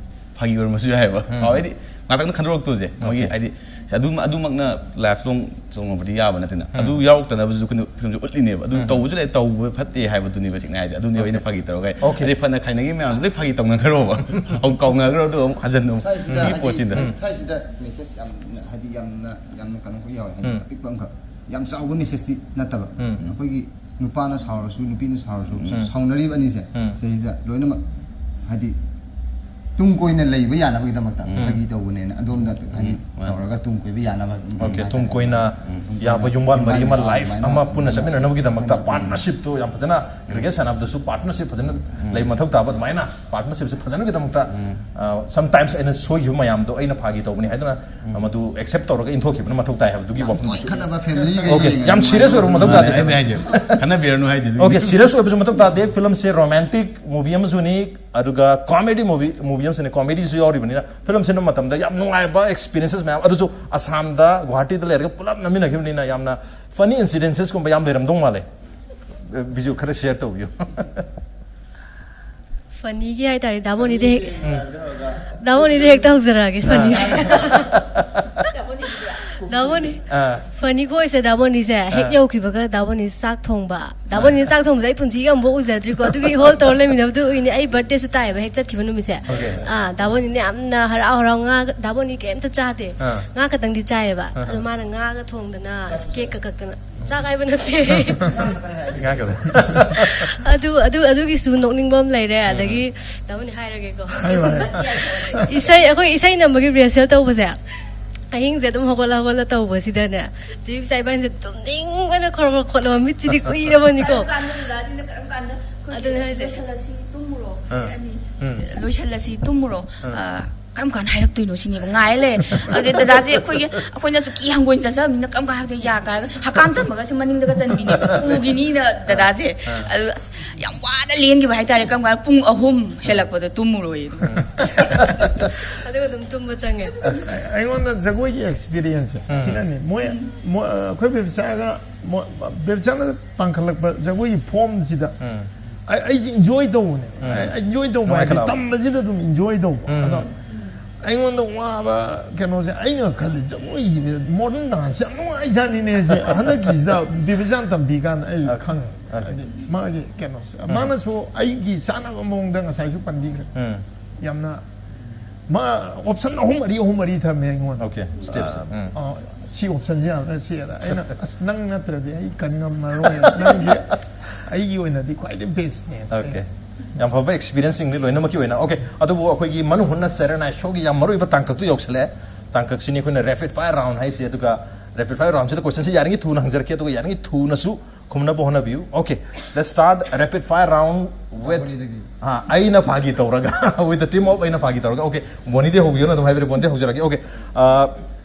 ꯐꯥꯒꯤ ꯑꯣꯏꯔꯝꯕꯁꯨ ꯌꯥꯏꯑꯕ꯫ ꯎꯝ꯫ ꯍꯥꯏꯗꯤ ꯉꯥꯛꯇꯪꯗ ꯈꯟꯗꯣꯔꯛꯇꯣꯏꯁꯦ ꯃꯣꯏꯒꯤ ꯑꯣꯀꯦ꯫ ꯍꯥꯏꯗꯤ ꯑꯗꯨꯝ ꯑꯗꯨꯃꯛꯅ ꯂꯥꯏꯐ ꯂꯣꯡ ꯆꯣꯡꯉꯕꯗꯤ ꯌꯥꯕ ꯅꯠꯇꯦꯅ꯫ ꯑꯗꯨ ꯌꯥꯎꯔꯛꯇꯅꯕꯁꯨ ꯑꯩꯈꯣꯏꯅ ꯐꯤꯂꯝꯁꯦ ꯎꯠꯂꯤꯅꯦꯕ꯫ ꯑꯗꯨ ꯇꯧꯕꯁꯨ ꯂꯩ, ꯇꯧꯕ ꯐꯠꯇꯦ ꯍꯥꯏꯕꯗꯨꯅꯦꯕ ꯁꯦꯡꯅ ꯍꯥꯏꯗꯤ꯫ ꯑꯗꯨꯅꯦꯕ ꯑꯩꯅ ꯐꯥꯒꯤ ꯇꯧꯔꯒ ꯑꯩ, Okay. ꯑꯗꯩ ꯐꯅ ꯈꯥꯏꯅꯈꯤ ꯃꯌꯥꯝꯁꯨ ꯂꯣꯏ ꯐꯥꯒꯤ ꯇꯧꯅꯈ꯭ꯔꯣꯕ꯫ ꯑꯃꯨꯛ ꯀꯥꯎꯅꯈ꯭ꯔꯣ, ꯑꯗꯨꯒ ꯑꯃꯨꯛ ꯍꯟꯖꯟꯅ ꯑꯃꯨꯛ ꯁ꯭ꯋꯥꯏꯁꯤꯗ ꯁꯤꯒꯤ ꯍꯥꯏꯗꯤ, ꯄꯣꯠꯁꯤꯗ꯫ ꯁ꯭ꯋꯥꯏꯁꯤꯗ ꯃꯦꯁꯦꯖ ꯌꯥꯝꯅ, ꯍꯥꯏꯗꯤ ꯌꯥꯝꯅ, ꯌꯥꯝꯅ ꯀꯩꯅꯣ ꯌꯥꯎꯋꯦ, ꯍꯥꯏꯗꯤ ꯑꯄꯤꯛꯄ ꯑꯃꯈꯛ꯫ ꯌꯥꯝ ꯆꯥꯎꯕ ꯃꯦꯁꯦꯖꯇꯤ ꯅꯠꯇꯕ꯫ ꯑꯩꯈꯣꯏꯒꯤ ꯅꯨꯄꯥꯅ ꯁꯥꯎꯔꯁꯨ, ꯅꯨꯄꯤꯅ ꯁꯥꯎꯔꯁꯨ, ꯁꯥꯎꯅꯔꯤꯕ ꯑꯅꯤꯁꯦ, ꯁꯤꯗꯩꯁꯤꯗ ꯂꯣꯏꯅꯃꯛ ꯍꯥꯏꯗꯤ ꯇꯨꯡ ꯀꯣꯏꯅ ꯂꯩꯕ ꯌꯥꯅꯕꯒꯤꯗꯃꯛꯇ ꯐꯥꯒꯤ ꯇꯧꯕꯅꯦꯅ ꯑꯗꯣꯝꯗ ꯍꯥꯏꯗꯤ ꯃꯥꯅꯦ꯫ ꯇꯧꯔꯒ ꯇꯨꯡ ꯀꯣꯏꯕ ꯌꯥꯅꯕ ꯑꯣꯀꯦ, ꯍꯥꯏꯇꯥꯔꯦ꯫ ꯇꯨꯡ ꯀꯣꯏꯅ ꯇꯨꯡ ꯌꯥꯕ ꯀꯣꯏꯅ ꯌꯨꯝꯕꯥꯟ ꯃꯔꯤ ꯑꯃ, ꯑꯗꯨꯃꯥꯏꯅ ꯂꯥꯏꯐ ꯑꯃ ꯄꯨꯟꯅ ꯆꯠꯃꯤꯟꯅꯅꯕꯒꯤꯗꯃꯛꯇ ꯄꯥꯔꯠꯅꯔꯁꯤꯞꯇꯣ ꯌꯥꯝ ꯐꯖꯅ, ꯀ꯭ꯔꯤꯀꯦꯠ ꯁꯥꯟꯅꯕꯗꯁꯨ ꯄꯥꯔꯠꯅꯔꯁꯤꯞ ꯐꯖꯅ ꯂꯩ ꯃꯊꯧ ꯇꯥꯕ꯫ ꯑꯗꯨꯃꯥꯏꯅ ꯄꯥꯔꯠꯅꯔꯁꯤꯞꯁꯦ ꯐꯖꯅꯕꯒꯤꯗꯃꯛꯇ, ꯑ, sometimes ꯑꯩꯅ ꯁꯣꯏꯈꯤꯕ ꯃꯌꯥꯝꯗꯣ ꯑꯩꯅ ꯐꯥꯒꯤ ꯇꯧꯕꯅꯤ ꯍꯥꯏꯗꯨꯅ ꯃꯗꯨ ꯑꯦꯛꯁꯦꯞ ꯇꯧꯔꯒ ꯏꯟꯊꯣꯛꯈꯤꯕꯅ ꯃꯊꯧ ꯇꯥꯏ ꯍꯥꯏꯕꯗꯨꯒꯤ ꯌꯥꯝ ꯋꯥꯐꯝꯗꯨꯁꯨ꯫ ꯇꯣꯏꯅ ꯈꯠꯅꯕ ꯐꯦꯃꯤꯂꯤꯒ ꯑꯣꯀꯦ, ꯌꯦꯡꯉꯦ꯫ ꯌꯥꯝ ꯁꯤꯔꯤꯌꯁ ꯑꯣꯏꯕ ꯃꯊꯧ ꯃꯥꯅꯦ, ꯇꯥꯗꯦ꯫ ꯑꯩꯅ ꯍꯥꯏꯁꯦ, ꯈꯠꯅꯕꯤꯔꯅꯨ ꯍꯥꯏꯁꯦ ꯑꯗꯨꯒꯤ꯫ ꯑꯣꯀꯦ, ꯁꯤꯔꯤꯌꯁ ꯑꯣꯏꯕꯁꯨ ꯃꯊꯧ ꯇꯥꯗꯦ꯫ ꯐꯤꯂꯝꯁꯦ ꯔꯣꯃꯥꯟꯇꯤꯛ ꯃꯨꯚꯤ ꯑꯃꯁꯨꯅꯤ, ꯑꯗꯨꯒ ꯀꯣꯃꯦꯗꯤ ꯃꯨꯚꯤ, ꯃꯨꯚꯤ ꯑꯃꯁꯨꯅꯤ, ꯀꯣꯃꯦꯗꯤꯁꯨ ꯌꯥꯎꯔꯤꯕꯅꯤꯅ ꯐꯤꯂꯝ ꯁꯤꯟꯕ ꯃꯇꯝꯗ ꯌꯥꯝ ꯅꯨꯡꯉꯥꯏꯕ ꯑꯦꯛꯁꯄꯤꯔꯤꯌꯦꯟꯁꯦꯁ ꯃꯌꯥꯝ, ꯑꯗꯨꯁꯨ ꯑꯁꯥꯝꯗ, ꯒꯨꯋꯥꯍꯥꯇꯤꯗ ꯂꯩꯔꯒ ꯄꯨꯂꯞ ꯅꯝꯃꯤꯟꯅꯈꯤꯕꯅꯤꯅ ꯌꯥꯝꯅ ꯐꯅꯤ ꯏꯟꯁꯤꯗꯦꯟꯁꯦꯁꯀꯨꯝꯕ ꯌꯥꯝ ꯂꯩꯔꯝꯗꯧ ꯃꯥꯜꯂꯦ꯫ ꯕꯤꯖꯨ, ꯈꯔ ꯁꯤꯌꯔ ꯇꯧꯕꯤꯌꯨ꯫ ꯐꯅꯤꯒꯤ ꯍꯥꯏꯇꯥꯔꯦ, ꯗꯥꯕꯣꯅꯤꯗ ꯍꯦꯛ, ꯗꯥꯕꯣꯅꯤꯗ ꯍꯦꯛꯇ ꯍꯧꯖꯔꯛꯑꯒꯦ, ꯐꯅꯤꯁꯦ꯫ ꯗꯥꯕꯣꯅꯤ, ꯑꯥ꯫ ꯐꯅꯤ ꯈꯣꯏꯁꯦ ꯗꯥꯕꯣꯅꯤꯁꯦ ꯍꯦꯛ ꯑꯥ꯫ ꯌꯧꯈꯤꯕꯒ ꯗꯥꯕꯣꯅꯤ ꯆꯥꯛ ꯊꯣꯡꯕ꯫ ꯗꯥꯕꯣꯅꯤ ꯑꯥ꯫ ꯆꯥꯛ ꯊꯣꯡꯕꯁꯦ ꯑꯩ ꯄꯨꯟꯁꯤꯒꯤ ꯑꯃꯨꯛ ꯎꯖꯗ꯭ꯔꯤꯀꯣ꯫ ꯑꯗꯨꯒꯤ ꯍꯣꯜ ꯇꯧꯔ ꯂꯩꯃꯤꯟꯅꯕꯗꯨ ꯎꯏꯅꯦ꯫ ꯑꯩ ꯕꯥꯔꯊꯗꯦꯁꯨ ꯇꯥꯏꯌꯦꯕ ꯍꯦꯛ ꯆꯠꯈꯤꯕ ꯅꯨꯃꯤꯠꯁꯦ꯫ ꯑꯣꯀꯦ꯫ ꯑꯥ, ꯗꯥꯕꯣꯅꯤꯅ ꯌꯥꯝꯅ ꯍꯔꯥꯎ ꯍꯔꯥꯎ ꯉꯥ, ꯗꯥꯕꯣꯅꯤ ꯀꯩꯝꯇ ꯆꯥꯗꯦ꯫ ꯑꯥ꯫ ꯉꯥ ꯈꯛꯇꯪꯗꯤ ꯆꯥꯏꯌꯦꯕ꯫ ꯑꯥ꯫ ꯑꯗꯣ ꯃꯥꯅ ꯉꯥꯒ ꯊꯣꯡꯗꯅ, ꯀꯦꯛꯀ ꯀꯛꯇꯅ꯫ ꯆꯥꯛ ꯍꯥꯏꯕ ꯅꯠꯇꯦ꯫ ꯉꯥ ꯈꯛꯇꯪ꯫ ꯑꯗꯨ, ꯑꯗꯨ, ꯑꯗꯨꯒꯤꯁꯨ ꯅꯣꯛꯅꯤꯡꯕ ꯑꯃ ꯂꯩꯔꯦ꯫ ꯑꯗꯒꯤ ꯗꯥꯕꯣꯅꯤ ꯍꯥꯏꯔꯒꯦꯀꯣ꯫ ꯍꯥꯏꯌꯣ, ꯍꯥꯏꯌꯣ꯫ ꯏꯁꯩ, ꯑꯩꯈꯣꯏ ꯏꯁꯩ ꯅꯝꯕꯒꯤ ꯔꯤꯍꯔꯁꯦꯜ ꯇꯧꯕꯁꯦ, ꯑꯍꯤꯡꯁꯦ ꯑꯗꯨꯝ ꯍꯧꯒꯠꯂ ꯍꯧꯒꯠꯂ ꯇꯧꯕꯁꯤꯗꯅꯦ, ꯆꯦꯕꯤꯆꯥ ꯏꯕꯥꯅꯤꯁꯦ ꯇꯨꯝꯅꯤꯡꯕꯅ ꯈꯣꯔ ꯈꯣꯔ ꯈꯣꯠꯂꯕ, ꯃꯤꯠꯁꯤꯗꯤ ꯀꯨꯏꯔꯕꯅꯤꯀꯣ꯫ ꯀꯔꯝ ꯀꯥꯟꯗ ꯅꯨꯃꯤꯗꯥꯁꯤꯅ ꯀꯔꯝ ꯀꯥꯟꯗ ꯑꯩꯈꯣꯏꯒꯤ ꯑꯗꯨꯅꯦ ꯍꯥꯏꯁꯦ꯫ ꯂꯣꯏꯁꯜꯂꯁꯤ ꯇꯨꯝꯃꯨꯔꯣ ꯑꯥ꯫ ꯍꯥꯏꯔꯅꯤ꯫ ꯎꯝ꯫ ꯂꯣꯏꯁꯜꯂꯁꯤ ꯇꯨꯝꯃꯨꯔꯣ꯫ ꯑꯥ꯫ ꯑ, ꯀꯔꯝ ꯀꯥꯟꯗ ꯍꯥꯏꯔꯛꯇꯣꯏꯅꯣ ꯁꯤꯅꯦꯕ ꯉꯥꯏ ꯂꯩꯔꯦ꯫ ꯑꯗꯨꯗꯩ ꯗꯗꯥꯁꯦ ꯑꯩꯈꯣꯏꯒꯤ, ꯑꯩꯈꯣꯏꯅꯁꯨ ꯀꯤ ꯍꯪꯒꯣꯏꯅ ꯆꯠꯆꯕꯅꯤꯅ ꯀꯔꯝ ꯀꯥꯟꯗ ꯍꯥꯏꯔꯛꯇꯣꯏꯅꯣ, ꯌꯥ ꯀꯥꯔꯒ ꯍꯀꯥꯝ ꯆꯟꯕꯒꯁꯦ ꯃꯅꯤꯡꯗꯒ ꯆꯟꯕꯤꯅꯦꯕ, ꯎꯈꯤꯅꯤꯅ ꯗꯗꯥꯁꯦ꯫ ꯑꯥ꯫ ꯑꯗꯨ ꯑꯁ, ꯌꯥꯝ ꯋꯥꯅ ꯂꯦꯟꯈꯤꯕ ꯍꯥꯏꯇꯥꯔꯦ꯫ ꯀꯔꯝ ꯀꯥꯟꯗ ꯄꯨꯡ ꯑꯍꯨꯝ ꯍꯦꯜꯂꯛꯄꯗ ꯇꯨꯝꯃꯨꯔꯣꯏ꯫ ꯑꯗꯨꯒ ꯑꯗꯨꯝ ꯇꯨꯝꯕ ꯆꯪꯉꯦ꯫ ꯑꯩꯉꯣꯟꯗ ꯖꯒꯣꯏꯒꯤ ꯑꯦꯛꯁꯄꯤꯔꯤꯌꯦꯟꯁꯁꯦ ꯎꯝ꯫ ꯁꯤꯅꯅꯤ꯫ ꯃꯣꯏ, ꯃꯣꯏ, ꯑꯩꯈꯣꯏ ꯕꯦꯕꯤꯆꯥꯒ, ꯃꯣꯏ, ꯕꯦꯕꯤꯆꯥꯅ ꯄꯥꯡꯈꯠꯂꯛꯄ ꯖꯒꯣꯏꯒꯤ ꯐꯣꯝꯁꯤꯗ ꯎꯝ꯫ ꯑꯩ, ꯑꯩꯁꯦ ꯏꯟꯖꯣꯏ ꯇꯧꯕꯅꯦ꯫ ꯎꯝ꯫ ꯑꯩ ꯏꯟꯖꯣꯏ ꯇꯧꯕ ꯍꯥꯏꯗꯤ ꯅꯨꯡꯉꯥꯏꯈꯠꯂꯛꯑꯕ꯫ ꯇꯝꯕꯁꯤꯗ ꯑꯗꯨꯝ ꯏꯟꯖꯣꯏ ꯇꯧꯕ꯫ ꯎꯝ꯫ ꯑꯗꯣ ꯑꯩꯉꯣꯟꯗ ꯋꯥꯕ ꯀꯩꯅꯣꯁꯦ, ꯑꯩꯅ ꯈꯜꯂꯤ ꯖꯒꯣꯏ ꯃꯣꯗꯔꯟ ꯗꯥꯟꯁ ꯌꯥꯝ ꯅꯨꯡꯉꯥꯏꯖꯥꯠꯅꯤꯅꯦ ꯁꯦ꯫ ꯍꯟꯗꯛꯀꯤꯁꯤꯗ ꯕꯤꯕꯤꯆꯥꯟ ꯇꯝꯕꯤ ꯀꯥꯟꯗ ꯑꯩ Okay. ꯈꯪꯉꯦ꯫ Okay. ꯍꯥꯏꯗꯤ ꯃꯥꯒꯤ ꯀꯩꯅꯣꯁꯦ, ꯃꯥꯅꯁꯨ ꯑꯩꯒꯤ ꯆꯥꯅꯕ ꯃꯑꯣꯡꯗ ꯉꯁꯥꯏꯁꯨ ꯄꯟꯕꯤꯈ꯭ꯔꯦ꯫ ꯎꯝ. ꯌꯥꯝꯅ ꯃꯥ ꯑꯣꯞꯁꯟ ꯑꯍꯨꯝ ꯃꯔꯤ, ꯑꯍꯨꯝ ꯃꯔꯤ ꯊꯝꯃꯦ ꯑꯩꯉꯣꯟꯗ꯫ Okay, steps. ꯑ, ꯎꯝ. ꯑ, ꯁꯤ ꯑꯣꯞꯁꯟꯁꯤ ꯌꯥꯗ꯭ꯔꯥ, ꯁꯤ ꯌꯥꯗ꯭ꯔꯥ? ꯑꯩꯅ, "ꯑꯁ, ꯅꯪ ꯅꯠꯇ꯭ꯔꯗꯤ ꯑꯩ ꯀꯟ ꯉꯝꯃꯔꯣꯏ, ꯅꯪꯁꯦ ꯑꯩꯒꯤ ꯑꯣꯏꯅꯗꯤ ꯈ꯭ꯋꯥꯏꯗꯩ ꯕꯦꯁꯅꯦ"꯫ Okay. ꯌꯥꯝ ꯐꯕ ꯑꯦꯛꯁꯄꯤꯔꯤꯌꯟꯁꯁꯤꯡꯅꯤ ꯂꯣꯏꯅꯃꯛꯀꯤ ꯑꯣꯏꯅ꯫ Okay, ꯑꯗꯨꯕꯨ ꯑꯩꯈꯣꯏꯒꯤ ꯃꯅꯨꯡ ꯍꯨꯠꯅ ꯁꯦꯔꯦ ꯅꯥꯏ ꯁꯣꯒꯤ ꯌꯥꯝ ꯃꯔꯨꯑꯣꯏꯕ ꯇꯥꯡꯀꯛꯇꯨ ꯌꯧꯁꯜꯂꯛꯑꯦ꯫ ꯇꯥꯡꯀꯛꯁꯤꯅꯤ ꯑꯩꯈꯣꯏꯅ ꯔꯦꯄꯤꯗ ꯐꯥꯌꯔ ꯔꯥꯎꯟ ꯍꯥꯏꯁꯦ꯫ ꯑꯗꯨꯒ ꯔꯦꯄꯤꯗ ꯐꯥꯌꯔ ꯔꯥꯎꯟꯁꯤꯗ ꯀꯣꯏꯁꯟꯁꯤ ꯌꯥꯔꯤꯉꯩ ꯊꯨꯅ ꯍꯪꯖꯔꯛꯀꯦ, ꯑꯗꯨꯒ ꯌꯥꯔꯤꯉꯩ ꯊꯨꯅꯁꯨ ꯈꯨꯝꯅꯕ ꯍꯣꯠꯅꯕꯤꯌꯨ꯫ Okay, let's start rapid fire round with ꯕꯣꯅꯤꯗꯒꯤ꯫ ꯑꯥ, ꯑꯩꯅ ꯐꯥꯒꯤ ꯇꯧꯔꯒ with the team of ꯑꯩꯅ ꯐꯥꯒꯤ ꯇꯧꯔꯒ꯫ Okay, ꯕꯣꯅꯤꯗꯤ ꯍꯧꯕꯤꯌꯨꯅ ꯑꯗꯨꯝ ꯍꯥꯏꯕꯤꯔꯦ, ꯕꯣꯅꯤꯗꯤ ꯍꯧꯖꯔꯒꯦ꯫ Okay, ꯑ,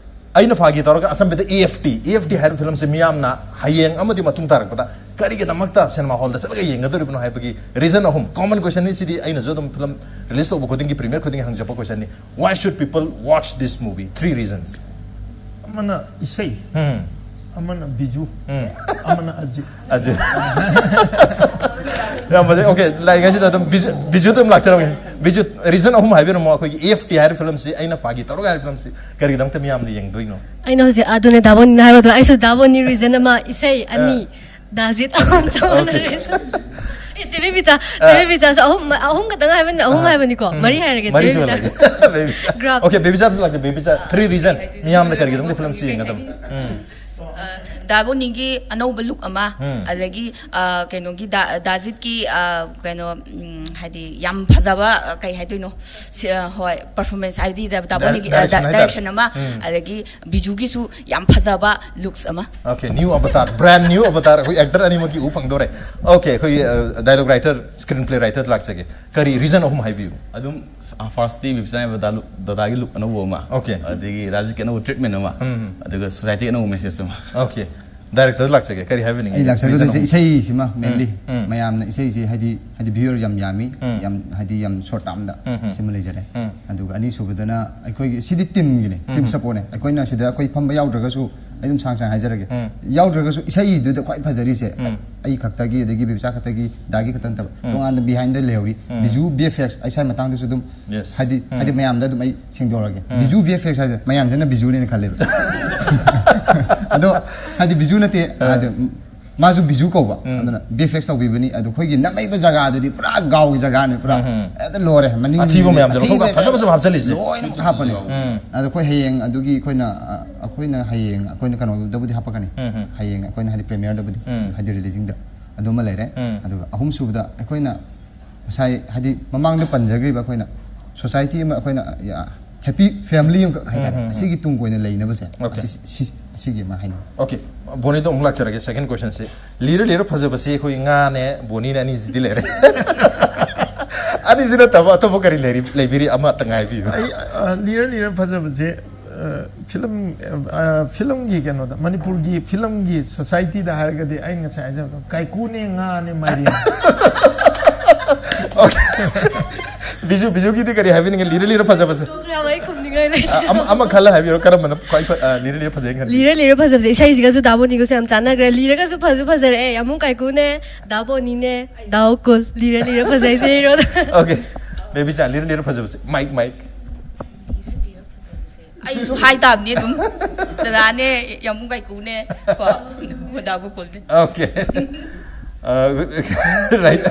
ꯑꯩꯅ ꯐꯥꯒꯤ ꯇꯧꯔꯒ ꯑꯁꯝꯕꯗ AFT, AFT ꯍꯥꯏꯔꯤꯕ ꯐꯤꯂꯝꯁꯦ ꯃꯤꯌꯥꯝꯅ ꯍꯌꯦꯡ ꯑꯃꯗꯤ ꯃꯇꯨꯡ ꯇꯥꯔꯛꯄꯗ ꯀꯔꯤꯒꯤꯗꯃꯛꯇ ꯁꯤꯅꯦꯃꯥ ꯍꯣꯜꯗ ꯆꯠꯂꯒ ꯌꯦꯡꯒꯗꯧꯔꯤꯕꯅꯣ ꯍꯥꯏꯕꯒꯤ ꯔꯤꯖꯟ ꯑꯍꯨꯝ, ꯀꯣꯃꯟ ꯀꯣꯏꯁꯟꯅꯤ ꯁꯤꯗꯤ꯫ ꯑꯩꯅꯁꯨ ꯑꯗꯨꯝ ꯐꯤꯂꯝ ꯔꯤꯂꯤꯁ ꯇꯧꯕ ꯈꯨꯗꯤꯡꯒꯤ, ꯄ꯭ꯔꯤꯃꯤꯌꯔ ꯈꯨꯗꯤꯡꯒꯤ ꯍꯪꯖꯕ ꯀꯣꯏꯁꯟꯅꯤ꯫ Why should people watch this movie? Three reasons. ꯑꯃꯅ ꯏꯁꯩ, ꯎꯝ. ꯑꯃꯅ ꯕꯤꯖꯨ, ꯎꯝ. ꯑꯃꯅ ꯑꯖꯤꯠ꯫ ꯑꯖꯤꯠ꯫ ꯌꯥꯝ ꯐꯖꯩ꯫ Okay, ꯂꯥꯏꯔꯤꯛ ꯑꯁꯤꯗ ꯑꯗꯨꯝ ꯕꯤꯖꯨ, ꯕꯤꯖꯨꯗ ꯑꯗꯨꯝ ꯂꯥꯛꯆꯔꯝꯒꯦ꯫ ꯕꯤꯖꯨ, ꯔꯤꯖꯟ ꯑꯍꯨꯝ ꯍꯥꯏꯕꯤꯔꯝꯃꯣ꯫ ꯑꯩꯈꯣꯏꯒꯤ AFT ꯍꯥꯏꯔꯤꯕ ꯐꯤꯂꯝꯁꯤ, ꯑꯩꯅ ꯐꯥꯒꯤ ꯇꯧꯔꯒ ꯍꯥꯏꯔꯤꯕ ꯐꯤꯂꯝꯁꯤ ꯀꯔꯤꯒꯤꯗꯃꯛꯇ ꯃꯤꯌꯥꯝꯅ ꯌꯦꯡꯗꯣꯏꯅꯣ? ꯑꯩꯅ ꯍꯧꯖꯤꯛ ꯑꯗꯨꯅꯦ ꯗꯥꯕꯣꯟꯅꯤꯅ ꯍꯥꯏꯕꯗꯣ, ꯑꯩꯁꯨ ꯗꯥꯕꯣꯟꯅꯤ ꯔꯤꯖꯟ ꯑꯃ, ꯏꯁꯩ ꯑꯅꯤ, ꯗꯥꯖꯤꯠ ꯑꯍꯨꯝ, ꯆꯞ ꯃꯥꯟꯅꯔꯦ꯫ ꯑꯦ, ꯆꯦ ꯕꯦꯕꯤꯆꯥ, ꯆꯦ ꯕꯦꯕꯤꯆꯥꯁꯨ ꯑꯍꯨꯝ, ꯑꯍꯨꯝ ꯈꯛꯇꯪ ꯍꯥꯏꯕꯅꯤ, ꯑꯍꯨꯝ ꯍꯥꯏꯕꯅꯤꯀꯣ, ꯃꯔꯤ ꯍꯥꯏꯔꯒꯦ꯫ ꯆꯦ ꯃꯔꯤ ꯕꯦꯕꯤꯆꯥ꯫ ꯁꯨꯍꯜꯂꯒꯦ꯫ ꯕꯦꯕꯤꯆꯥ꯫ Grab. Okay, ꯕꯦꯕꯤꯆꯥ ꯂꯥꯛꯇꯦ, ꯕꯦꯕꯤꯆꯥ꯫ Three reason. ꯃꯤꯌꯥꯝꯅ ꯀꯔꯤꯒꯤꯗꯃꯛꯇ ꯐꯤꯂꯝꯁꯤ ꯌꯦꯡꯒꯗꯕꯅꯣ? ꯎꯝ. ꯗꯥꯕꯣꯅꯤꯒꯤ ꯑꯅꯧꯕ ꯂꯨꯛ ꯑꯃ, ꯎꯝ. ꯑꯗꯒꯤ ꯑ, ꯀꯩꯅꯣꯒꯤ ꯗꯥ- ꯗꯥꯖꯤꯠꯀꯤ, ꯑ, ꯀꯩꯅꯣ, ꯎꯝ, ꯍꯥꯏꯗꯤ ꯌꯥꯝ ꯐꯖꯕ, ꯑ, ꯀꯩ ꯍꯥꯏꯗꯣꯏꯅꯣ? ꯁꯤ, ꯑ, ꯍꯣꯏ, ꯄꯔꯐꯣꯔꯃꯦꯟꯁ, ꯍꯥꯏꯗꯤ ꯗꯥ- ꯗꯥꯕꯣꯅꯤꯒꯤ, ꯑ, ꯗꯥꯏꯔꯦꯛꯁꯟ ꯍꯥꯏꯇꯥꯔꯦ꯫ ꯗꯥꯏꯔꯦꯛꯁꯟ ꯑꯃ, ꯎꯝ. ꯑꯗꯒꯤ ꯕꯤꯖꯨꯒꯤꯁꯨ ꯌꯥꯝ ꯐꯖꯕ ꯂꯨꯛꯁ ꯑꯃ꯫ Okay, new avatar, brand new avatar, ꯑꯩꯈꯣꯏ ꯑꯦꯛꯇꯔ ꯑꯅꯤꯃꯛꯀꯤ ꯎ ꯐꯪꯗꯣꯔꯦ꯫ Okay, ꯑꯩꯈꯣꯏꯒꯤ dialogue writer, screen play writer ꯂꯥꯛꯆꯒꯦ꯫ ꯀꯔꯤ ꯔꯤꯖꯟ ꯑꯍꯨꯝ ꯍꯥꯏꯕꯤꯌꯨ꯫ ꯑꯗꯨꯝ ꯐꯥꯔꯁꯇꯤ ꯕꯤꯕꯤꯆꯥꯅ ꯗꯥꯗꯥꯒꯤ ꯂꯨꯛ ꯑꯅꯧꯕ ꯑꯃ, Okay. ꯑꯗꯒꯤ ꯔꯥꯖꯤꯠꯀꯤ ꯑꯅꯧꯕ ꯇ꯭ꯔꯤꯠꯃꯦꯟ ꯑꯃ, ꯎꯝ. ꯑꯗꯨꯒ ꯁꯣꯁꯥꯏꯇꯤꯒꯤ ꯑꯅꯧꯕ ꯃꯦꯁꯦꯖ ꯑꯃ꯫ Okay, ꯗꯥꯏꯔꯦꯛꯇꯔ ꯂꯥꯛꯆꯒꯦ, ꯀꯔꯤ ꯍꯥꯏꯕꯤꯅꯤꯡꯉꯤ? ꯑꯩ ꯂꯥꯛꯆꯒꯗꯣꯏꯁꯦ ꯔꯤꯖꯟ ꯑꯍꯨꯝ. ꯏꯁꯩꯁꯤꯃ, ꯃꯦꯟꯂꯤ꯫ ꯎꯝ. ꯃꯌꯥꯝꯅ ꯏꯁꯩꯁꯤ ꯍꯥꯏꯗꯤ, ꯍꯥꯏꯗꯤ ꯚ꯭ꯌꯨꯋꯔ ꯌꯥꯝ ꯌꯥꯝꯃꯤ, ꯎꯝ. ꯌꯥꯝ, ꯍꯥꯏꯗꯤ ꯌꯥꯝ ꯁꯣꯔꯠ ꯇꯥꯝꯗ ꯎꯝ, ꯎꯝ. ꯁꯤꯃ ꯂꯩꯖꯔꯦ꯫ ꯎꯝ. ꯑꯗꯨꯒ ꯑꯅꯤꯁꯨꯕꯗꯅ ꯑꯩꯈꯣꯏꯒꯤ, ꯁꯤꯗꯤ ꯇꯤꯝꯒꯤꯅꯤ, ꯇꯤꯝ ꯎꯝ. ꯁꯞꯄꯣꯔꯠꯅꯦ꯫ ꯑꯩꯈꯣꯏꯅ ꯁꯤꯗ ꯑꯩꯈꯣꯏ ꯐꯝꯕ ꯌꯥꯎꯗ꯭ꯔꯒꯁꯨ ꯑꯩ ꯑꯗꯨꯝ ꯁꯥꯡ ꯁꯥꯡ ꯍꯥꯏꯖꯔꯒꯦ꯫ ꯎꯝ꯫ ꯌꯥꯎꯗ꯭ꯔꯒꯁꯨ ꯏꯁꯩꯗꯨꯗ ꯈ꯭ꯋꯥꯏ ꯐꯖꯔꯤꯁꯦ ꯎꯝ꯫ ꯑꯩ ꯈꯛꯇꯒꯤ, ꯑꯗꯒꯤ ꯕꯤꯕꯤꯆꯥ ꯈꯛꯇꯒꯤ, ꯗꯥꯒꯤ ꯈꯛꯇ ꯅꯠꯇꯕ, ꯎꯝ꯫ ꯇꯣꯉꯥꯟꯅ ꯕꯤꯍꯥꯏꯟꯗ ꯂꯩꯍꯧꯔꯤ꯫ ꯎꯝ꯫ ꯕꯤꯖꯨ ꯚꯤ ꯑꯦꯐ ꯑꯦꯛꯁ, ꯑꯩ ꯁ꯭ꯋꯥꯏ ꯃꯇꯥꯡꯗꯁꯨ ꯑꯗꯨꯝ ꯌꯦꯁ꯫ ꯍꯥꯏꯗꯤ ꯎꯝ꯫ ꯍꯥꯏꯗꯤ ꯃꯌꯥꯝꯗ ꯑꯗꯨꯝ ꯑꯩ ꯁꯦꯡꯗꯣꯛꯑꯒꯦ꯫ ꯎꯝ꯫ ꯕꯤꯖꯨ ꯚꯤ ꯑꯦꯐ ꯑꯦꯛꯁ ꯍꯥꯏꯁꯦ ꯃꯌꯥꯝꯁꯤꯅ ꯕꯤꯖꯨꯅꯦꯅ ꯈꯜꯂꯦꯕ꯫ ꯑꯗꯣ ꯍꯥꯏꯗꯤ ꯕꯤꯖꯨ ꯅꯠꯇꯦ, ꯑ꯫ ꯍꯥꯏꯗꯤ ꯃꯥꯁꯨ ꯕꯤꯖꯨ ꯀꯧꯕ꯫ ꯎꯝ꯫ ꯑꯗꯨꯅ ꯚꯤ ꯑꯦꯐ ꯑꯦꯛꯁ ꯇꯧꯕꯤꯕꯅꯤ꯫ ꯑꯗꯣ ꯑꯩꯈꯣꯏꯒꯤ ꯅꯝꯃꯛꯏꯕ ꯖꯒꯥꯗꯨꯗꯤ ꯄꯨꯔꯥ ꯒꯥꯎꯒꯤ ꯖꯒꯥꯅꯤ, ꯄꯨꯔꯥ ꯎꯝ꯫ ꯍꯦꯛꯇ ꯂꯣꯏꯔꯦ꯫ ꯃꯅꯤꯡ ꯑꯊꯤꯕ ꯃꯌꯥꯝꯗꯣ ꯑꯊꯤꯕ ꯂꯧꯊꯣꯛꯑꯒ ꯐꯖ ꯐꯖꯕ ꯍꯥꯞꯆꯜꯂꯤꯁꯦ꯫ ꯂꯣꯏꯅꯃꯛ ꯍꯥꯞꯄꯅꯦ꯫ ꯎꯝ꯫ ꯑꯗꯣ ꯑꯩꯈꯣꯏ ꯍꯌꯦꯡ ꯑꯗꯨꯒꯤ ꯑꯩꯈꯣꯏꯅ, ꯑ, ꯑꯩꯈꯣꯏꯅ ꯍꯌꯦꯡ ꯑꯩꯈꯣꯏꯅ ꯀꯩꯅꯣꯗꯕꯨꯗꯤ ꯍꯥꯞꯄꯛꯀꯅꯤ꯫ ꯎꯝ, ꯎꯝ꯫ ꯍꯌꯦꯡ ꯑꯩꯈꯣꯏꯅ ꯍꯥꯏꯗꯤ ꯄ꯭ꯔꯤꯃꯤꯌꯔꯗꯕꯨꯗꯤ, ꯎꯝ꯫ ꯍꯥꯏꯗꯤ ꯔꯤꯂꯤꯖꯤꯡꯗ꯫ ꯑꯗꯨꯃ ꯂꯩꯔꯦ꯫ ꯎꯝ꯫ ꯑꯗꯨꯒ ꯑꯍꯨꯝꯁꯨꯕꯗ ꯑꯩꯈꯣꯏꯅ ꯉꯁꯥꯏ ꯍꯥꯏꯗꯤ ꯃꯃꯥꯡꯗ ꯄꯟꯖꯈ꯭ꯔꯤꯕ ꯑꯩꯈꯣꯏꯅ ꯁꯣꯁꯥꯏꯇꯤ ꯑꯃ, ꯑꯩꯈꯣꯏꯅ, ꯌꯥ, ꯍꯦꯄꯤ ꯐꯦꯃꯤꯂꯤ ꯑꯃꯈꯛ ꯍꯥꯏꯇꯥꯔꯦ꯫ ꯎꯝ, ꯎꯝ, ꯎꯝ꯫ ꯑꯁꯤꯒꯤ ꯇꯨꯡ ꯀꯣꯏꯅ ꯂꯩꯅꯕꯁꯦ, ꯑꯣꯀꯦ꯫ ꯑꯁꯤ, ꯁꯤ, ꯑꯁꯤꯒꯤ ꯑꯃ ꯍꯥꯏꯅꯤꯡꯉꯤ꯫ ꯑꯣꯀꯦ, ꯕꯣꯅꯤꯗ ꯑꯃꯨꯛ ꯂꯥꯛꯆꯔꯒꯦ, ꯁꯦꯀꯦꯟ ꯀꯣꯏꯁꯟꯁꯤ꯫ ꯂꯤꯔ ꯂꯤꯔ ꯐꯖꯕꯁꯤ ꯑꯩꯈꯣꯏ ꯉꯥꯅꯦ, ꯕꯣꯅꯤꯅꯦ, ꯑꯅꯤꯁꯤꯗꯤ ꯂꯩꯔꯦ꯫ ꯑꯅꯤꯁꯤ ꯅꯠꯇꯕ ꯑꯇꯣꯞꯄ ꯀꯔꯤ ꯂꯩꯔꯤ, ꯂꯩꯕꯤꯔꯤ? ꯑꯃꯇꯪ ꯍꯥꯏꯕꯤꯌꯨ꯫ ꯑꯩ, ꯑ, ꯂꯤꯔ ꯂꯤꯔ ꯐꯖꯕꯁꯦ, ꯑ, ꯐꯤꯂꯝ, ꯑ, ꯐꯤꯂꯝꯒꯤ ꯀꯩꯅꯣꯗ, ꯃꯅꯤꯄꯨꯔꯒꯤ ꯐꯤꯂꯝꯒꯤ ꯁꯣꯁꯥꯏꯇꯤꯗ ꯍꯥꯏꯔꯒꯗꯤ ꯑꯩ ꯉꯁꯥꯏ ꯍꯥꯏꯖꯕꯗꯣ, ꯀꯥꯏꯀꯨꯅꯦ, ꯉꯥꯅꯦ, ꯃꯥꯏꯔꯦꯟ꯫ ꯑꯣꯀꯦ꯫ ꯕꯤꯖꯨ, ꯕꯤꯖꯨꯒꯤꯗꯤ ꯀꯔꯤ ꯍꯥꯏꯕꯤꯅꯤꯡꯉꯦ? ꯂꯤꯔ ꯂꯤꯔ ꯐꯖꯕꯁꯦ꯫ ꯇꯣꯛꯈ꯭ꯔꯦ, ꯑꯩ ꯈꯨꯝꯅꯤꯡꯉꯥꯏ ꯂꯩꯇꯦ꯫ ꯑ, ꯑꯃ, ꯑꯃ ꯈꯜꯂ ꯍꯥꯏꯕꯤꯔꯣ, ꯀꯔꯝꯕꯅ ꯈ꯭ꯋꯥꯏ ꯐ-, ꯑ, ꯂꯤꯔ ꯂꯤꯔ ꯐꯖꯩ ꯈꯟꯕꯤ? ꯂꯤꯔ ꯂꯤꯔ ꯐꯖꯕꯁꯦ ꯏꯁꯩꯁꯤꯒꯁꯨ ꯗꯥ ꯕꯣꯅꯤꯒꯁꯨ ꯌꯥꯝ ꯆꯥꯟꯅꯈ꯭ꯔꯦ꯫ ꯂꯤꯔꯒꯁꯨ ꯐꯖꯁꯨ ꯐꯖꯔꯛꯑꯦ꯫ ꯌꯥꯝꯕꯨꯡ ꯀꯥꯏꯀꯨꯅꯦ, ꯗꯥ ꯕꯣꯅꯤꯅꯦ, ꯗꯥ ꯀꯨꯜ꯫ ꯂꯤꯔ ꯂꯤꯔ ꯐꯖꯩꯁꯦ ꯍꯤꯔꯣꯗ꯫ ꯑꯣꯀꯦ꯫ ꯕꯦꯕꯤꯆꯥ, ꯂꯤꯔ ꯂꯤꯔ ꯐꯖꯕꯁꯦ꯫ Mike, mike. ꯑꯩꯁꯨ ꯍꯥꯏ ꯇꯥꯕꯅꯤ ꯑꯗꯨꯝ꯫ ꯗꯗꯥꯅꯦ, ꯌꯥꯝꯕꯨꯡ ꯀꯥꯏꯀꯨꯅꯦ, ꯀꯣ, ꯗꯥ ꯒꯣꯀꯨꯜꯅꯦ꯫ ꯑꯣꯀꯦ꯫ ꯑ, ꯔꯥꯏꯠ꯫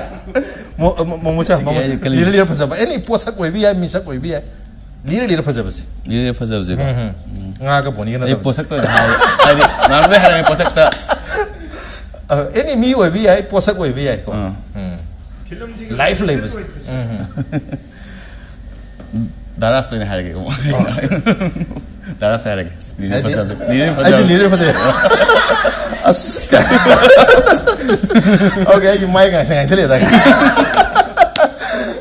ꯃꯣ-, ꯃꯣ-, ꯃꯣꯃꯣꯆꯥ, ꯃꯣꯃꯣꯆꯥ꯫ ꯀꯔꯤ? ꯂꯤꯔ ꯂꯤꯔ ꯐꯖꯕ꯫ ꯑꯦꯅꯤ ꯄꯣꯠꯁꯛ ꯑꯣꯏꯕ ꯌꯥꯏ, ꯃꯤꯁꯛ ꯑꯣꯏꯕ ꯌꯥꯏ꯫ ꯂꯤꯔ ꯂꯤꯔ ꯐꯖꯕꯁꯦ꯫ ꯂꯤꯔ ꯂꯤꯔ ꯐꯖꯕꯁꯦꯀꯣ꯫ ꯎꯝ, ꯎꯝ꯫ ꯎꯝ꯫ ꯉꯥꯒ ꯕꯣꯅꯤꯒ ꯑꯩ ꯅꯠꯇꯕ꯫ ꯄꯣꯠꯁꯛꯇ ꯑꯣꯏꯅ ꯍꯥꯏꯔꯒꯦ꯫ ꯍꯥꯏꯗꯤ, ꯃꯌꯥꯝ ꯂꯣꯏ ꯍꯥꯏꯔꯒꯦ ꯄꯣꯠꯁꯛꯇ꯫ ꯑ, ꯑꯦꯅꯤ ꯃꯤ ꯑꯣꯏꯕ ꯌꯥꯏ, ꯄꯣꯠꯁꯛ ꯑꯣꯏꯕ ꯌꯥꯏꯀꯣ꯫ ꯑꯥ꯫ ꯎꯝ꯫ ꯐꯤꯂꯝꯁꯤꯒꯤ ꯂꯥꯏꯐ ꯂꯩꯕꯁꯦ꯫ ꯎꯝ, ꯎꯝ꯫ ꯗꯥꯔꯥꯁꯇ ꯑꯣꯏꯅ ꯍꯥꯏꯔꯒꯦꯀꯣ꯫ ꯑꯣ꯫ ꯗꯥꯔꯥꯁ ꯍꯥꯏꯔꯒꯦ꯫ ꯂꯤꯔ ꯍꯥꯏꯗꯤ? ꯐꯖꯕ-, ꯂꯤꯔ ꯑꯩꯁꯦ ꯐꯖꯕ-, ꯂꯤꯔ ꯐꯖꯩ꯫ ꯑꯁ꯫ ꯑꯣꯀꯦ, ꯑꯩꯒꯤ ꯃꯥꯏ ꯉꯥꯡꯁꯪ ꯉꯥꯡꯁꯜꯂꯛꯑꯦ꯫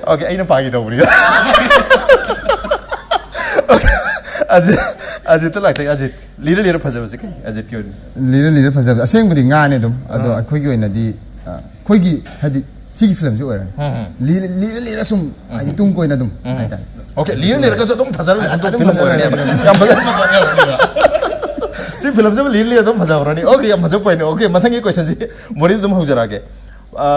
ꯑꯣꯀꯦ, ꯑꯩꯅ ꯐꯥꯒꯤ ꯇꯧꯕꯅꯤꯗ꯫ ꯑꯣꯀꯦ, ꯑꯖꯤꯠ, ꯑꯖꯤꯠꯇ ꯂꯥꯛꯆꯒꯦ꯫ ꯑꯖꯤꯠ, ꯂꯤꯔ ꯂꯤꯔ ꯐꯖꯕꯁꯦ ꯀꯩ? ꯑꯖꯤꯠꯀꯤ ꯑꯣꯏꯅ꯫ ꯂꯤꯔ ꯂꯤꯔ ꯐꯖꯕꯁꯦ꯫ ꯑꯁꯦꯡꯕꯗꯤ ꯉꯥꯅꯦ ꯑꯗꯨꯝ꯫ ꯑꯗꯣ ꯑꯥ꯫ ꯑꯩꯈꯣꯏꯒꯤ ꯑꯣꯏꯅꯗꯤ, ꯑ, ꯑꯩꯈꯣꯏꯒꯤ ꯍꯥꯏꯗꯤ ꯁꯤꯒꯤ ꯐꯤꯂꯝꯁꯤ ꯑꯣꯏꯔꯅꯤ꯫ ꯎꯝ, ꯎꯝ꯫ ꯂꯤꯔ, ꯂꯤꯔ, ꯂꯤꯔ ꯁꯨꯝ ꯎꯝ꯫ ꯍꯥꯏꯗꯤ ꯇꯨꯡ ꯀꯣꯏꯅ ꯑꯗꯨꯝ ꯎꯝ꯫ ꯍꯥꯏꯇꯥꯔꯦ꯫ ꯑꯣꯀꯦ, ꯂꯤꯔ ꯂꯤꯔꯒꯁꯨ ꯑꯗꯨꯝ ꯐꯖꯔ ꯑꯗꯨꯝ ꯑꯗꯨꯝ ꯐꯤꯂꯝ ꯐꯖꯔ ꯑꯣꯏꯔꯅꯦꯕ꯫ ꯂꯩꯔꯅꯤ꯫ ꯌꯥꯝ ꯐꯖ-, ꯁꯤ ꯐꯤꯂꯝꯁꯤꯃ ꯂꯤꯔ ꯂꯤꯔ ꯑꯗꯨꯝ ꯐꯖꯍꯧꯔꯅꯤ꯫ ꯑꯣꯀꯦ, ꯌꯥꯝ ꯐꯖꯕ ꯄꯣꯏꯟꯅꯤ꯫ ꯑꯣꯀꯦ, ꯃꯊꯪꯒꯤ ꯀꯣꯏꯁꯟꯁꯤ ꯕꯣꯅꯤꯗ ꯑꯗꯨꯝ ꯍꯧꯖꯔꯛꯑꯒꯦ꯫ ꯑ,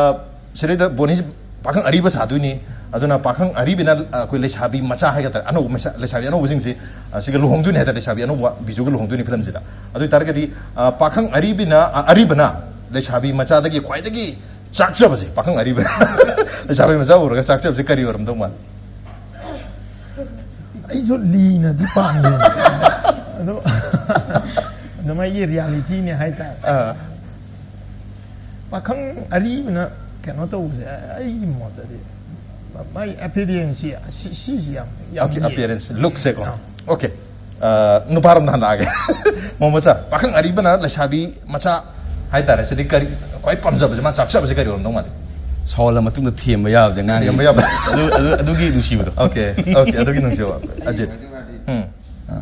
ꯁꯤꯗꯩꯗ ꯕꯣꯅꯤꯁꯤ ꯄꯥꯈꯪ ꯑꯔꯤꯕ ꯁꯥꯗꯣꯏꯅꯤ꯫ ꯑꯗꯨꯅ ꯄꯥꯈꯪ ꯑꯔꯤꯕꯅ, ꯑ, ꯑꯩꯈꯣꯏ ꯂꯩꯁꯥꯕꯤ ꯃꯆꯥ ꯍꯥꯏꯒꯗ꯭ꯔꯥ, ꯑꯅꯧꯕ ꯃꯁꯥ-, ꯂꯩꯁꯥꯕꯤ ꯑꯅꯧꯕꯁꯤꯡꯁꯤ, ꯑ, ꯁꯤꯒ ꯂꯨꯍꯣꯡꯗꯣꯏꯅꯤ ꯍꯥꯏ ꯇꯥꯔꯦ, ꯂꯩꯁꯥꯕꯤ ꯑꯅꯧꯕ ꯕꯤꯖꯨꯒ ꯂꯨꯍꯣꯡꯗꯣꯏꯅꯤ ꯐꯤꯂꯝꯁꯤꯗ꯫ ꯑꯗꯨ ꯑꯣꯏ ꯇꯥꯔꯒꯗꯤ, ꯑ, ꯄꯥꯈꯪ ꯑꯔꯤꯕꯅ, ꯑ, ꯑꯔꯤꯕꯅ ꯂꯩꯁꯥꯕꯤ ꯃꯆꯥꯗꯒꯤ ꯈ꯭ꯋꯥꯏꯗꯒꯤ ꯆꯥꯛꯆꯕꯁꯦ, ꯄꯥꯈꯪ ꯑꯔꯤꯕꯅ ꯂꯩꯁꯥꯕꯤ ꯃꯆꯥ ꯎꯔꯒ ꯆꯥꯛꯆꯕꯁꯦ ꯀꯔꯤ ꯑꯣꯏꯔꯝꯗꯧ ꯃꯥꯜꯂꯤ? ꯑꯩꯁꯨ ꯂꯤꯅꯗꯤ ꯄꯥꯝꯖꯩ꯫ ꯑꯗꯣ, ꯑꯗꯨꯝ ꯑꯩꯒꯤ ꯔꯤꯌꯥꯂꯤꯇꯤꯅꯦ ꯍꯥꯏꯇꯥꯔꯦ꯫ ꯑꯥ꯫ ꯄꯥꯈꯪ ꯑꯔꯤꯕꯅ ꯀꯩꯅꯣ ꯇꯧꯕꯁꯦ, ꯑꯩꯒꯤ ꯃꯣꯠꯇꯗꯤ ꯃꯥꯒꯤ ꯑꯦꯄꯤꯌꯔꯦꯟꯁꯁꯤ, ꯁꯤ-, ꯁꯤꯁꯤ ꯌꯥꯝ, ꯌꯥꯝ ꯑꯣꯀꯦ, ꯌꯦꯡꯉꯦ꯫ ꯑꯦꯄꯤꯌꯔꯦꯟꯁ, ꯂꯨꯛꯁꯦꯀꯣ꯫ ꯑꯥ꯫ ꯑꯣꯀꯦ꯫ ꯑ, ꯅꯨꯄꯥꯔꯣꯝꯗ ꯍꯜꯂꯛꯑꯒꯦ꯫ ꯃꯣꯃꯣꯆꯥ, ꯄꯥꯈꯪ ꯑꯔꯤꯕꯅ ꯂꯩꯁꯥꯕꯤ ꯃꯆꯥ ꯍꯥꯏꯇꯥꯔꯦ, ꯁꯤꯗꯤ ꯀꯔꯤ ꯈ꯭ꯋꯥꯏ ꯄꯥꯝꯖꯕꯁꯦ, ꯃꯥ ꯆꯥꯛꯆꯕꯁꯦ ꯀꯔꯤ ꯑꯣꯏꯔꯝꯗꯧ ꯃꯥꯜꯂꯤ? ꯁꯥꯎꯍꯜꯂ ꯃꯇꯨꯡꯗ ꯊꯦꯝꯕ ꯌꯥꯕꯁꯦ ꯑꯉꯥꯡꯒꯤ꯫ ꯊꯦꯝꯕ ꯌꯥꯕ꯫ ꯑꯗꯨ, ꯑꯗꯨ, ꯑꯗꯨꯒꯤ ꯅꯨꯡꯁꯤꯕꯗꯣ꯫ ꯑꯣꯀꯦ, ꯑꯣꯀꯦ, ꯑꯗꯨꯒꯤ ꯅꯨꯡꯁꯤꯕ꯫ ꯑꯖꯤꯠ꯫ ꯎꯝ꯫ ꯑ,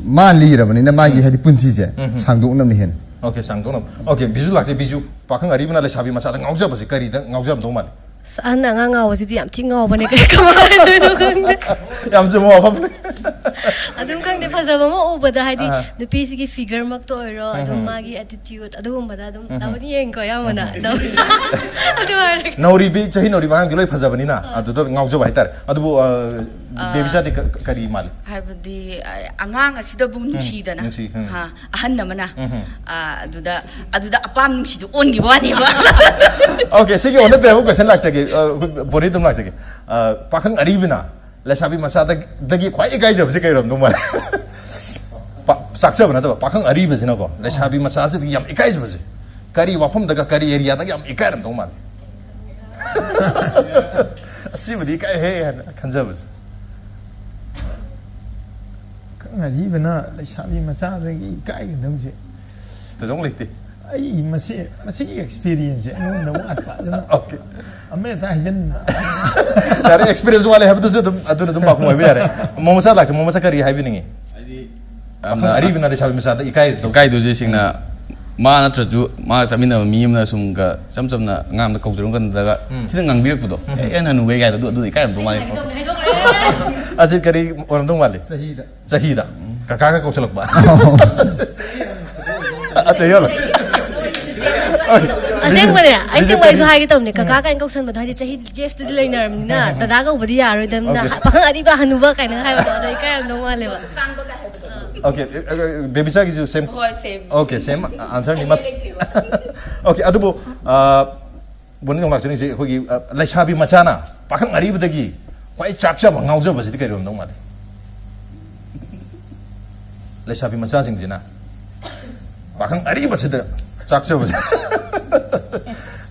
ꯃꯥ ꯂꯤꯔꯕꯅꯤꯅ ꯃꯥꯒꯤ, ꯎꯝ꯫ ꯍꯥꯏꯗꯤ, ꯄꯨꯟꯁꯤꯁꯦ ꯎꯝ, ꯎꯝ꯫ ꯁꯥꯡꯗꯣꯛꯅꯕꯅꯤ ꯍꯦꯟꯅ꯫ ꯑꯣꯀꯦ, ꯁꯥꯡꯗꯣꯛꯅꯕ꯫ ꯑꯣꯀꯦ, ꯕꯤꯖꯨ ꯂꯥꯛꯆꯩ꯫ ꯕꯤꯖꯨ, ꯄꯥꯈꯪ ꯑꯔꯤꯕꯅ ꯂꯩꯁꯥꯕꯤ ꯃꯆꯥꯗ ꯉꯥꯎꯖꯕꯁꯦ ꯀꯔꯤꯗ ꯉꯥꯎꯖꯔꯝꯗꯧ ꯃꯥꯜꯂꯤ? ꯑꯁ, ꯑꯍꯟꯅ ꯑꯉꯥꯡ ꯉꯥꯎꯕꯁꯤꯗꯤ ꯌꯥꯝ ꯊꯤ ꯉꯥꯎꯕꯅꯦ, ꯀꯩ ꯀꯃꯥꯏꯅ ꯇꯧꯔꯤꯅꯣ ꯈꯪꯗꯦ꯫ ꯌꯥꯝ ꯆꯨꯝꯕ ꯋꯥꯐꯝꯅꯤ꯫ ꯑꯗꯨꯝ ꯈꯪꯗꯦ, ꯐꯖꯕ ꯑꯃ ꯎꯕꯗ, ꯍꯥꯏꯗꯤ, ꯑꯍꯥ꯫ ꯅꯨꯄꯤꯁꯤꯒꯤ ꯐꯤꯒꯔꯃꯛꯇ ꯑꯣꯏꯔꯣ, ꯑꯗꯨꯝ ꯎꯝ꯫ ꯃꯥꯒꯤ ꯑꯦꯇꯤꯇ꯭ꯌꯨꯠ, ꯑꯗꯨꯒꯨꯝꯕꯗ ꯑꯗꯨꯝ ꯎꯝ꯫ ꯇꯧꯕꯗꯤ ꯌꯦꯡꯉꯤꯀꯣ, ꯑꯌꯥꯝꯕꯅ꯫ ꯎꯝ꯫ ꯇꯧ-, ꯑꯗꯨ ꯍꯥꯏꯔꯒ ꯅꯧꯔꯤꯕꯤ, ꯆꯍꯤ ꯅꯧꯔꯤꯕ ꯑꯉꯥꯡꯗꯤ ꯂꯣꯏ ꯐꯖꯕꯅꯤꯅ, ꯑꯥ꯫ ꯑꯗꯨꯗ ꯉꯥꯎꯖꯕ ꯍꯥꯏꯇꯥꯔꯦ꯫ ꯑꯗꯨꯕꯨ, ꯑ, ꯑꯥ꯫ ꯕꯦꯕꯤꯆꯥꯗꯤ ꯀ-, ꯀꯔꯤ ꯃꯥꯜꯂꯤ? ꯍꯥꯏꯕꯗꯤ, ꯑ, ꯑꯉꯥꯡ ꯑꯁꯤꯗꯕꯨ ꯎꯝ, ꯅꯨꯡꯁꯤꯗꯅ꯫ ꯅꯨꯡꯁꯤ, ꯎꯝ꯫ ꯍꯥ, ꯑꯍꯟ ꯑꯃꯅ, ꯎꯝ꯫ ꯑ, ꯑꯗꯨꯗ, ꯑꯗꯨꯗ ꯑꯄꯥꯝ ꯅꯨꯡꯁꯤꯗꯨ ꯑꯣꯟꯈꯤꯕ ꯋꯥꯅꯦꯕ꯫ ꯑꯣꯀꯦ, ꯁꯤꯒꯤ ꯑꯣꯟꯅ ꯇꯩꯅꯕ ꯀꯣꯏꯁꯟ ꯂꯥꯛꯆꯒꯦ꯫ ꯑ, ꯑꯩꯈꯣꯏ ꯕꯣꯅꯤ ꯑꯗꯨꯝ ꯂꯥꯛꯆꯒꯦ꯫ ꯑ, ꯄꯥꯈꯪ ꯑꯔꯤꯕꯅ ꯂꯩꯁꯥꯕꯤ ꯃꯆꯥꯗꯒꯤ ꯈ꯭ꯋꯥꯏ ꯏꯀꯥꯏꯖꯕꯁꯦ ꯀꯩ ꯑꯣꯏꯔꯝꯗꯧ ꯃꯥꯜꯂꯤ? ꯄꯥ-, ꯆꯥꯛꯆꯕ ꯅꯠꯇꯕ, ꯄꯥꯈꯪ ꯑꯔꯤꯕꯁꯤꯅꯀꯣ, ꯂꯩꯁꯥꯕꯤ ꯃꯆꯥꯁꯤꯗꯒꯤ ꯌꯥꯝ ꯏꯀꯥꯏꯖꯕꯁꯦ꯫ ꯀꯔꯤ ꯋꯥꯐꯝꯗꯒ, ꯀꯔꯤ ꯑꯦꯔꯤꯌꯥꯗꯒ ꯌꯥꯝ ꯏꯀꯥꯏꯔꯝꯗꯧ ꯃꯥꯜꯂꯤ? ꯑꯁꯤꯕꯨꯗꯤ ꯏꯀꯥꯏꯍꯦ ꯍꯥꯏꯅ ꯈꯟꯖꯕꯁꯦ꯫ ꯄꯥꯈꯪ ꯑꯔꯤꯕꯅ ꯂꯩꯁꯥꯕꯤ ꯃꯆꯥꯗꯒꯤ ꯏꯀꯥꯏꯒꯗꯕꯁꯦ ꯊꯣꯏꯗꯣꯛ ꯂꯩꯇꯦ꯫ ꯑꯩ ꯃꯁꯤ, ꯃꯁꯤꯒꯤ ꯑꯦꯛꯁꯄꯤꯔꯤꯌꯦꯟꯁꯁꯦ ꯑꯩꯉꯣꯟꯗ ꯋꯥꯠꯄ꯫ ꯑꯗꯨꯅ ꯑꯣꯀꯦ꯫ ꯑꯃ ꯍꯦꯛꯇ ꯍꯥꯏꯖꯟꯕ꯫ ꯌꯥꯔꯦ, ꯑꯦꯛꯁꯄꯤꯔꯤꯌꯦꯟꯁ ꯋꯥꯠꯂꯦ ꯍꯥꯏꯕꯗꯨꯁꯨ ꯑꯗꯨꯝ, ꯑꯗꯨꯅ ꯑꯗꯨꯝ ꯄꯥꯎꯈꯨꯝ ꯑꯣꯏꯕ ꯌꯥꯔꯦ꯫ ꯃꯣꯃꯣꯆꯥ ꯂꯥꯛꯆꯩ, ꯃꯣꯃꯣꯆꯥ ꯀꯔꯤ ꯍꯥꯏꯕꯤꯅꯤꯡꯉꯤ? ꯍꯥꯏꯗꯤ, ꯄꯥꯈꯪ ꯌꯥꯝꯅ ꯑꯔꯤꯕꯅ ꯂꯩꯁꯥꯕꯤ ꯃꯆꯥꯗ ꯏꯀꯥꯏꯗꯧ-, ꯏꯀꯥꯏꯗꯣꯏꯁꯦ ꯁꯦꯡꯅ, ꯃꯥ ꯅꯠꯇ꯭ꯔꯁꯨ ꯃꯥꯒ ꯆꯠꯃꯤꯟꯅꯕ ꯃꯤ ꯑꯃꯅ ꯁꯨꯝꯒ ꯏꯆꯝ ꯆꯝꯅ ꯑꯉꯥꯡꯗ ꯀꯧꯖꯔꯨ ꯀꯥꯟꯗꯒ ꯎꯝ꯫ ꯊꯤꯅ ꯉꯥꯡꯕꯤꯔꯛꯄꯗꯣ, ꯎꯝ꯫ "ꯑꯦ, ꯑꯦ, ꯍꯅꯨꯕꯩ" ꯀꯥꯏꯗ ꯑꯗꯨ, ꯑꯗꯨꯗꯤ ꯏꯀꯥꯏꯔꯝꯗꯧ ꯃꯥꯜꯂꯤ꯫ ꯍꯥꯏꯒꯗꯕꯅꯦ, ꯍꯥꯏꯗꯣꯛꯈ꯭ꯔꯦ꯫ ꯑꯖꯤꯠ, ꯀꯔꯤ ꯑꯣꯏꯔꯝꯗꯧ ꯃꯥꯜꯂꯤ? ꯆꯍꯤꯗ꯫ ꯆꯍꯤꯗ? ꯎꯝ꯫ ꯀꯀꯥꯒ ꯀꯧꯁꯜꯂꯛꯄ? ꯑꯆꯩ ꯌꯥꯎꯔꯣ꯫ ꯑꯁꯦꯡꯕꯅꯦ꯫ ꯑꯁꯦꯡꯕ ꯑꯩꯁꯨ ꯍꯥꯏꯒꯦ ꯇꯧꯕꯅꯦ, ꯀꯀꯥ ꯀꯥꯏꯅ ꯀꯧꯁꯟꯕꯗꯣ, ꯍꯥꯏꯗꯤ ꯆꯍꯤ ꯒꯦꯞꯇꯨꯗꯤ ꯂꯩꯅꯔꯕꯅꯤꯅ ꯗꯗꯥ ꯀꯧꯕꯗꯤ ꯌꯥꯔꯣꯏꯗꯕꯅꯤꯅ꯫ Okay. ꯄꯥꯈꯪ ꯑꯔꯤꯕ ꯍꯅꯨꯕ ꯀꯥꯏꯅ ꯍꯥꯏꯕꯗꯣ ꯑꯗꯣ ꯏꯀꯥꯏꯔꯝꯗꯧ ꯃꯥꯜꯂꯦꯕ꯫ Okay, ꯕꯦꯕꯤꯆꯥꯒꯤꯁꯨ ꯁꯦꯝ꯫ ꯍꯣꯏ, same. Okay, same answer ꯅꯤ꯫ ꯑꯩ ꯂꯩꯇ꯭ꯔꯤꯕ꯫ Okay, ꯑꯗꯨꯕꯨ ꯑ, ꯕꯣꯅꯤ ꯅꯣꯡ ꯂꯥꯛꯆꯔꯤꯁꯦ ꯑꯩꯈꯣꯏꯒꯤ ꯑ, ꯂꯩꯁꯥꯕꯤ ꯃꯆꯥꯅ ꯄꯥꯈꯪ ꯑꯔꯤꯕꯗꯒꯤ ꯈ꯭ꯋꯥꯏ ꯆꯥꯛꯆꯕ ꯉꯥꯎꯖꯕꯁꯤꯗꯤ ꯀꯩ ꯑꯣꯏꯔꯝꯗꯧ ꯃꯥꯜꯂꯤ? ꯂꯩꯁꯥꯕꯤ ꯃꯆꯥꯁꯤꯡꯁꯤꯅ ꯄꯥꯈꯪ ꯑꯔꯤꯕꯁꯤꯗ ꯆꯥꯛꯆꯕꯁꯦ꯫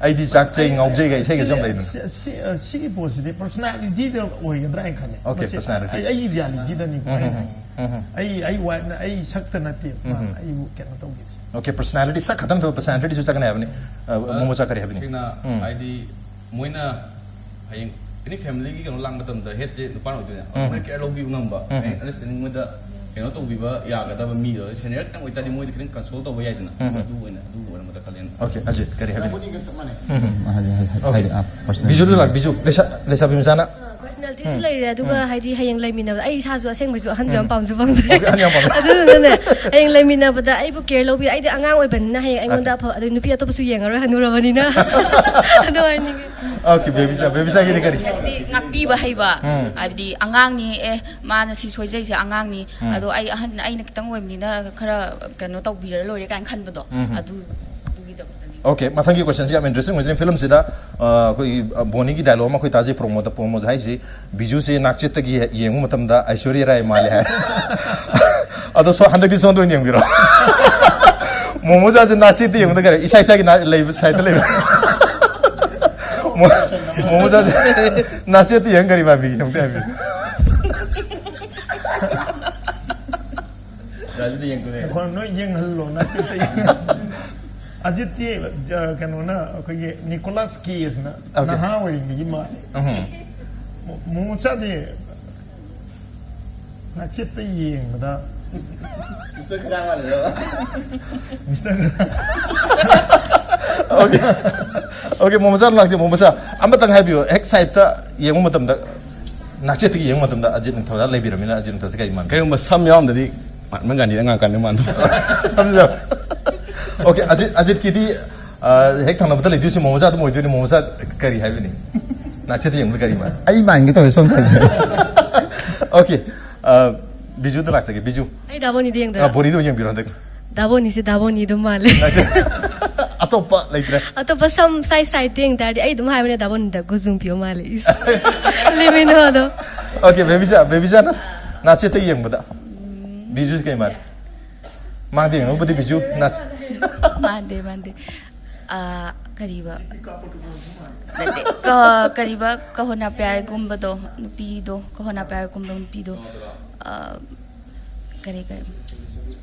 ꯑꯩꯗꯤ ꯆꯥꯛꯆꯩ ꯉꯥꯎꯖꯩꯒ ꯏꯁꯩꯒꯁꯨ ꯌꯥꯝ ꯂꯩꯗꯅ꯫ ꯁꯤ- ꯁꯤ- ꯑ, ꯁꯤꯒꯤ ꯄꯣꯠꯁꯤꯗꯤ ꯄꯔꯁꯅꯥꯂꯤꯇꯤꯗ ꯑꯣꯏꯒꯗ꯭ꯔꯥ ꯍꯥꯏꯅ ꯈꯜꯂꯦ꯫ Okay, ꯃꯁꯤ personality. ꯑꯩ- ꯑꯩ ꯔꯤꯌꯥꯂꯤꯇꯤꯗꯅꯤ꯫ ꯎꯝ, ꯎꯝ, ꯎꯝ, ꯎꯝ. ꯑꯩ ꯑꯩ ꯋꯥꯏꯐꯅ ꯑꯩ ꯁꯛꯇ ꯅꯠꯇꯦ ꯃꯥ ꯎꯝ. ꯑꯩꯕꯨ ꯀꯩꯅꯣ ꯇꯧꯈꯤꯕꯁꯦ꯫ Okay, personality ꯁꯛ ꯈꯛꯇꯪ ꯅꯠꯇꯕ personalityꯁꯨ ꯆꯠꯀꯅꯤ ꯍꯥꯏꯕꯅꯤ꯫ ꯑ, ꯃꯣꯃꯣꯆꯥ ꯀꯔꯤ ꯍꯥꯏꯕꯅꯤ? ꯁꯦꯡꯅ ꯎꯝ. ꯍꯥꯏꯗꯤ ꯃꯣꯏꯅ ꯍꯌꯦꯡ ꯑꯦꯅꯤ ꯐꯦꯃꯤꯂꯤꯒꯤ ꯀꯩꯅꯣ ꯂꯥꯛꯄ ꯃꯇꯝꯗ ꯍꯦꯠꯁꯦ ꯅꯨꯄꯥꯅ ꯑꯣꯏꯗꯣꯏꯅꯦ꯫ ꯎꯝ. ꯃꯣꯏꯅ ꯀꯦꯌꯔ ꯂꯧꯕꯤꯕ ꯉꯝꯕ, ꯎꯝ. ꯑꯟꯗꯔꯁꯇꯦꯟꯗꯤꯡ ꯃꯣꯏꯗ ꯀꯩꯅꯣ ꯇꯧꯕꯤꯕ ꯌꯥꯒꯗꯕ ꯃꯤꯗꯣ, ꯁꯦꯅꯤꯌꯔ ꯈꯤꯇꯪ ꯑꯣꯏꯇꯥꯔꯗꯤ ꯃꯣꯏꯗ ꯈꯤꯇꯪ ꯀꯟꯁꯣꯜ ꯇꯧꯕ ꯌꯥꯏꯗꯅ꯫ ꯎꯝ. ꯑꯗꯨ ꯑꯣꯏꯅ ꯑꯗꯨ ꯑꯣꯏꯔꯝꯒꯗ꯭ꯔꯥ ꯈꯜꯂꯦ꯫ Okay, ꯑꯖꯤꯠ ꯀꯔꯤ ꯍꯥꯏꯕꯅꯤ? ꯅꯕꯨꯅꯤꯒ ꯆꯞ ꯃꯥꯟꯅꯩ꯫ ꯎꯝ. ꯍꯥꯏꯗꯤ ꯍꯥꯏꯗꯤ Okay. ꯍꯥꯏꯗꯤ ꯑꯥ, personal. ꯕꯤꯖꯨꯗ ꯂꯥꯛ ꯕꯤꯖꯨ ꯂꯩꯁꯥ- ꯂꯩꯁꯥꯕꯤ ꯃꯆꯥꯅ ꯄꯔꯁꯅꯦꯜꯇꯤꯁꯨ ꯂꯩꯔꯦ, ꯑꯗꯨꯒ ꯍꯥꯏꯗꯤ ꯍꯌꯦꯡ ꯂꯩꯃꯤꯟꯅꯕꯗ ꯑꯩ ꯏꯁꯥꯁꯨ ꯑꯁꯦꯡꯕꯩꯁꯨ ꯑꯍꯟꯁꯨ ꯌꯥꯝ ꯄꯥꯝꯁꯨ ꯄꯥꯝꯖꯩ꯫ Okay, ꯑꯍꯟ ꯌꯥꯝ ꯄꯥꯝꯃꯦ꯫ ꯑꯗꯨꯗꯨꯅꯅꯦ, ꯍꯌꯦꯡ ꯂꯩꯃꯤꯟꯅꯕꯗ ꯑꯩꯕꯨ ꯀꯦꯌꯔ ꯂꯧꯕꯤ, ꯑꯩꯗꯤ ꯑꯉꯥꯡ ꯑꯣꯏꯕꯅꯤꯅ ꯍꯌꯦꯡ ꯑꯩꯉꯣꯟꯗ ꯑꯐꯕ, ꯑꯗꯩ ꯅꯨꯄꯤ ꯑꯇꯣꯞꯄꯁꯨ ꯌꯦꯡꯉꯔꯣꯏ ꯍꯅꯨꯔꯕꯅꯤꯅ꯫ ꯑꯗꯨ ꯍꯥꯏꯅꯤꯡꯉꯦ꯫ Okay, ꯕꯦꯕꯤꯆꯥ, ꯕꯦꯕꯤꯆꯥꯒꯤꯗꯤ ꯀꯔꯤ? ꯍꯥꯏꯕꯗꯤ ꯉꯥꯛꯄꯤꯕ ꯍꯩꯕ, ꯎꯝ. ꯍꯥꯏꯕꯗꯤ ꯑꯉꯥꯡꯅꯤ, ꯑꯦ ꯃꯥꯅ ꯁꯤ ꯁꯣꯏꯖꯩꯁꯦ ꯑꯉꯥꯡꯅꯤ, ꯎꯝ. ꯑꯗꯣ ꯑꯩ ꯑꯍꯟ ꯑꯩꯅ ꯈꯤꯇꯪ ꯑꯣꯏꯕꯅꯤꯅ ꯈꯔ ꯀꯩꯅꯣ ꯇꯧꯕꯤꯔ ꯂꯣꯏꯔꯦ ꯀꯥꯏꯅ ꯈꯟꯕꯗꯣ꯫ ꯎꯝ. ꯑꯗꯨ ꯑꯗꯨꯒꯤꯗꯃꯛꯇꯅꯤ꯫ Okay, ꯃꯊꯪꯒꯤ question ꯁꯤ ꯌꯥꯝ interesting ꯑꯣꯏꯗꯣꯏꯅꯤ꯫ Film ꯁꯤꯗ ꯑ, ꯑꯩꯈꯣꯏꯒꯤ ꯑ, ꯕꯣꯅꯤꯒꯤ dialogue ꯑꯃ ꯑꯩꯈꯣꯏ ꯇꯥꯖꯩ promo ꯗ꯫ Promo ꯗ ꯍꯥꯏꯁꯤ, ꯕꯤꯖꯨꯁꯦ ꯅꯥꯛꯆꯦꯠꯇꯒꯤ ꯍꯦꯛ ꯌꯦꯡꯕ ꯃꯇꯝꯗ ꯑꯩꯁꯣꯔꯤꯌꯥ ꯔꯥꯏ ꯃꯥꯜꯂꯦ ꯍꯥꯏ꯫ ꯑꯗꯣ ꯁꯣ- ꯍꯟꯗꯛꯇꯤ ꯁꯣꯝꯗ ꯑꯣꯏꯅ ꯌꯦꯡꯕꯤꯔꯣ꯫ ꯃꯣꯃꯣꯆꯥꯁꯦ ꯅꯥꯛꯆꯦꯠꯇ ꯌꯦꯡꯕꯗ ꯀꯔꯤ ꯏꯁꯥ ꯏꯁꯥꯒꯤ ꯅꯥ- ꯂꯩꯕ ꯁꯥꯏꯠꯇ ꯂꯩꯕ꯫ ꯃꯣ- ꯃꯣꯃꯣꯆꯥꯁꯦ ꯅꯥꯛꯆꯦꯠꯇ ꯌꯦꯡ ꯀꯔꯤ ꯃꯥꯟꯕꯤꯒꯦ ꯑꯝꯇ ꯍꯥꯏꯕꯤꯌꯨ꯫ ꯔꯥꯖꯨꯗꯤ ꯌꯦꯡꯗꯣꯏꯅꯦ꯫ ꯍꯣꯏ, ꯅꯣꯏ ꯌꯦꯡꯍꯜꯂꯣ, ꯅꯥꯛꯆꯦꯠꯇ ꯌꯦꯡꯍꯜꯂꯣ꯫ ꯑꯖꯤꯠꯇꯤ ꯑ, ꯀꯩꯅꯣꯅ ꯑꯩꯈꯣꯏꯒꯤ ꯅꯤꯀꯣꯂꯥꯁ ꯀꯦꯖꯅ Okay. ꯅꯍꯥ ꯑꯣꯏꯔꯤꯉꯩꯒꯤ ꯃꯥꯜꯂꯦ꯫ ꯎꯝ. ꯃꯣ- ꯃꯣꯃꯣꯆꯥꯗꯤ ꯅꯥꯛꯆꯦꯠꯇ ꯌꯦꯡꯕꯗ ꯃꯤꯁꯇꯔ ꯈꯗꯥꯡ ꯃꯥꯜꯂꯦꯕ꯫ Mister Okay. Okay, ꯃꯣꯃꯣꯆꯥ ꯂꯥꯛꯇꯦ, ꯃꯣꯃꯣꯆꯥ꯫ ꯑꯃꯇꯪ ꯍꯥꯏꯕꯤꯌꯨ, ꯍꯦꯛ ꯁꯥꯏꯠꯇ ꯌꯦꯡꯕ ꯃꯇꯝꯗ, ꯅꯥꯛꯆꯦꯠꯇꯒꯤ ꯌꯦꯡꯕ ꯃꯇꯝꯗ ꯑꯖꯤꯠ ꯅꯤꯡꯊꯧꯖꯥ ꯂꯩꯕꯤꯔꯕꯅꯤꯅ ꯑꯖꯤꯠ ꯅꯤꯡꯊꯧꯁꯦ ꯀꯔꯤ ꯃꯥꯟꯒꯦ? ꯀꯩꯒꯨꯝꯕ ꯁꯝ ꯌꯥꯎꯔꯝꯗꯗꯤ ꯃꯍꯥꯠꯃ ꯒꯥꯟꯙꯤꯗ ꯉꯥꯡꯀꯥꯟꯗ ꯃꯥꯟꯕ꯫ ꯁꯝꯁꯨ ꯑꯣꯀꯦ, ꯑꯖꯤꯠ, ꯑꯖꯤꯠꯀꯤꯗꯤ, ꯑ, ꯍꯦꯛ ꯊꯪꯅꯕꯗ ꯂꯩꯗꯣꯏꯁꯦ ꯃꯣꯃꯣꯆꯥ ꯑꯗꯨꯝ ꯑꯣꯏꯗꯣꯏꯅꯤ꯫ ꯃꯣꯃꯣꯆꯥ ꯀꯔꯤ ꯍꯥꯏꯕꯅꯤ? ꯅꯥꯆꯦꯠꯇ ꯌꯦꯡꯕꯗ ꯀꯔꯤ ꯃꯥꯟ? ꯑꯩ ꯃꯥꯟꯒꯦ ꯇꯧꯋꯦ ꯁꯣꯝ ꯁꯥꯏꯁꯦ꯫ ꯑꯣꯀꯦ, ꯑ, ꯕꯤꯖꯨꯗ ꯂꯥꯛꯆꯒꯦ꯫ ꯕꯤꯖꯨ, ꯑꯩ ꯗꯥꯕꯣꯅꯤꯗ ꯑ, ꯌꯦꯡꯗꯣꯏꯔꯥ? ꯕꯣꯅꯤꯗ ꯑꯣꯏꯅ ꯌꯦꯡꯕꯤꯔꯣ ꯍꯟꯗꯛ꯫ ꯗꯥꯕꯣꯅꯤꯁꯦ ꯗꯥꯕꯣꯅꯤ ꯑꯗꯨꯝ ꯃꯥꯜꯂꯦ꯫ ꯅꯥꯆꯦꯠ, ꯑꯇꯣꯞꯄ ꯂꯩꯇ꯭ꯔꯦ꯫ ꯑꯇꯣꯞꯄ ꯁꯝ ꯁꯥꯏ ꯁꯥꯏꯗ ꯌꯦꯡ ꯇꯥꯔꯗꯤ ꯑꯩ ꯑꯗꯨꯝ ꯍꯥꯏꯕꯅꯦ ꯗꯥꯕꯣꯅꯤꯗ ꯒꯨꯖꯨꯡ ꯄꯤꯌꯣ ꯃꯥꯜꯂꯦ꯫ ꯏꯁ꯫ ꯂꯤꯃꯤꯅꯣꯗꯣ꯫ ꯑꯣꯀꯦ, ꯕꯦꯕꯤꯆꯥ, ꯕꯦꯕꯤꯆꯥꯅ ꯅꯥꯆꯦꯠꯇ ꯌꯦꯡꯕꯗ ꯕꯤꯖꯨꯁꯤ ꯀꯩ ꯃꯥꯟ? ꯃꯥꯡꯗ ꯌꯦꯡꯉꯕꯨꯗꯤ ꯕꯤꯖꯨ ꯅꯥꯆꯦꯠ꯫ ꯃꯥꯟꯗꯦ ꯃꯥꯟꯗꯦ꯫ ꯑꯥ, ꯀꯔꯤꯕ? ꯅꯠꯇꯦ, ꯀ- ꯀꯔꯤꯕ? ꯀꯍꯣꯅꯥ ꯄ꯭ꯌꯥꯔꯒꯨꯝꯕꯗꯣ, ꯅꯨꯄꯤꯗꯣ, ꯀꯍꯣꯅꯥ ꯄ꯭ꯌꯥꯔꯒꯨꯝꯕ ꯅꯨꯄꯤꯗꯣ꯫ ꯑꯥ, ꯀꯔꯤ ꯀꯔꯤ?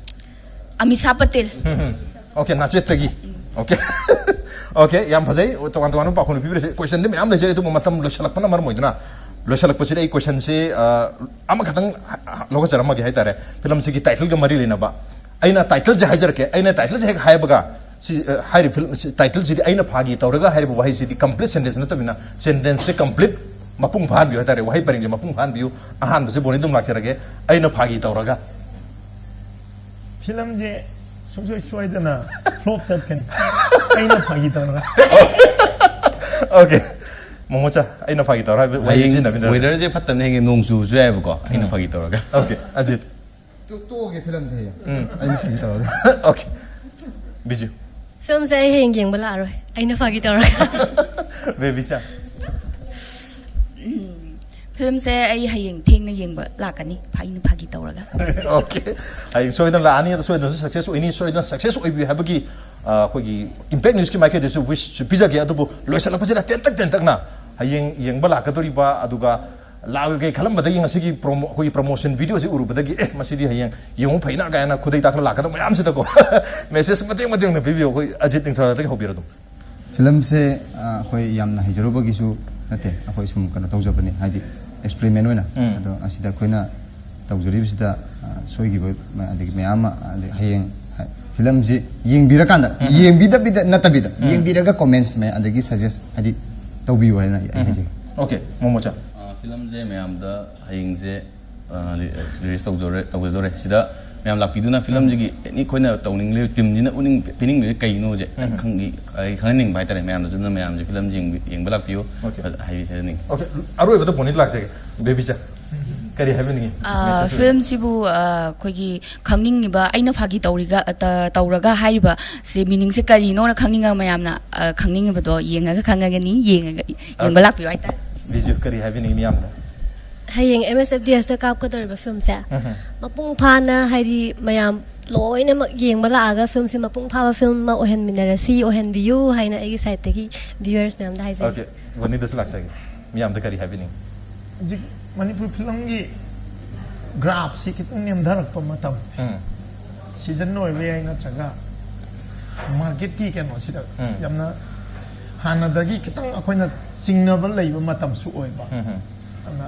ꯑꯃꯤꯁꯥ ꯄꯇꯦꯜ꯫ ꯎꯝ, ꯎꯝ꯫ ꯑꯣꯀꯦ, ꯅꯥꯆꯦꯠꯇꯒꯤ꯫ ꯑꯣꯀꯦ꯫ ꯑꯣꯀꯦ, ꯌꯥꯝ ꯐꯖꯩ꯫ ꯇꯣꯉꯥꯟ ꯇꯣꯉꯥꯟꯕ ꯄꯥꯎꯈꯨꯝ ꯄꯤꯕꯤꯔꯁꯦ꯫ ꯀꯣꯏꯁꯟꯗꯤ ꯃꯌꯥꯝ ꯂꯩꯖꯩ, ꯑꯗꯨꯕꯨ ꯃꯇꯝ ꯂꯣꯏꯁꯤꯜꯂꯛꯄꯅ ꯃꯔꯝ ꯑꯣꯏꯗꯨꯅ, ꯂꯣꯏꯁꯤꯜꯂꯛꯄꯁꯤꯗ ꯑꯩ ꯀꯣꯏꯁꯟꯁꯦ, ꯑ, ꯑꯃꯈꯛꯇꯪ ꯍ- ꯍ- ꯂꯧꯈꯠꯆꯔꯝꯃꯒꯦ ꯍꯥꯏꯇꯥꯔꯦ꯫ ꯐꯤꯂꯝꯁꯤꯒꯤ ꯇꯥꯏꯇꯜꯒ ꯃꯔꯤ ꯂꯩꯅꯕ꯫ ꯑꯩꯅ ꯇꯥꯏꯇꯜꯁꯦ ꯍꯥꯏꯖꯔꯛꯀꯦ꯫ ꯑꯩꯅ ꯇꯥꯏꯇꯜꯁꯦ ꯍꯦꯛ ꯍꯥꯏꯕꯒ, ꯁꯤ, ꯑ, ꯍꯥꯏꯔꯤꯕ ꯐꯤꯂꯝ, ꯁꯤ, ꯇꯥꯏꯇꯜꯁꯤꯗꯤ "ꯑꯩꯅ ꯐꯥꯒꯤ ꯇꯧꯔꯒ" ꯍꯥꯏꯔꯤꯕ ꯋꯥꯍꯩꯁꯤꯗꯤ ꯀꯝꯄ꯭ꯂꯤꯠ ꯁꯦꯟꯇꯦꯟꯁ ꯅꯠꯇꯕꯅꯤꯅ, ꯁꯦꯟꯇꯦꯟꯁꯁꯦ ꯀꯝꯄ꯭ꯂꯤꯠ ꯃꯄꯨꯡ ꯐꯥꯍꯟꯕꯤꯌꯨ ꯍꯥꯏꯇꯥꯔꯦ꯫ ꯋꯥꯍꯩ ꯄꯔꯦꯡꯁꯦ ꯃꯄꯨꯡ ꯐꯥꯍꯟꯕꯤꯌꯨ꯫ ꯑꯍꯥꯟꯕꯁꯦ ꯕꯣꯅꯤꯗ ꯑꯗꯨꯝ ꯂꯥꯛꯆꯔꯒꯦ꯫ "ꯑꯩꯅ ꯐꯥꯒꯤ ꯇꯧꯔꯒ" ꯐꯤꯂꯝꯁꯦ ꯁꯨꯡꯁꯣꯏ ꯁꯣꯏꯗꯅ ꯐ꯭ꯂꯣꯞ ꯆꯠꯀꯅꯤ꯫ ꯑꯩꯅ ꯐꯥꯒꯤ ꯇꯧꯔꯒ꯫ ꯑꯣꯀꯦ, ꯃꯣꯃꯣꯆꯥ, "ꯑꯩꯅ ꯐꯥꯒꯤ ꯇꯧꯔꯒ" ꯍꯥꯏꯕ ꯋꯥꯍꯩ ꯍꯌꯦꯡ ꯁꯤꯖꯤꯟꯅꯕꯤꯔꯣ꯫ ꯋꯦꯗꯔꯁꯦ ꯐꯠꯇꯕꯅ ꯍꯌꯦꯡ ꯅꯣꯡ ꯆꯨꯕꯁꯨ ꯌꯥꯏꯕꯀꯣ, ꯑꯩꯅ ꯐꯥꯒꯤ ꯇꯧꯔꯒ꯫ ꯑꯣꯀꯦ, ꯑꯖꯤꯠ꯫ ꯇꯣꯛ- ꯇꯣꯛꯑꯒꯦ ꯐꯤꯂꯝꯁꯦ ꯍꯌꯦꯡ꯫ ꯎꯝ꯫ ꯑꯩꯅ ꯐꯥꯒꯤ ꯇꯧꯔꯒ꯫ ꯑꯣꯀꯦ, ꯕꯤꯖꯨ꯫ ꯐꯤꯂꯝꯁꯦ ꯑꯩ ꯍꯌꯦꯡ ꯌꯦꯡꯕ ꯂꯥꯛꯑꯔꯣꯏ, ꯑꯩꯅ ꯐꯥꯒꯤ ꯇꯧꯔꯒ꯫ ꯕꯦꯕꯤꯆꯥ꯫ ꯐꯤꯂꯝꯁꯦ ꯑꯩ ꯍꯌꯦꯡ ꯊꯦꯡꯅ ꯌꯦꯡꯕ ꯂꯥꯛꯀꯅꯤ, ꯑꯩꯅ ꯐꯥꯒꯤ ꯇꯧꯔꯒ꯫ ꯑꯣꯀꯦ, ꯍꯌꯦꯡ ꯁꯣꯏꯗꯅ ꯂꯥꯛꯑꯅꯤ꯫ ꯑꯗꯣ ꯁꯣꯏꯗꯅꯁꯨ ꯁꯛꯁꯦꯁ ꯑꯣꯏꯅꯤ, ꯁꯣꯏꯗꯅ ꯁꯛꯁꯦꯁ ꯑꯣꯏꯕꯤꯌꯨ ꯍꯥꯏꯕꯒꯤ, ꯑ, ꯑꯩꯈꯣꯏꯒꯤ ꯏꯝꯄꯦꯛ ꯅ꯭ꯌꯨꯁꯀꯤ ꯃꯥꯏꯀꯩꯗꯁꯨ ꯋꯤꯁ ꯄꯤꯖꯒꯦ꯫ ꯑꯗꯨꯕꯨ ꯂꯣꯏꯁꯤꯜꯂꯛꯄꯁꯤꯗ ꯇꯦꯟꯇꯛ ꯇꯦꯟꯇꯛꯅ ꯍꯌꯦꯡ ꯌꯦꯡꯕ ꯂꯥꯛꯀꯗꯧꯔꯤꯕ, ꯑꯗꯨꯒ ꯂꯥꯛꯑꯣꯏꯒꯦ ꯈꯜꯂꯝꯕꯗꯒꯤ ꯉꯁꯤꯒꯤ ꯄ꯭ꯔꯣꯃꯣ, ꯑꯩꯈꯣꯏꯒꯤ ꯄ꯭ꯔꯣꯃꯣꯁꯟ ꯚꯤꯗꯤꯑꯣꯁꯤ ꯎꯔꯨꯕꯗꯒꯤ, "ꯑꯦ, ꯃꯁꯤꯗꯤ ꯍꯌꯦꯡ ꯌꯦꯡꯉꯨ ꯐꯩꯅ" ꯀꯥꯏꯅ ꯈꯨꯗꯩ ꯇꯥꯛꯇꯅ ꯂꯥꯛꯀꯗꯕ ꯃꯌꯥꯝꯁꯤꯗꯀꯣ, ꯃꯦꯁꯦꯖ ꯃꯇꯦꯛ ꯃꯇꯦꯛꯅ ꯄꯤꯕꯤꯌꯨ꯫ ꯑꯩꯈꯣꯏ ꯑꯖꯤꯠ ꯅꯤꯡꯊꯧꯖꯥꯗꯒꯤ ꯍꯧꯕꯤꯔꯣ ꯑꯗꯨꯝ꯫ ꯐꯤꯂꯝꯁꯦ, ꯑ, ꯑꯩꯈꯣꯏ ꯌꯥꯝꯅ ꯍꯩꯖꯔꯨꯕꯒꯤꯁꯨ ꯅꯠꯇꯦ, ꯑꯩꯈꯣꯏ ꯁꯨꯝ ꯀꯩꯅꯣ ꯇꯧꯖꯕꯅꯦ, ꯍꯥꯏꯗꯤ ꯑꯦꯛꯁꯄꯦꯔꯤꯃꯦꯟ ꯑꯣꯏꯅ꯫ ꯎꯝ꯫ ꯑꯗꯣ ꯑꯁꯤꯗ ꯑꯩꯈꯣꯏꯅ ꯇꯧꯖꯔꯤꯕꯁꯤꯗ, ꯑ, ꯁꯣꯏꯈꯤꯕ ꯃ- ꯑꯗꯒꯤ ꯃꯌꯥꯝ ꯑꯃ, ꯑꯗꯩ ꯍꯌꯦꯡ, ꯍ- ꯐꯤꯂꯝꯁꯤ ꯌꯦꯡꯕꯤꯔꯀꯥꯟꯗ, ꯌꯦꯡꯕꯤꯗꯕꯤꯗ ꯅꯠꯇꯕꯤꯗ, ꯌꯦꯡꯕꯤꯔꯒ ꯀꯣꯃꯦꯟꯁ ꯃꯌꯥꯝ ꯑꯗꯒꯤ ꯁꯖꯦꯁ ꯍꯥꯏꯗꯤ ꯇꯧꯕꯤꯌꯨ ꯍꯥꯏꯅ ꯑꯩ ꯑꯩ ꯍꯥꯏꯖꯒꯦ꯫ ꯑꯣꯀꯦ, ꯃꯣꯃꯣꯆꯥ꯫ ꯑ, ꯐꯤꯂꯝꯁꯦ ꯃꯌꯥꯝꯗ ꯍꯌꯦꯡꯁꯦ, ꯑ, ꯔꯤ- ꯔꯤꯂꯤꯁ ꯇꯧꯖꯔꯦ, ꯇꯧꯖꯗꯣꯔꯦ꯫ ꯁꯤꯗ ꯃꯌꯥꯝ ꯂꯥꯛꯄꯤꯗꯨꯅ ꯐꯤꯂꯝꯁꯤꯒꯤ ꯑꯦꯅꯤ ꯑꯩꯈꯣꯏꯅ ꯇꯧꯅꯤꯡꯂꯤꯕ ꯇꯤꯝꯁꯤꯅ ꯎꯠꯅꯤꯡ ꯄꯤꯅꯤꯡꯂꯤꯕ ꯀꯩꯅꯣꯁꯦ ꯎꯝ꯫ ꯈꯪꯅꯤꯡ ꯑꯩ ꯈꯪꯍꯟꯅꯤꯡꯕ ꯍꯥꯏꯇꯥꯔꯦ꯫ ꯃꯌꯥꯝꯗꯁꯨ ꯑꯗꯨꯅ ꯃꯌꯥꯝꯁꯦ ꯐꯤꯂꯝꯁꯦ ꯌꯦꯡꯕ- ꯌꯦꯡꯕ ꯂꯥꯛꯄꯤꯌꯨ꯫ Okay. ꯐꯖ- ꯍꯥꯏꯕꯤꯖꯅꯤꯡꯉꯤ꯫ Okay. ꯑꯔꯣꯏꯕꯗ ꯕꯣꯅꯤꯗ ꯂꯥꯛꯆꯒꯦ꯫ ꯕꯦꯕꯤꯆꯥ, ꯀꯔꯤ ꯍꯥꯏꯕꯤꯅꯤꯡꯉꯤ? ꯑꯥ, message ꯑꯣꯏꯅ? ꯐꯤꯂꯝꯁꯤꯕꯨ, ꯑꯥ, ꯑꯩꯈꯣꯏꯒꯤ ꯈꯪꯅꯤꯡꯉꯤꯕ, ꯑꯩꯅ ꯐꯥꯒꯤ ꯇꯧꯔꯤꯒ- ꯇ- ꯇꯧꯔꯒ ꯍꯥꯏꯔꯤꯕ ꯁꯤ ꯃꯤꯅꯤꯡꯁꯦ ꯀꯔꯤꯅꯣꯅ ꯈꯪꯅꯤꯡꯉꯒ ꯃꯌꯥꯝꯅ, ꯑꯥ, ꯈꯪꯅꯤꯡꯉꯤꯕꯗꯣ ꯌꯦꯡꯉꯒ ꯈꯪꯉꯒꯅꯤ꯫ ꯌꯦꯡꯉꯒ ꯌꯦꯡꯕ ꯂꯥꯛꯄꯤꯌꯨ ꯍꯥꯏꯇꯥꯔꯦ꯫ ꯕꯤꯖꯨ, ꯀꯔꯤ ꯍꯥꯏꯕꯤꯅꯤꯡꯉꯤ ꯃꯤꯌꯥꯝꯗ? ꯍꯌꯦꯡ ꯑꯦꯝ ꯑꯦꯁ ꯑꯦꯐ ꯗꯤ ꯑꯦꯁꯇ ꯀꯥꯞꯀꯗꯧꯔꯤꯕ ꯐꯤꯂꯝꯁꯦ ꯎꯝ꯫ ꯃꯄꯨꯡ ꯐꯥꯅ, ꯍꯥꯏꯗꯤ, ꯃꯌꯥꯝ ꯂꯣꯏꯅꯃꯛ ꯌꯦꯡꯕ ꯂꯥꯛꯑꯒ ꯐꯤꯂꯝꯁꯤ ꯃꯄꯨꯡ ꯐꯥꯕ ꯐꯤꯂꯝ ꯑꯃ ꯑꯣꯏꯍꯟꯃꯤꯟꯅꯔꯁꯤ, ꯑꯣꯏꯍꯟꯕꯤꯌꯨ ꯍꯥꯏꯅ ꯑꯩꯒꯤ ꯁꯥꯏꯠꯇꯒꯤ ꯚ꯭ꯌꯨꯋꯔꯁ ꯃꯌꯥꯝꯗ ꯍꯥꯏꯖꯒꯦ꯫ Okay, ꯕꯣꯅꯤꯗꯁꯨ ꯂꯥꯛꯆꯒꯦ꯫ ꯃꯤꯌꯥꯝꯗ ꯀꯔꯤ ꯍꯥꯏꯕꯤꯅꯤꯡꯉꯤ? ꯍꯧꯖꯤꯛ ꯃꯅꯤꯄꯨꯔ ꯐꯤꯂꯝꯒꯤ ꯒ꯭ꯔꯥꯐꯁꯤ ꯈꯤꯇꯪ ꯅꯦꯝꯊꯔꯛꯄ ꯃꯇꯝ, ꯎꯝ꯫ ꯁꯤꯖꯟ ꯑꯣꯏꯕ ꯌꯥꯏ, ꯅꯠꯇ꯭ꯔꯒ ꯃꯥꯔꯀꯦꯠꯀꯤ ꯀꯩꯅꯣꯁꯤꯗ ꯎꯝ꯫ ꯌꯥꯝꯅ ꯍꯥꯟꯅꯗꯒꯤ ꯈꯤꯇꯪ ꯑꯩꯈꯣꯏꯅ ꯆꯤꯡꯅꯕ ꯂꯩꯕ ꯃꯇꯝꯁꯨ ꯑꯣꯏꯕ꯫ ꯎꯝ, ꯎꯝ꯫ ꯑꯗꯨꯅ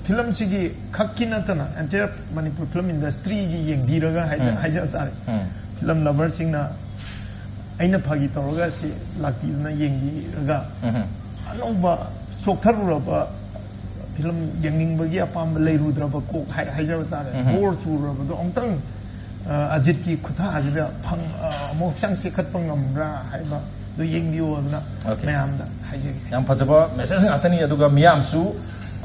ꯐꯤꯂꯝꯁꯤꯒꯤ ꯈꯛꯀꯤ ꯅꯠꯇꯅ entire ꯃꯅꯤꯄꯨꯔ ꯐꯤꯂꯝ ꯏꯟꯗꯁꯇ꯭ꯔꯤꯒꯤ ꯌꯦꯡꯕꯤꯔꯒ ꯍꯥꯏꯖ- ꯎꯝ꯫ ꯍꯥꯏꯖꯕ ꯇꯥꯔꯦ꯫ ꯎꯝ꯫ ꯐꯤꯂꯝ ꯂꯚꯔꯁꯤꯡꯅ ꯑꯩꯅ ꯐꯥꯒꯤ ꯇꯧꯔꯒ ꯁꯤ ꯂꯥꯛꯄꯤꯗꯨꯅ ꯌꯦꯡꯕꯤꯔꯒ ꯎꯝ꯫ ꯑꯅꯧꯕ ꯆꯣꯛꯊꯔꯨꯔꯕ ꯐꯤꯂꯝ ꯌꯦꯡꯅꯤꯡꯕꯒꯤ ꯑꯄꯥꯝꯕ ꯂꯩꯔꯨꯗ꯭ꯔꯕ ꯀꯣꯛ ꯍꯥꯏ- ꯍꯥꯏꯖꯕ ꯇꯥꯔꯦ꯫ ꯎꯝ꯫ ꯕꯣꯔ ꯆꯨꯔꯕꯗꯣ ꯑꯃꯨꯛꯇꯪ, ꯑ, ꯑꯖꯤꯠꯀꯤ ꯈꯨꯊꯥꯁꯤꯗ ꯐꯪ-, ꯑ, ꯑꯃꯨꯛ ꯍꯛꯆꯥꯡ ꯇꯦꯛꯈꯠꯄ ꯉꯝꯕ꯭ꯔꯥ ꯍꯥꯏꯕ ꯑꯗꯨ ꯌꯦꯡꯕꯤꯌꯨ ꯑꯗꯨꯅ Okay. ꯃꯌꯥꯝꯗ ꯍꯥꯏꯖꯒꯦ꯫ ꯌꯥꯝ ꯐꯖꯕ ꯃꯦꯁꯦꯖ ꯉꯥꯛꯇꯅꯤ꯫ ꯑꯗꯨꯒ ꯃꯤꯌꯥꯝꯁꯨ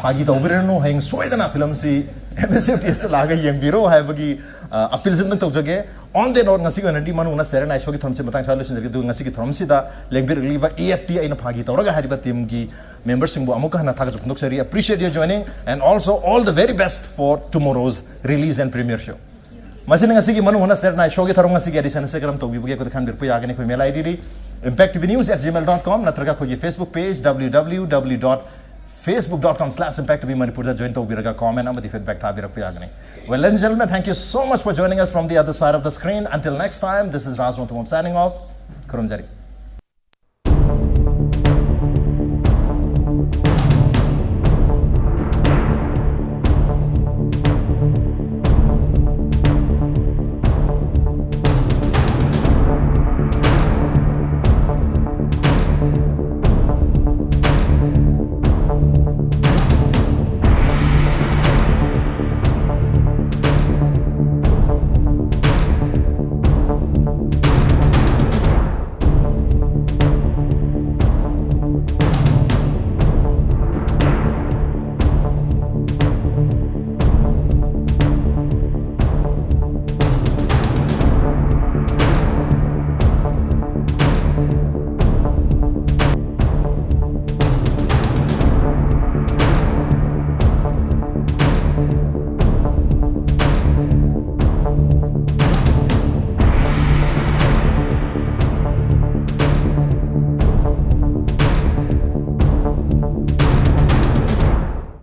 ꯐꯥꯒꯤ ꯇꯧꯕꯤꯔꯅꯨ, ꯍꯌꯦꯡ ꯁꯣꯏꯗꯅ ꯐꯤꯂꯝꯁꯤ ꯑꯦꯝ ꯑꯦꯁ ꯑꯦꯐ ꯗꯤ ꯑꯦꯁꯇ ꯂꯥꯛꯑꯒ ꯌꯦꯡꯕꯤꯔꯣ ꯍꯥꯏꯕꯒꯤ, ꯑ, ꯑꯄꯤꯜꯁꯤ ꯑꯝꯇꯪ ꯇꯧꯖꯒꯦ꯫ On that note, ꯉꯁꯤꯒꯤ ꯑꯣꯏꯅꯗꯤ ꯃꯅꯨꯡꯅ ꯁꯦꯔꯦꯟ ꯑꯥꯏ ꯁꯣꯒꯤ ꯊꯧꯔꯝꯁꯤ ꯃꯇꯥꯡ ꯁ꯭ꯋꯥꯏꯗ ꯂꯣꯏꯁꯤꯟꯖꯔꯒꯦ꯫ ꯑꯗꯨꯒ ꯉꯁꯤꯒꯤ ꯊꯧꯔꯝꯁꯤꯗ ꯂꯦꯡꯕꯤꯔꯛꯂꯤꯕ ꯑꯦ ꯑꯦꯐ ꯇꯤ ꯑꯩꯅ ꯐꯥꯒꯤ ꯇꯧꯔꯒ ꯍꯥꯏꯔꯤꯕ ꯇꯤꯝꯒꯤ ꯃꯦꯝꯕꯔꯁꯤꯡꯕꯨ ꯑꯃꯨꯛꯀ ꯍꯟꯅ ꯊꯥꯒꯠꯆꯕ ꯐꯣꯡꯗꯣꯛꯆꯔꯤ꯫ Appreciate your joining and also all the very best for tomorrow's release and premiere show. ꯃꯁꯤꯅ ꯉꯁꯤꯒꯤ ꯃꯅꯨꯡ ꯍꯨꯠꯅ ꯁꯦꯔꯦꯟ ꯑꯥꯏ ꯁꯣꯒꯤ ꯊꯧꯔꯝ ꯉꯁꯤꯒꯤ ꯑꯦꯗꯤꯁꯟ ꯑꯁꯤ ꯀꯔꯝ ꯇꯧꯕꯤꯕꯒꯦ ꯑꯩꯈꯣꯏꯗ ꯈꯟꯕꯤꯔꯛꯄ ꯌꯥꯒꯅꯤ꯫ ꯑꯩꯈꯣꯏ email I ꯗꯤꯗꯤ impact T V news at gmail dot com ꯅꯠꯇ꯭ꯔꯒ ꯑꯩꯈꯣꯏꯒꯤ Facebook page W W W dot facebook dot com slash impact T V ꯃꯅꯤꯄꯨꯔꯗ ꯖꯣꯏꯟ ꯇꯧꯕꯤꯔꯒ ꯀꯣꯃꯦꯟ ꯑꯃꯗꯤ ꯐꯤꯗꯕꯦꯛ ꯊꯥꯕꯤꯔꯛꯄ ꯌꯥꯒꯅꯤ꯫ Well, ladies and gentlemen, thank you so much for joining us from the other side of the screen. Until next time, this is Raj Ranthambam signing off. ꯈꯨꯔꯨꯝꯖꯔꯤ꯫